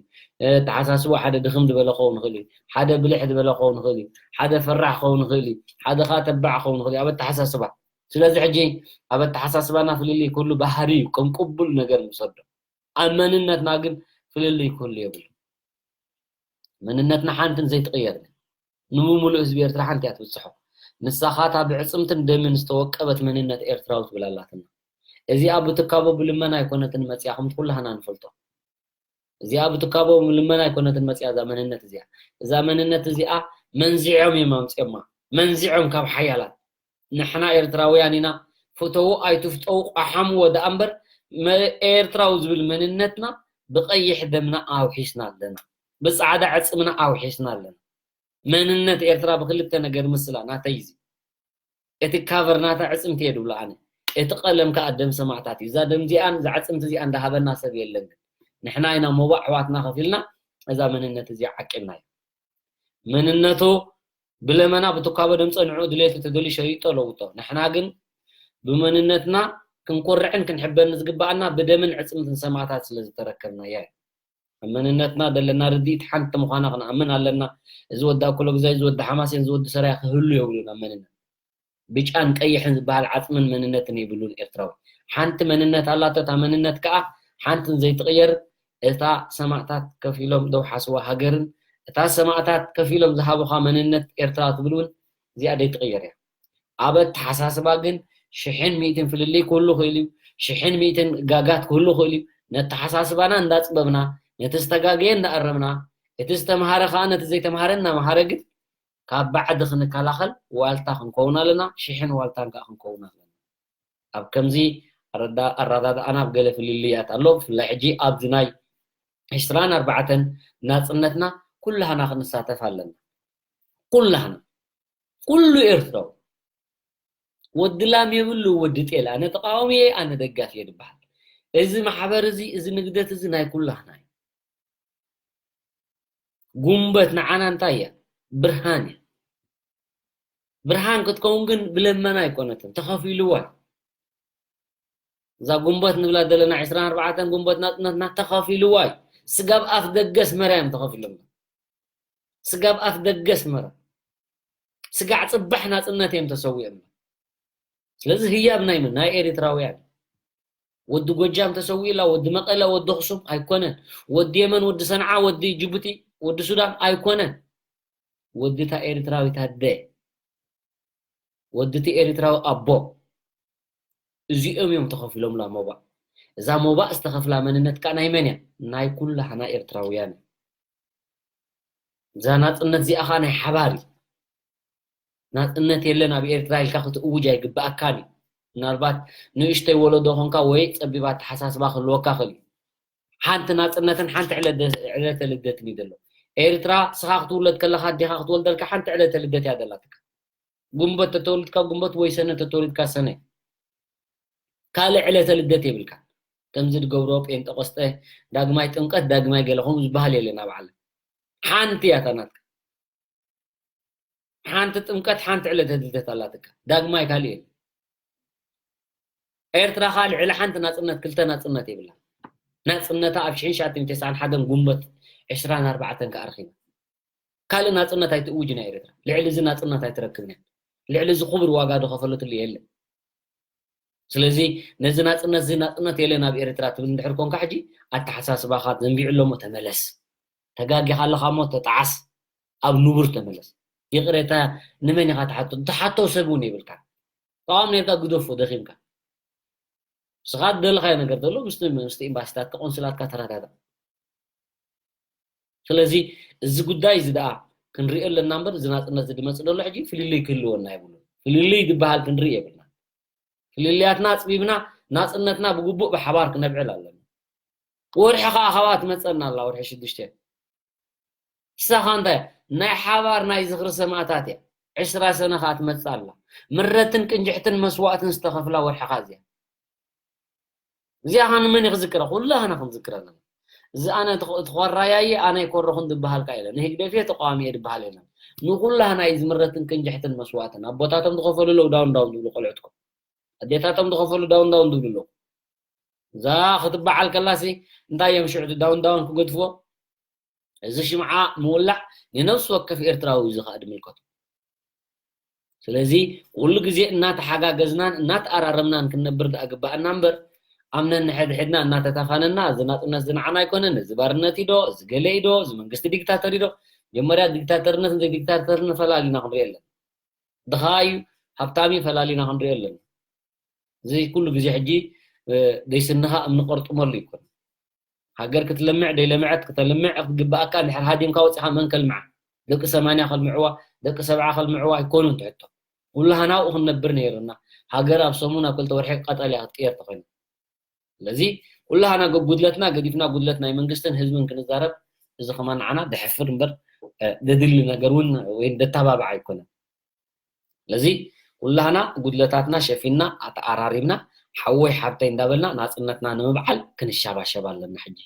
ኣተሓሳስባ ሓደ ድኽም ዝበለ ክኸውን ይኽእል እዩ። ሓደ ብልሕ ዝበለ ክኸውን ይኽእል እዩ። ሓደ ፈራሕ ክኸውን ይኽእል እዩ። ሓደ ከዓ ተባዕ ክኸውን ይኽእል እዩ። ኣብ ኣተሓሳስባ ስለዚ ሕጂ ኣብ ኣተሓሳስባና ፍልልይ ክህሉ ባህሪ እዩ ከም ቅቡል ነገር ንውሰዶ። ኣብ መንነትና ግን ፍልልይ ክህሉ የብሉ። መንነትና ሓንትን ዘይትቕየር ንምሙሉእ ህዝቢ ኤርትራ ሓንቲ እያ ትብጽሖ። ንሳኻ እታ ብዕጽምትን ደምን ዝተወቀበት መንነት ኤርትራዊ ትብል ኣላትና። እዚኣ ብትካቦ ብልመና ኣይኮነትን መጽያ ከምቲ ኩላህና ንፈልጦ። እዚኣ ብትካቦ ብልመና ኣይኮነትን መጽያ እዛ መንነት እዚኣ። እዛ መንነት እዚኣ መንዚዖም እዮም ኣምጽዮማ። መንዚዖም ካብ ሓያላት ንሕና ኤርትራውያን ኢና ፍተዉ ኣይትፍተዉ ቋሓምዎ ደኣ እምበር ኤርትራዊ ዝብል መንነትና ብቐይሕ ደምና ኣውሒስና ኣለና ብጻዕዳ ዕጽምና ኣውሒስና ኣለና መንነት ኤርትራ ብክልተ ነገር ምስላ ናተይ እዚ እቲ ካቨር ናታ ዕጽምቲ እየ ድብሎ ኣነ እቲ ቀለም ከዓ ደም ሰማዕታት እዩ እዛ ደም እዚኣን እዛ ዕጽምቲ እዚኣ እንዳሃበና ሰብ የለን ንሕና ኢና ሞባእ ኣሕዋትና ከፊልና እዛ መንነት እዚኣ ዓቂብና እዩ መንነቱ ብለመና ብትኳቦ ደምፀ ንዕኡ ድሌቱ ተደልዩ ሸይጦ ለውጦ። ንሕና ግን ብመንነትና ክንኮርዕን ክንሕበን ዝግበኣና ብደምን ዕፅምትን ሰማእታት ስለ ዝተረከብናያ እዩ። ኣብ መንነትና ደለና ርድኢት ሓንቲ ምዃና ክንኣምን ኣለና። እዚ ወዲ ኣኮሎጉዛይ፣ እዚ ወዲ ሓማሴን፣ እዚ ወዲ ሰራየ ክህሉ የብሉን ኣብ መንነት። ብጫን ቀይሕን ዝበሃል ዓፅምን መንነትን የብሉን ኤርትራዊ። ሓንቲ መንነት ኣላቶ፣ እታ መንነት ከዓ ሓንትን ዘይትቕየር፣ እታ ሰማእታት ከፊሎም ዘውሓስዋ ሃገርን እታ ሰማእታት ከፊሎም ዝሃቡኻ መንነት ኤርትራ ትብል እውን እዚኣ ዘይትቕየር እያ። ኣብ ኣተሓሳስባ ግን ሽሕን ሚእትን ፍልልይ ክህሉ ይኽእል እዩ፣ ሽሕን ሚእትን ጋጋት ክህሉ ይኽእል እዩ። ነተሓሳስባና እንዳፅበብና፣ ነቲ ዝተጋገየ እንዳኣረምና፣ እቲ ዝተምሃረ ከዓ ነቲ ዘይተምሃረ እናምሃረ ግን ካብ ባዕዲ ክንከላኸል ዋልታ ክንከውን ኣለና፣ ሽሕን ዋልታን ከዓ ክንከውን ኣለና። ኣብ ከምዚ ኣረዳ-፣ ኣረዳድኣና ኣብ ገለ ፍልልያት ኣሎ። ብፍላይ ሕጂ ኣብዚ ናይ ዕስራን ኣርባዕተን ናጽነትና ኩላህና ክንሳተፍ ኣለና። ኩላህና። ኩሉ ኤርትራዊ። ወዲ ላም የብሉ፣ ወዲ ጤል። ኣነ ተቃዋሚ እየ፣ ኣነ ደጋፊ እየ ዝበሃል። እዚ ማሕበር እዚ፣ እዚ ንግደት እዚ ናይ ኩላህና እዩ። ጉንበት ንዓና እንታይ እያ? ብርሃን እያ። ብርሃን ክትከውን ግን ብለመና ኣይኮነትን፣ ተኸፊልዋ እዩ። እዛ ጉንበት ንብላ ዘለና ዕስራን ኣርባዕተን ጉንበት ናጽነትና ተኸፊልዋ እዩ። ስጋብ ኣፍ ደገ ኣስመራ እዮም ተኸፊሎም። ስጋብ ኣፍ ደገ ኣስመራ። ስጋዕ ጽባሕ ናጽነት እዮም ተሰዊኦም። ስለዚ ህያብ ናይ መን? ናይ ኤሪትራውያን። ወዲ ጎጃም ተሰዊኡ ኢላ፣ ወዲ መቐለ፣ ወዲ ኣኽሱም ኣይኮነን። ወዲ የመን፣ ወዲ ሰንዓ፣ ወዲ ጅቡቲ፣ ወዲ ሱዳን ኣይኮነን። ወዲ እታ ኤርትራዊት ኣደ፣ ወዲ እቲ ኤርትራዊ ኣቦ፣ እዚኦም እዮም ተኸፊሎምላ ሞባእ። እዛ ሞባእ ዝተኸፍላ መንነት ከኣ ናይ መን እያ? ናይ ኩላህና ኤርትራውያን እያ። እዛ ናጽነት እዚኣ ኸኣ ናይ ሓባር እዩ። ናጽነት የለን ኣብ ኤርትራ ኢልካ ክትእውጅ ኣይግብኣካን እዩ። ምናልባት ንእሽተይ ወለዶ ኾንካ ወይ ጸቢብ ኣተሓሳስባ ክህልወካ ክእል እዩ። ሓንቲ ናጽነትን ሓንቲ ዕለደ-፣ ዕለተ ልደትን እዩ ዘሎ። ኤርትራ ስኻ ክትውለድ ከለኻ ኣዴኻ ክትወልደልካ ሓንቲ ዕለተ ልደት እያ ዘላትካ። ግንቦት ተተወሊድካ ግንቦት ወይ ሰነ ተተወሊድካ ሰነ። ካልእ ዕለተ ልደት የብልካ። ከምዚ ዝገብሮ ጴንጠቆስጠ፣ ዳግማይ ጥምቀት፣ ዳግማይ ገለ ከምኡ ዝበሃል የለን ኣብ ዓለም። ሓንቲ እያ እታ ናትካ። ሓንቲ ጥምቀት፣ ሓንቲ ዕለተ ልደት ኣላትካ። ዳግማይ ካልእ የለን። ኤርትራ ኸኣ ልዕሊ ሓንቲ ናጽነት፣ ክልተ ናጽነት የብላን። ናጽነታ ኣብ ሽሕን ትሽዓተ ሚእትን ተስዓን ሓደን ግንቦት ዕስራን ኣርባዕተን ከኣ ረኺባ። ካልእ ናጽነት ኣይትእውጅን እያ ኤርትራ። ልዕሊ እዚ ናጽነት ኣይትረክብን እያ። ልዕሊ እዚ ክቡር ዋጋ ዝኸፈለትሉ የለን። ስለዚ ነዚ ናጽነት፣ እዚ ናጽነት የለን ኣብ ኤርትራ ትብል እንድሕር ኮንካ፣ ሕጂ ኣተሓሳስባኻ ዘንቢዑ ኣሎ እሞ ተመለስ። ተጋጊኻ ኣለኻ እሞ ተጠዓስ። ኣብ ንቡር ተመለስ። ይቕሬታ ንመን ኢኻ ትሓቶ? ትሓቶ ሰብ እውን የብልካ። ተቓዋሚ ኔርካ ግደፎ፣ ደኺምካ። ንስኻ ዝደለኻዮ ነገር ዘሎ ምስቲ፣ ምስቲ ኤምባሲታትካ፣ ቆንስላትካ ተረዳዳእ። ስለዚ እዚ ጉዳይ እዚ ደኣ ክንሪኦ ኣለና እምበር፣ እዚ ናጽነት እዚ ዝመጽእ ዘሎ ሕጂ ፍልልይ ክህልወና የብሉን። ፍልልይ ዝበሃል ክንርኢ የብልና። ፍልልያትና ኣጽቢብና፣ ናጽነትና ብግቡእ ብሓባር ክነብዕል ኣለና። ወርሒ ኸኣ ካብኣ ትመጸና ኣላ፣ ወርሒ ሽዱሽተ። ንሳ ኸኣ እንታይ እያ? ናይ ሓባር ናይ ዝኽሪ ሰማእታት እያ። ዕስራ ሰነ ኸኣ ትመጽእ ኣላ። ምረትን ቅንጅሕትን መስዋእትን ዝተኸፍላ ወርሒ ኸኣ እዚኣ። እዚኣ ኸኣ ንመን እዩ ክዝክራ? ኩላህና ክንዝክር ኣለና። እዚ ኣነ እቲ፣ እቲ ኮራያይ ኣነ ኣይኮረኹን ዝበሃል ከኣ የለን። ንህግደፍ እየ ተቃዋሚ እየ ዝበሃል የለን። ንኩላህና እዩ ዝምረትን ቅንጅሕትን መስዋእትን። ኣቦታቶም ዝኸፈሉ ኣለዉ ዳውን ዳውን ዝብሉ ቆልዑትኩም። ኣዴታቶም ዝኸፈሉ ዳውን ዳውን ዝብሉ ኣለዉ። እዛ ክትበዓል ከላሲ እንታይ እዮም ሽዑ እቲ ዳውን ዳውን ክገድፍዎ? እዚ ሽምዓ ምውላዕ ንነፍሲ ወከፍ ኤርትራዊ እዩ ዝኸኣ ዝምልከቶ። ስለዚ ኩሉ ግዜ እናተሓጋገዝናን እናተኣራረምናን ክንነብር ደኣ ግባኣና እምበር፣ ኣብ ነንሕድሕድና እናተታፋነና፣ እዚ ናጽነት እዚ ንዓና ኣይኮነን፣ እዚ ባርነት እዩ ዶ፣ እዚ ገለ እዩ ዶ፣ እዚ መንግስቲ ዲክታተር እዩ ዶ፣ መጀመርያ ዲክታተርነትን ዘይዲክታተርን ፈላሊና ክንሪኦ ኣለና። ድኻ እዩ ሃብታም እዩ ፈላሊና ክንሪኦ ኣለና። እዚ ኩሉ ግዜ ሕጂ፣ እ፣ ደይስንኻ እምኒ ቆርጥመሉ ይኮን። ሃገር ክትለምዕ ደይለምዐት፣ ክተልምዕ ክትግብኣካ፣ እንድሕር ሃዲምካ ወጺኻ መን ከልምዓ? ደቂ ሰማንያ ከልምዕዋ፣ ደቂ ሰብዓ ከልምዕዋ ኣይኮኑን ትሕቶ። ኩላህና ኣብኡ ክንነብር ነይርና። ሃገር ኣብ ሰሙን ኣብ ክልተ ወርሒ ቀጠልያ ክትቅየር ተኾይና። ስለዚ ኩላህና ገ-፣ ጉድለትና ገዲፍና ጉድለት ናይ መንግስትን ህዝብን ክንዛረብ፣ እዚ ከማን ንዓና ደሕፍር እምበር፣ እ፣ ደድሊ ነገር እውን ወይ ደተባብዕ ኣይኮነን። ስለዚ ኩላህና ጉድለታትና ሸፊንና፣ ኣተኣራሪምና፣ ሓወይ ሓብተይ እንዳበልና ናጽነትና ንምብዓል ክንሻባሸብ ኣለና። ሕጂ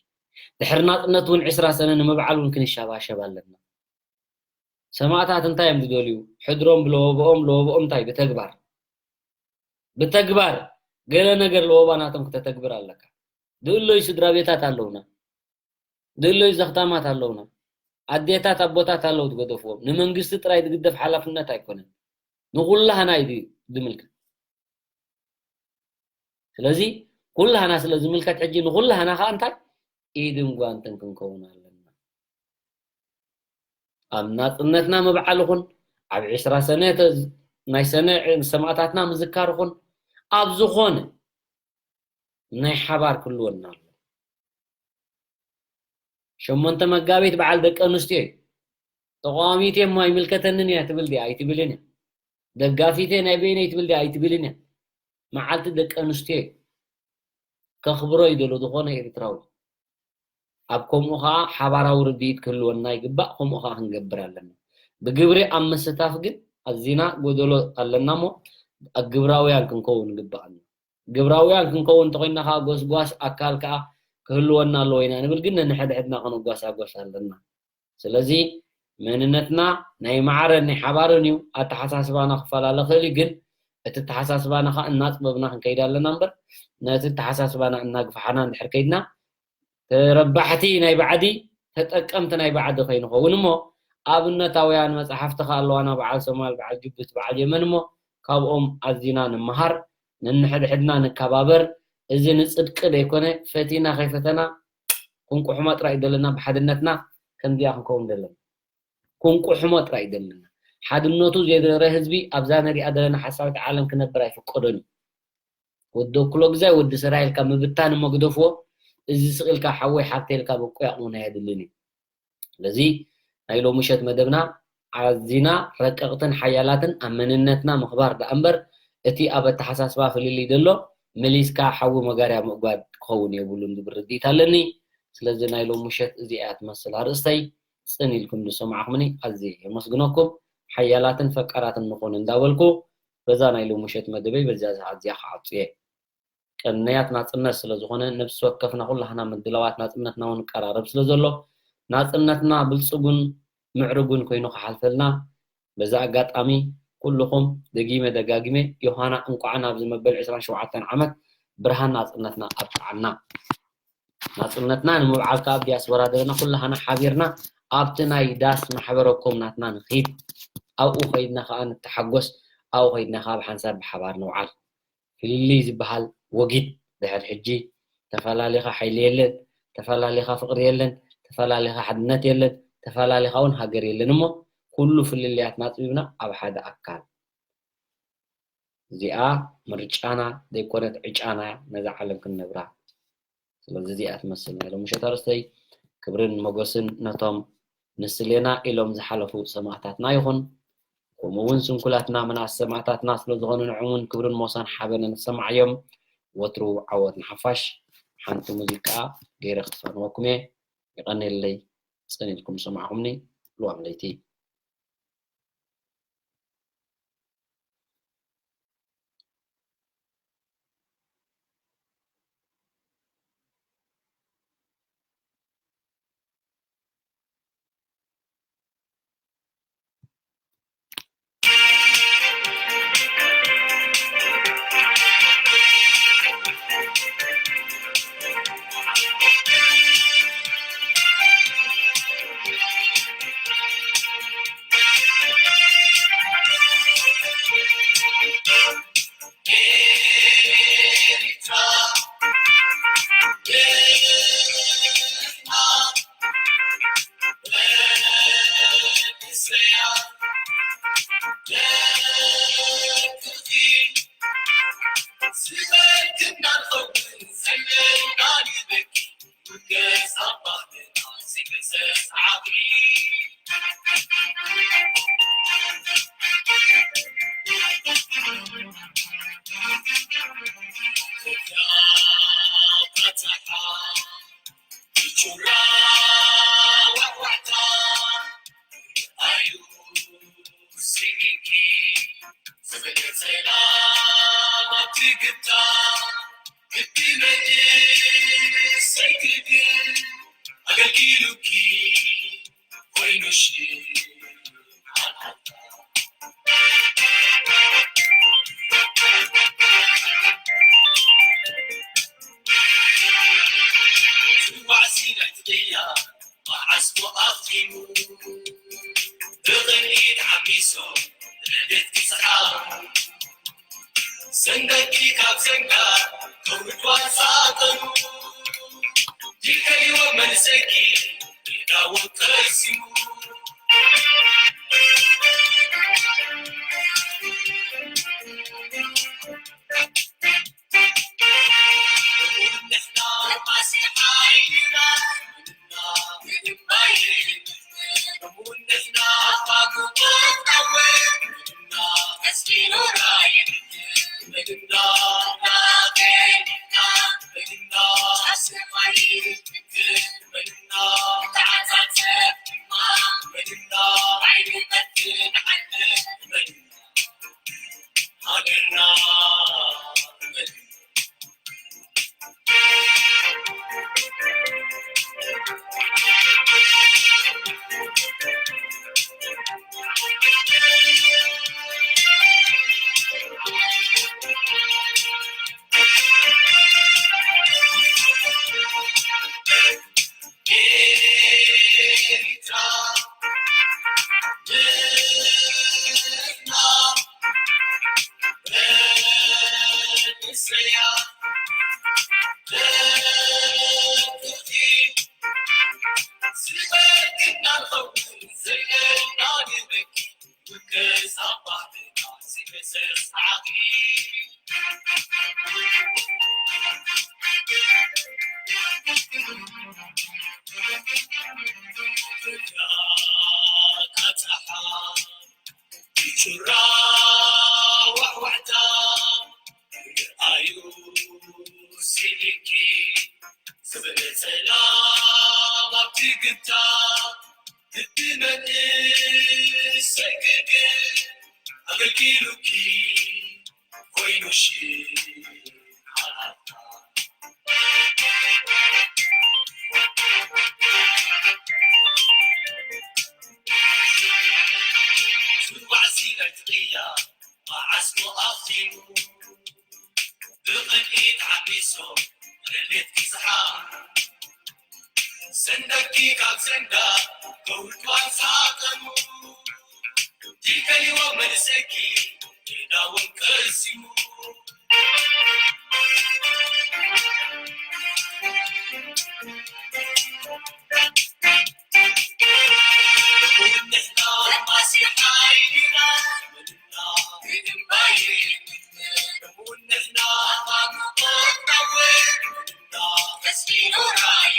ድሕሪ ናጽነት እውን ዕስራ ሰነ ንምብዓል እውን ክንሻባሸብ ኣለና። ሰማእታት እንታይ እዮም ዝደልዩ? ሕድሮም ብለወበኦም፣ ለወበኦም እንታይ? ብተግባር። ብተግባር ገለ ነገር ለወባ ናቶም ክተተግብር ኣለካ። ድእለዩ ስድራ ቤታት ኣለውና። ድእለዩ ዘኽታማት ኣለውና። ኣዴታት ኣቦታት ኣለዉ ዝገደፍዎም። ንመንግስቲ ጥራይ ዝግደፍ ሓላፍነት ኣይኮነን። ንኹላህና እዩ ዝምልከት። ስለዚ ኩላህና ስለ ዝምልከት ሕጂ ንኹላህና ኸኣ እንታይ ኢድን ጓንትን ክንከውን ኣለና። ኣብ ናጽነትና ምብዓል ይኹን፣ ኣብ ዕስራ ሰነ ተ-፣ ናይ ሰነ ሰማእታትና ምዝካር ይኹን፣ ኣብ ዝኾነ ናይ ሓባር ክህልወና ኣሎ። ሸሞንተ መጋቢት በዓል ደቂ ኣንስትዮ እዩ። ተቃዋሚት እየ እሞ ኣይምልከተንን እያ ትብል ድያ? ኣይትብልን እያ። ደጋፊት እየ ናይ በይነይ ትብል ድያ? ኣይትብልን እያ። መዓልቲ ደቂ ኣንስትዮ እዩ። ከኽብሮ ይደሎ ዝኾነ ኤርትራዊ። ኣብ ከምኡ ኸዓ ሓባራዊ ርድኢት ክህልወና ይግባእ፣ ከምኡ ኸዓ ክንገብር ኣለና። ብግብሪ ኣብ ምስታፍ ግን ኣዚና ጎደሎ ኣለና እሞ፣ ግብራውያን ክንከውን ይግባኣና። ግብራውያን ክንከውን እንተኾይንና ኸዓ ጎስጓስ ኣካል ከኣ ክህልወና ኣለዎ ኢና ንብል፣ ግን ነንሕድሕድና ክንጓሳጎስ ኣለና። ስለዚ መንነትና ናይ ማዕረን ናይ ሓባርን እዩ። ኣተሓሳስባና ክፈላለ ክእል እዩ፣ ግን እቲ ኣተሓሳስባና ኸዓ እናጥበብና ክንከይድ ኣለና እምበር፣ ነቲ ኣተሓሳስባና እናግፋሕና እንድሕር ከይድና፣ ተረባሕቲ ናይ ባዕዲ፣ ተጠቀምቲ ናይ ባዕዲ ከይንኸውን እሞ፣ ኣብነታውያን መጽሓፍቲ ኸዓ ኣለዋና፣ በዓል ሶማል፣ በዓል ጅቡቲ፣ በዓል የመን እሞ፣ ካብኦም ኣዚና ንመሃር፣ ነንሕድሕድና ንከባበር። እዚ ንጽድቂ ዘይኮነ፣ ፈቲና ከይፈተና ክንቁሕማ ጥራይ እዩ ዘለና። ብሓድነትና ከምዚኣ ክንከውን ዘለና። ክንቁሕሞ ጥራይ እዩ ዘለና። ሓድነቱ ዘይደረ ህዝቢ ኣብዛ ንሪኣ ዘለና ሓሳዊት ዓለም ክነብር ኣይፍቀዶን እዩ። ወዲ ወክሎ ግዛይ ወዲ ሰራይ ኢልካ ምብታን እሞ ግደፍዎ። እዚ ስቕ ኢልካ ሓወይ ሓፍተ ኢልካ በቁ ያቕሙና የድልን እዩ። ስለዚ ናይ ሎሚ ምሸት መደብና ኣዚና ረቀቕትን ሓያላትን ኣብ መንነትና ምኽባር ደኣ እምበር እቲ ኣብ ኣተሓሳስባ ፍልልይ ዘሎ መሊስካ ሓዊ መጋርያ ምእጓድ ክኸውን የብሉን ዝብል ርድኢት ኣለኒ። ስለዚ ናይ ሎሚ ምሸት እዚኣ እያ ትመስል ኣርእስተይ። ጽን ኢልኩም ዝሰማዕኩምኒ ኣዝየ የመስግነኩም። ሓያላትን ፈቃራትን ንኹን እንዳበልኩ በዛ ናይ ሎሚ ምሸት መደበይ በዚኣ ሰዓት እዚኣ ክዓጹ እየ። ቀንያት ናጽነት ስለ ዝኾነ ነብሲ ወከፍና ኩላህና ምድላዋት ናጽነትና እውን ቀራረብ ስለ ዘሎ ናጽነትና ብልጽጉን ምዕርጉን ኮይኑ ክሓልፈልና በዛ ኣጋጣሚ ኩልኹም ደጊመ ደጋጊመ ዮሃና እንኳዕ ናብዚ መበል ዕስራን ሸውዓተን ዓመት ብርሃን ናጽነትና ኣብቅዓና። ናጽነትና ንምብዓል ከኣ ኣብ ዲያስፖራ ዘለና ኩላህና ሓቢርና ኣብቲ ናይ ዳስ ማሕበረ ኮም ናትና ንኺድ። ኣብኡ ኸይድና ከኣ ንተሓጎስ። ኣብኡ ኸይድና ከኣ ብሓንሳብ ብሓባር ንውዓል። ፍልልይ ዝበሃል ወጊድ ድሕር ሕጂ ተፈላሊኻ ሓይሊ የለን፣ ተፈላሊኻ ፍቕሪ የለን፣ ተፈላሊኻ ሓድነት የለን፣ ተፈላሊኻ እውን ሃገር የለን እሞ ኩሉ ፍልልያትና ኣጽቢብና ኣብ ሓደ ኣካል። እዚኣ ምርጫና ዘይኮነት ዕጫና እያ ነዛ ዓለም ክንነብራ። ስለዚ እዚኣ ትመስል ናይ ሎሚ ምሸት ኣርእስተይ። ክብርን ሞገስን ነቶም ንስሌና ኢሎም ዝሓለፉ ሰማእታትና ይኹን። ከምኡ እውን ስንኩላትና ምንኣስ ሰማእታትና ስለ ዝኾኑ ንዕኦም እውን ክብርን ሞሳን ሓበንን ይሰማዓዮም። ወትሩ ዓወት ንሓፋሽ። ሓንቲ ሙዚቃ ገይረ ክፋንወኩም እየ። የቐንየለይ ጽን ኢልኩም ዝሰማዕኹምኒ። ልዋም ለይቲ። ሰንደቂ ካብ ሰንጋ ከውርድ ዋሳጠኑ ይከይዎ መንሰኪ ዳውን ተረሲሙ ንሕና ማሲ ሓይልና እናንኸውን ዘለና ንበኪ። ውቅስ ኣባትና ዘይፈሰስ ዓኺ። ፍርያት ኣብጽሓ። ቢጩራ ዋሕዋሕታ ርኣዩ ሲኢልኪ ዝብል ሰላም ኣብቲ ግታ ልቢ መንእሰይ ክግል ኣገልጊሉኪ ኮይኑ ሽሓታ። ትባዕሲ ናይቲ ቅያ መዓስ ሞ ኣኽቲሙ ብቕንኢ ተሓሚሶም ረድኤትኪ ዝሓ ሰንደቅኪ ካብ ሰንዳ ከውልቋን ዝሃጠሙ ዲከልዎ መንእሰይኪ ሜዳውን ቀሲሙ። ንሕና ማሲ ሓይልና ንሕና ግድምባይ ንሕና ማንቆታወ ንሕና ተስኪኑ ራይ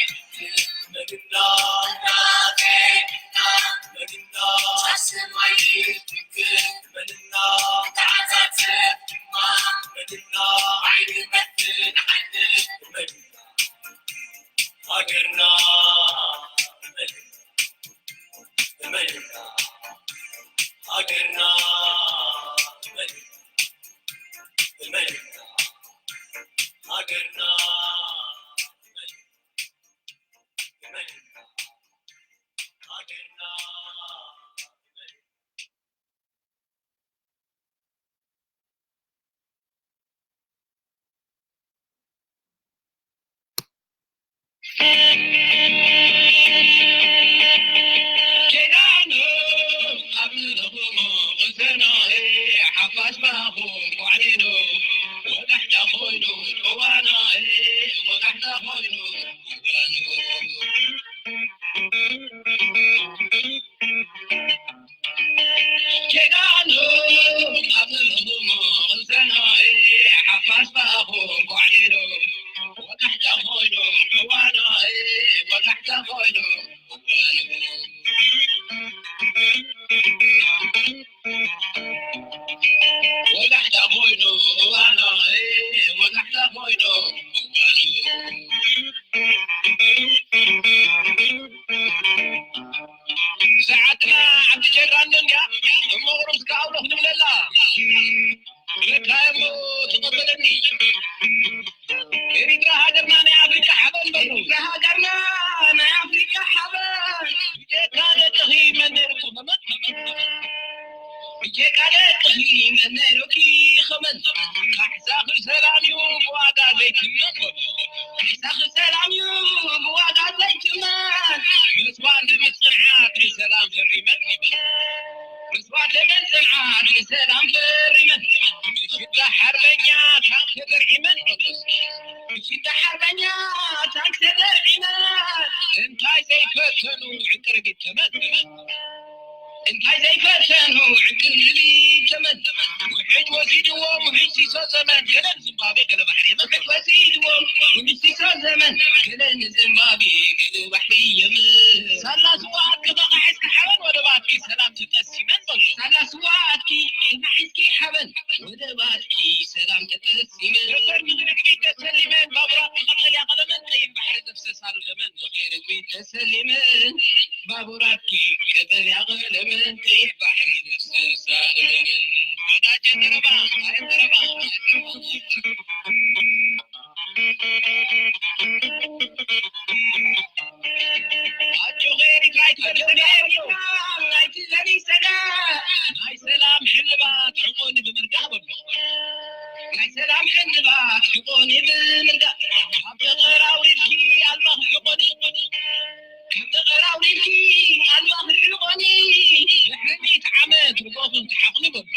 ንሕና ናገድና ንሕና ጨስማይ ንሕና ተዓዛዘብ ድማ ንሕና ዓይኒ መትን ዓንድ ንሕና ሃገርና እመንና፣ እመንና፣ ሃገርና እመንና፣ እመንና፣ ሃገርና እመንና፣ እመንና፣ ሃገርና እመንና። ኪዳኑ ኣብ ምድኹም ዘናኢ ሓፋሽ ባኹም ኳዕሊኑ ወጋሕታ ኮይኑ እዋናኢ ወጋሕታ ኮይኑ እዋኑ። ኪዳኑ ኣብ ምድኹም ዘናኢ ሓፋሽ ባኹም ኳዕሊኑ ወጋሕታ ኮይኑ እዋናኢ ወጋሕታ ኮይኑ እዋኑ። ወጋሕታ ኮይኑ እዋናይ ወጋሕታ ኮይኑ እዋኑ። ሰዓትና ዓዲ ጀራንዶ እንድያ እሞ ቁሩብ እስከ ኣውሎ ክንብለላ። ረካየሞ ተቐበለኒ። ኤሪትራ ሃገርና ናይ ኣፍሪቃ ሓበን በሉ። ኤሪትራ ሃገርና ናይ ኣፍሪቃ ሓበን። ብጀካ ደቅኺ መን ነይሩ ክኸመን? ብጀካ ደቅኺ መን ነይሩ ክኸመን? ካሕሳኺ ሰላም እዩ ብዋጋ ዘይትመን በሉ። ካሕሳኺ ሰላም እዩ ብዋጋ ዘይትመን። መስዋእቲ ምጽንዓት ንሰላም ፈሪመን። መስዋእቲ ምጽንዓት ንሰላም ፈሪመን። ብሽዳ ሓርበኛ ታንክ ተደርዒመን። ብሽዳ ሓርበኛ ታንክ ተደርዒመን። እንታይ ዘይፈተኑ ዕንቅርቢት ተመን። እንታይ ዘይፈተኑ ዕንቅርቢት ተመን። ውሕጅ ወሲድዎም ውሕጅ ሲሶ ዘመን። ገለ ንዝምባብዌ ገለ ባሕሪ የመን። ውሕጅ ወሲድዎም ውሕጅ ሲሶ ዘመን። ገለ ንዝምባብዌ ገለ ባሕሪ የመን። ሳላ ስዋ ኣትኪ ተኻሒስኪ ሓበን ወደባትኪ ሰላም ተጠሲመን በሎ። ሳላ ስዋ ኣትኪ ተኻሒስኪ ሓበን ወደባትኪ ሰላም ተጠሲመን። ነፈር ምድሪ ግቢት ተሰሊመን ባቡራት ቀጠልያ ቀለመን ቀይሕ ባሕሪ ዘፍሰሳሉ ደመን። ነፈር ግቢት ተሰሊመን ባቡራትኪ ቀጠልያ ቀለመን ቀይሕ ባሕሪ ዘፍሰሳሉ ደመን። ወዳጀ ተረባ፣ ኣረ ተረባ። ኣጆኺ ኤሪትራ ኣይትበሊ ሰጋእ በሎ። ኣይትበሊ ሰጋእ። ናይ ሰላም ሕልባት ሕቆኒ ብምርጋእ በሎ። ናይ ሰላም ሕልባት ሕቆኒ ብምርጋእ። ካብ ገጠር ኣውሪድኪ ኣልማኽ ሕቆኒ። ካብ ገጠር ኣውሪድኪ ኣልማኽ ሕቆኒ። ድሕሪ ሚእቲ ዓመት ርጎኽን ትሓቕኒ በሎ።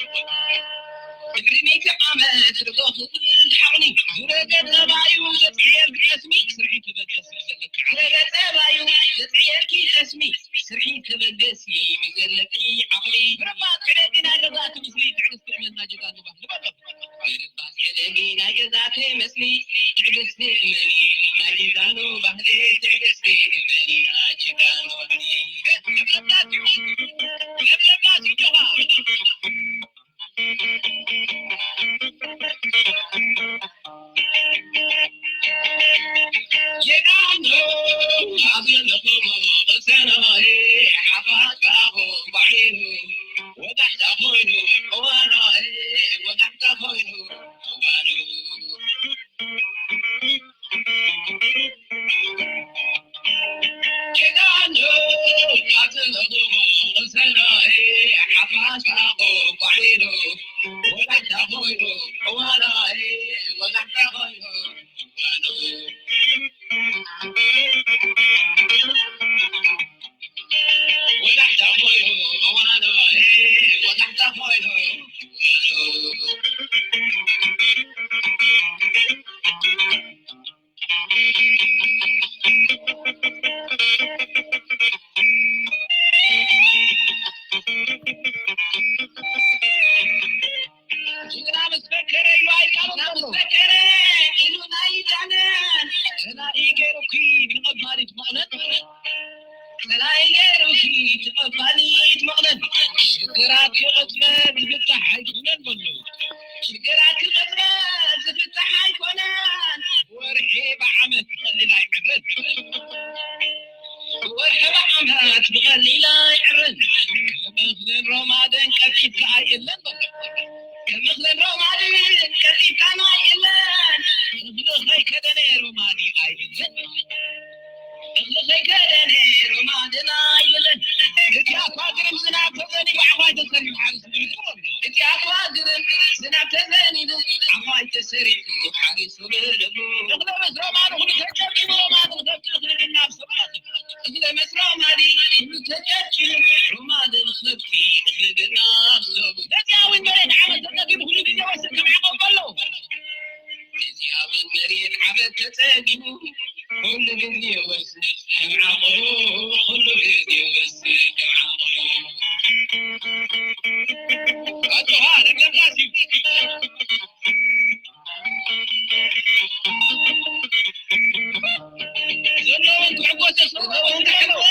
ድሕሪ ሚእቲ ዓመት ርጎኽን ትሓቕኒ። ዙረ ገጠባዩ ዘጽዕየልኪ ጠስሚ ስርሒ ትበገስ ዘለካ። ዙረ ገጠባዩ ዘጽዕየልኪ ጠስሚ ስርሒ ተበገሲ፣ ምስ ዘለኪ ዓቕሊ። ምርባጽ ዕደጊ ናይ ገዛእቲ ምስሊ፣ ትዕግስቲ እመና ጀጋኑ ባህሊ በሎ። ምርባጽ ዕደጊ ናይ ገዛእቲ ምስሊ፣ ትዕግስቲ እመኒ ናይ ጀጋኑ ባህሊ፣ ትዕግስቲ እመኒ ናይ ጀጋኑ ባህሊ። ለምለምና ሲጆኻ። ጅግና ምስ ፈከረ ኢሉ ኣይቃሉን ዘሎ። ፈከረ ኢሉ ናይ ዳነ። ጸላኢ ገይሩኪ ተቐባሊት መቕነት። ጸላኢ ገይሩኪ ተቐባሊት መቕነት። ሽግራትኪ ቅጽበት ዝፍታሕ ኣይኮነን በሎ። ሽግራትኪ ቅጽበት ዝፍታሕ ኣይኮነን። ወርሒ ብዓመት ቀሊል ኣይዕረን። ወርሒ ብዓመት ብቐሊል ኣይዕረን። ከም እኽልን ሮማድን ቀልጢፍካ ኣይእለን በሎ። ከም እኽልን ሮማድን ቀልጢፍካ ኣይእለን። እኽሊ ከይከደነ ሮማዲ ኣይእለን። እኽሊ ከይከደነ ሮማድን ኣይእለን። እቲ ኣኳ ግርም ዝናብ ተዘኒቡ ዓዃይ ተሰሪዑ ሓሪሱ ብልኩ ኣሎ። እቲ ኣኳ ግርም ዝናብ ተዘኒቡ ዓዃይ ተሰሪዑ ሓሪሱ ብልኩ። እኽሊ ምስ ሮማዲ ኩሉ ተጨብጭቡ ሮማዲ ንኸብቲ እኽሊ ግናብ ሰብኣት። እኽሊ ምስ ሮማዲ ኩሉ ተጨብጭቡ ሮማዲ ንኸብቲ እኽሊ ግናብ ሰቡ። ነዚኣ እውን መሬት ዓመት ተጠጊቡ ኩሉ ግዜ ወስድ ከም ዓቐብ ኣሎ። ነዚኣ እውን መሬት ዓመት ተጸጊቡ ኩሉ ግዜ ወስድ ከም ዓቐብ፣ ኩሉ ግዜ ወስድ ከም ዓቐብ። ኣጆኻ ለምለም ዳስ እዩ። ዘለውን ክሕጎስ ተሰውኦ እውን ክሕጎስ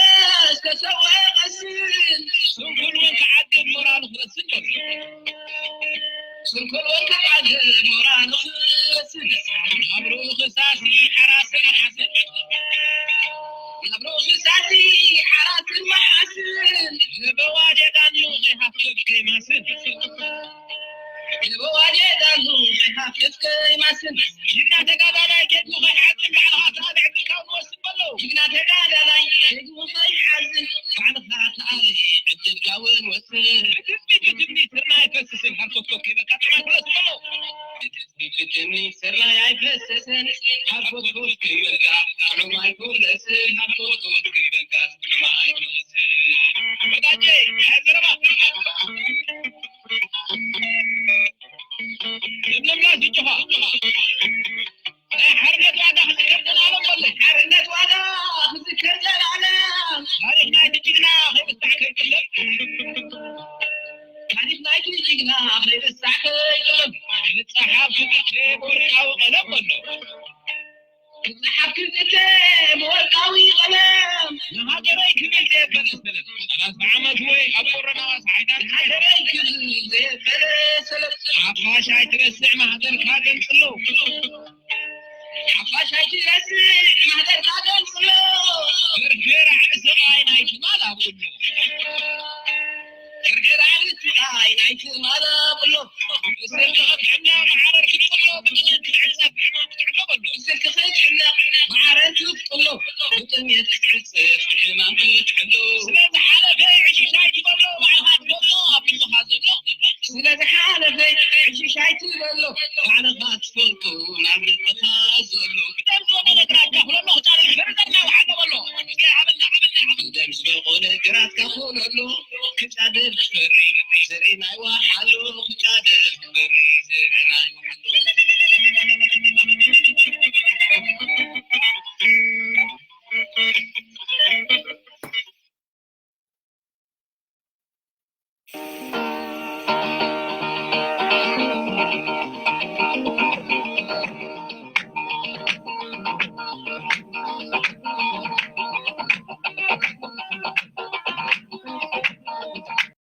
ተሰውኦ ይቐስን። ስንኩል እውን ክዓግብ ሞራሉ ክቐስን ጀመረ። ስንኩል እውን ክዓግብ ሞራሉ ክቐስን። ናብርኡ ክሳሲ ሓራስን ሓስን። ናብርኡ ክሳሲ ሓራስን መሓስን። ንበዋጀ ዳኑ ከይሃፍፍ ከይማስን። ንበዋጀ ዳኑ ከይሃፍፍ ከይማስን። ጅግና ተጋዳላይ ኬድኑ ከይሓዝን ባዕልኻ ተኣለ ዕድልካ እውን ወስን በሎ። ጅግና ተጋዳላይ ኬድኑ ከይሓዝን ባዕልኻ ተኣለ ዕድልካ እውን ወስን። ብትምኒ ብትምኒ ስርና ኣይፈስስን ሃርኮትኮት ከይበልካ ጥዕና ኩለስ በሎ። ብትምኒ ብትምኒ ስርና ኣይፈስስን ሃርኮትኮት ከይበልካ ጥዑም ኣይኮነስን። ሃርኮትኮት ከይበልካ ጥዑም ኣይኮነስን። ወዳጄ፣ ኣይ ዘረባ። ለምለምና ሲጆኻ። ናይ ሓርነት ዋጋ ክዝከር ዘላለም በሎ። ሓርነት ዋጋ ክዝከር ዘላለም። ታሪኽ ናይቲ ጅግና ከይርሳዕ ከይጥለም። ታሪኽ ናይቲ ጅግና ከይርሳዕ ከይጥለም። ክጸሓፍ ክዝከር ብወርቃዊ ቀለም በሎ። ክጸሓፍ ክዝከር ብወርቃዊ ቀለም። ንሃገረይ ክብል ዘየበለ ሰለፍ። ሰላሳ ዓመት ወይ ኣብ ቆረና ዋስ ሓይታት ንሃገረይ ክብል ዘየበለ ሰለፍ። ሓፋሽ ኣይትረስዕ ማህደርካ ገንጽሎ። ሓፋሽ ኣይትረስዕ ማህደርካ ገንጽሎ። ፍርፍር ዓቢ ሰብኣይ ናይ ትማል ኣብሎ። ፍርፍር ዓቢ ሰብኣይ ናይ ትማል ኣብሎ። ብስልኪ ክትሕሎ ማዕረር ክትጽሎ ብጥሜት ክትዕጸፍ ሕማም ክትሕሎ በሎ። ብስልኪ ክትሕሎ ማዕረር ክትጽሎ ብጥሜት ክትዕጸፍ ሕማም ክትሕሎ። ስለ ዝሓለፈ ዕሽሽ ኣይትበሎ ባዕልኻ ትፈልጦ ኣብ ልብኻ ዘሎ። ስለ ዝሓለፈ ዕሽሽ ኣይትበሎ ባዕልኻ ትፈልጦ ናብ ልብኻ ዘሎ። ደም ዝበቆለ ግራትካ ኩለሎ ክጫድል ዝፈሪ ዘርና ይውሓሎ በሎ። ደም ዝበቆለ ግራትካ ኩለሎ ክጫድል ዝፈሪ ዘርና ይውሓሎ።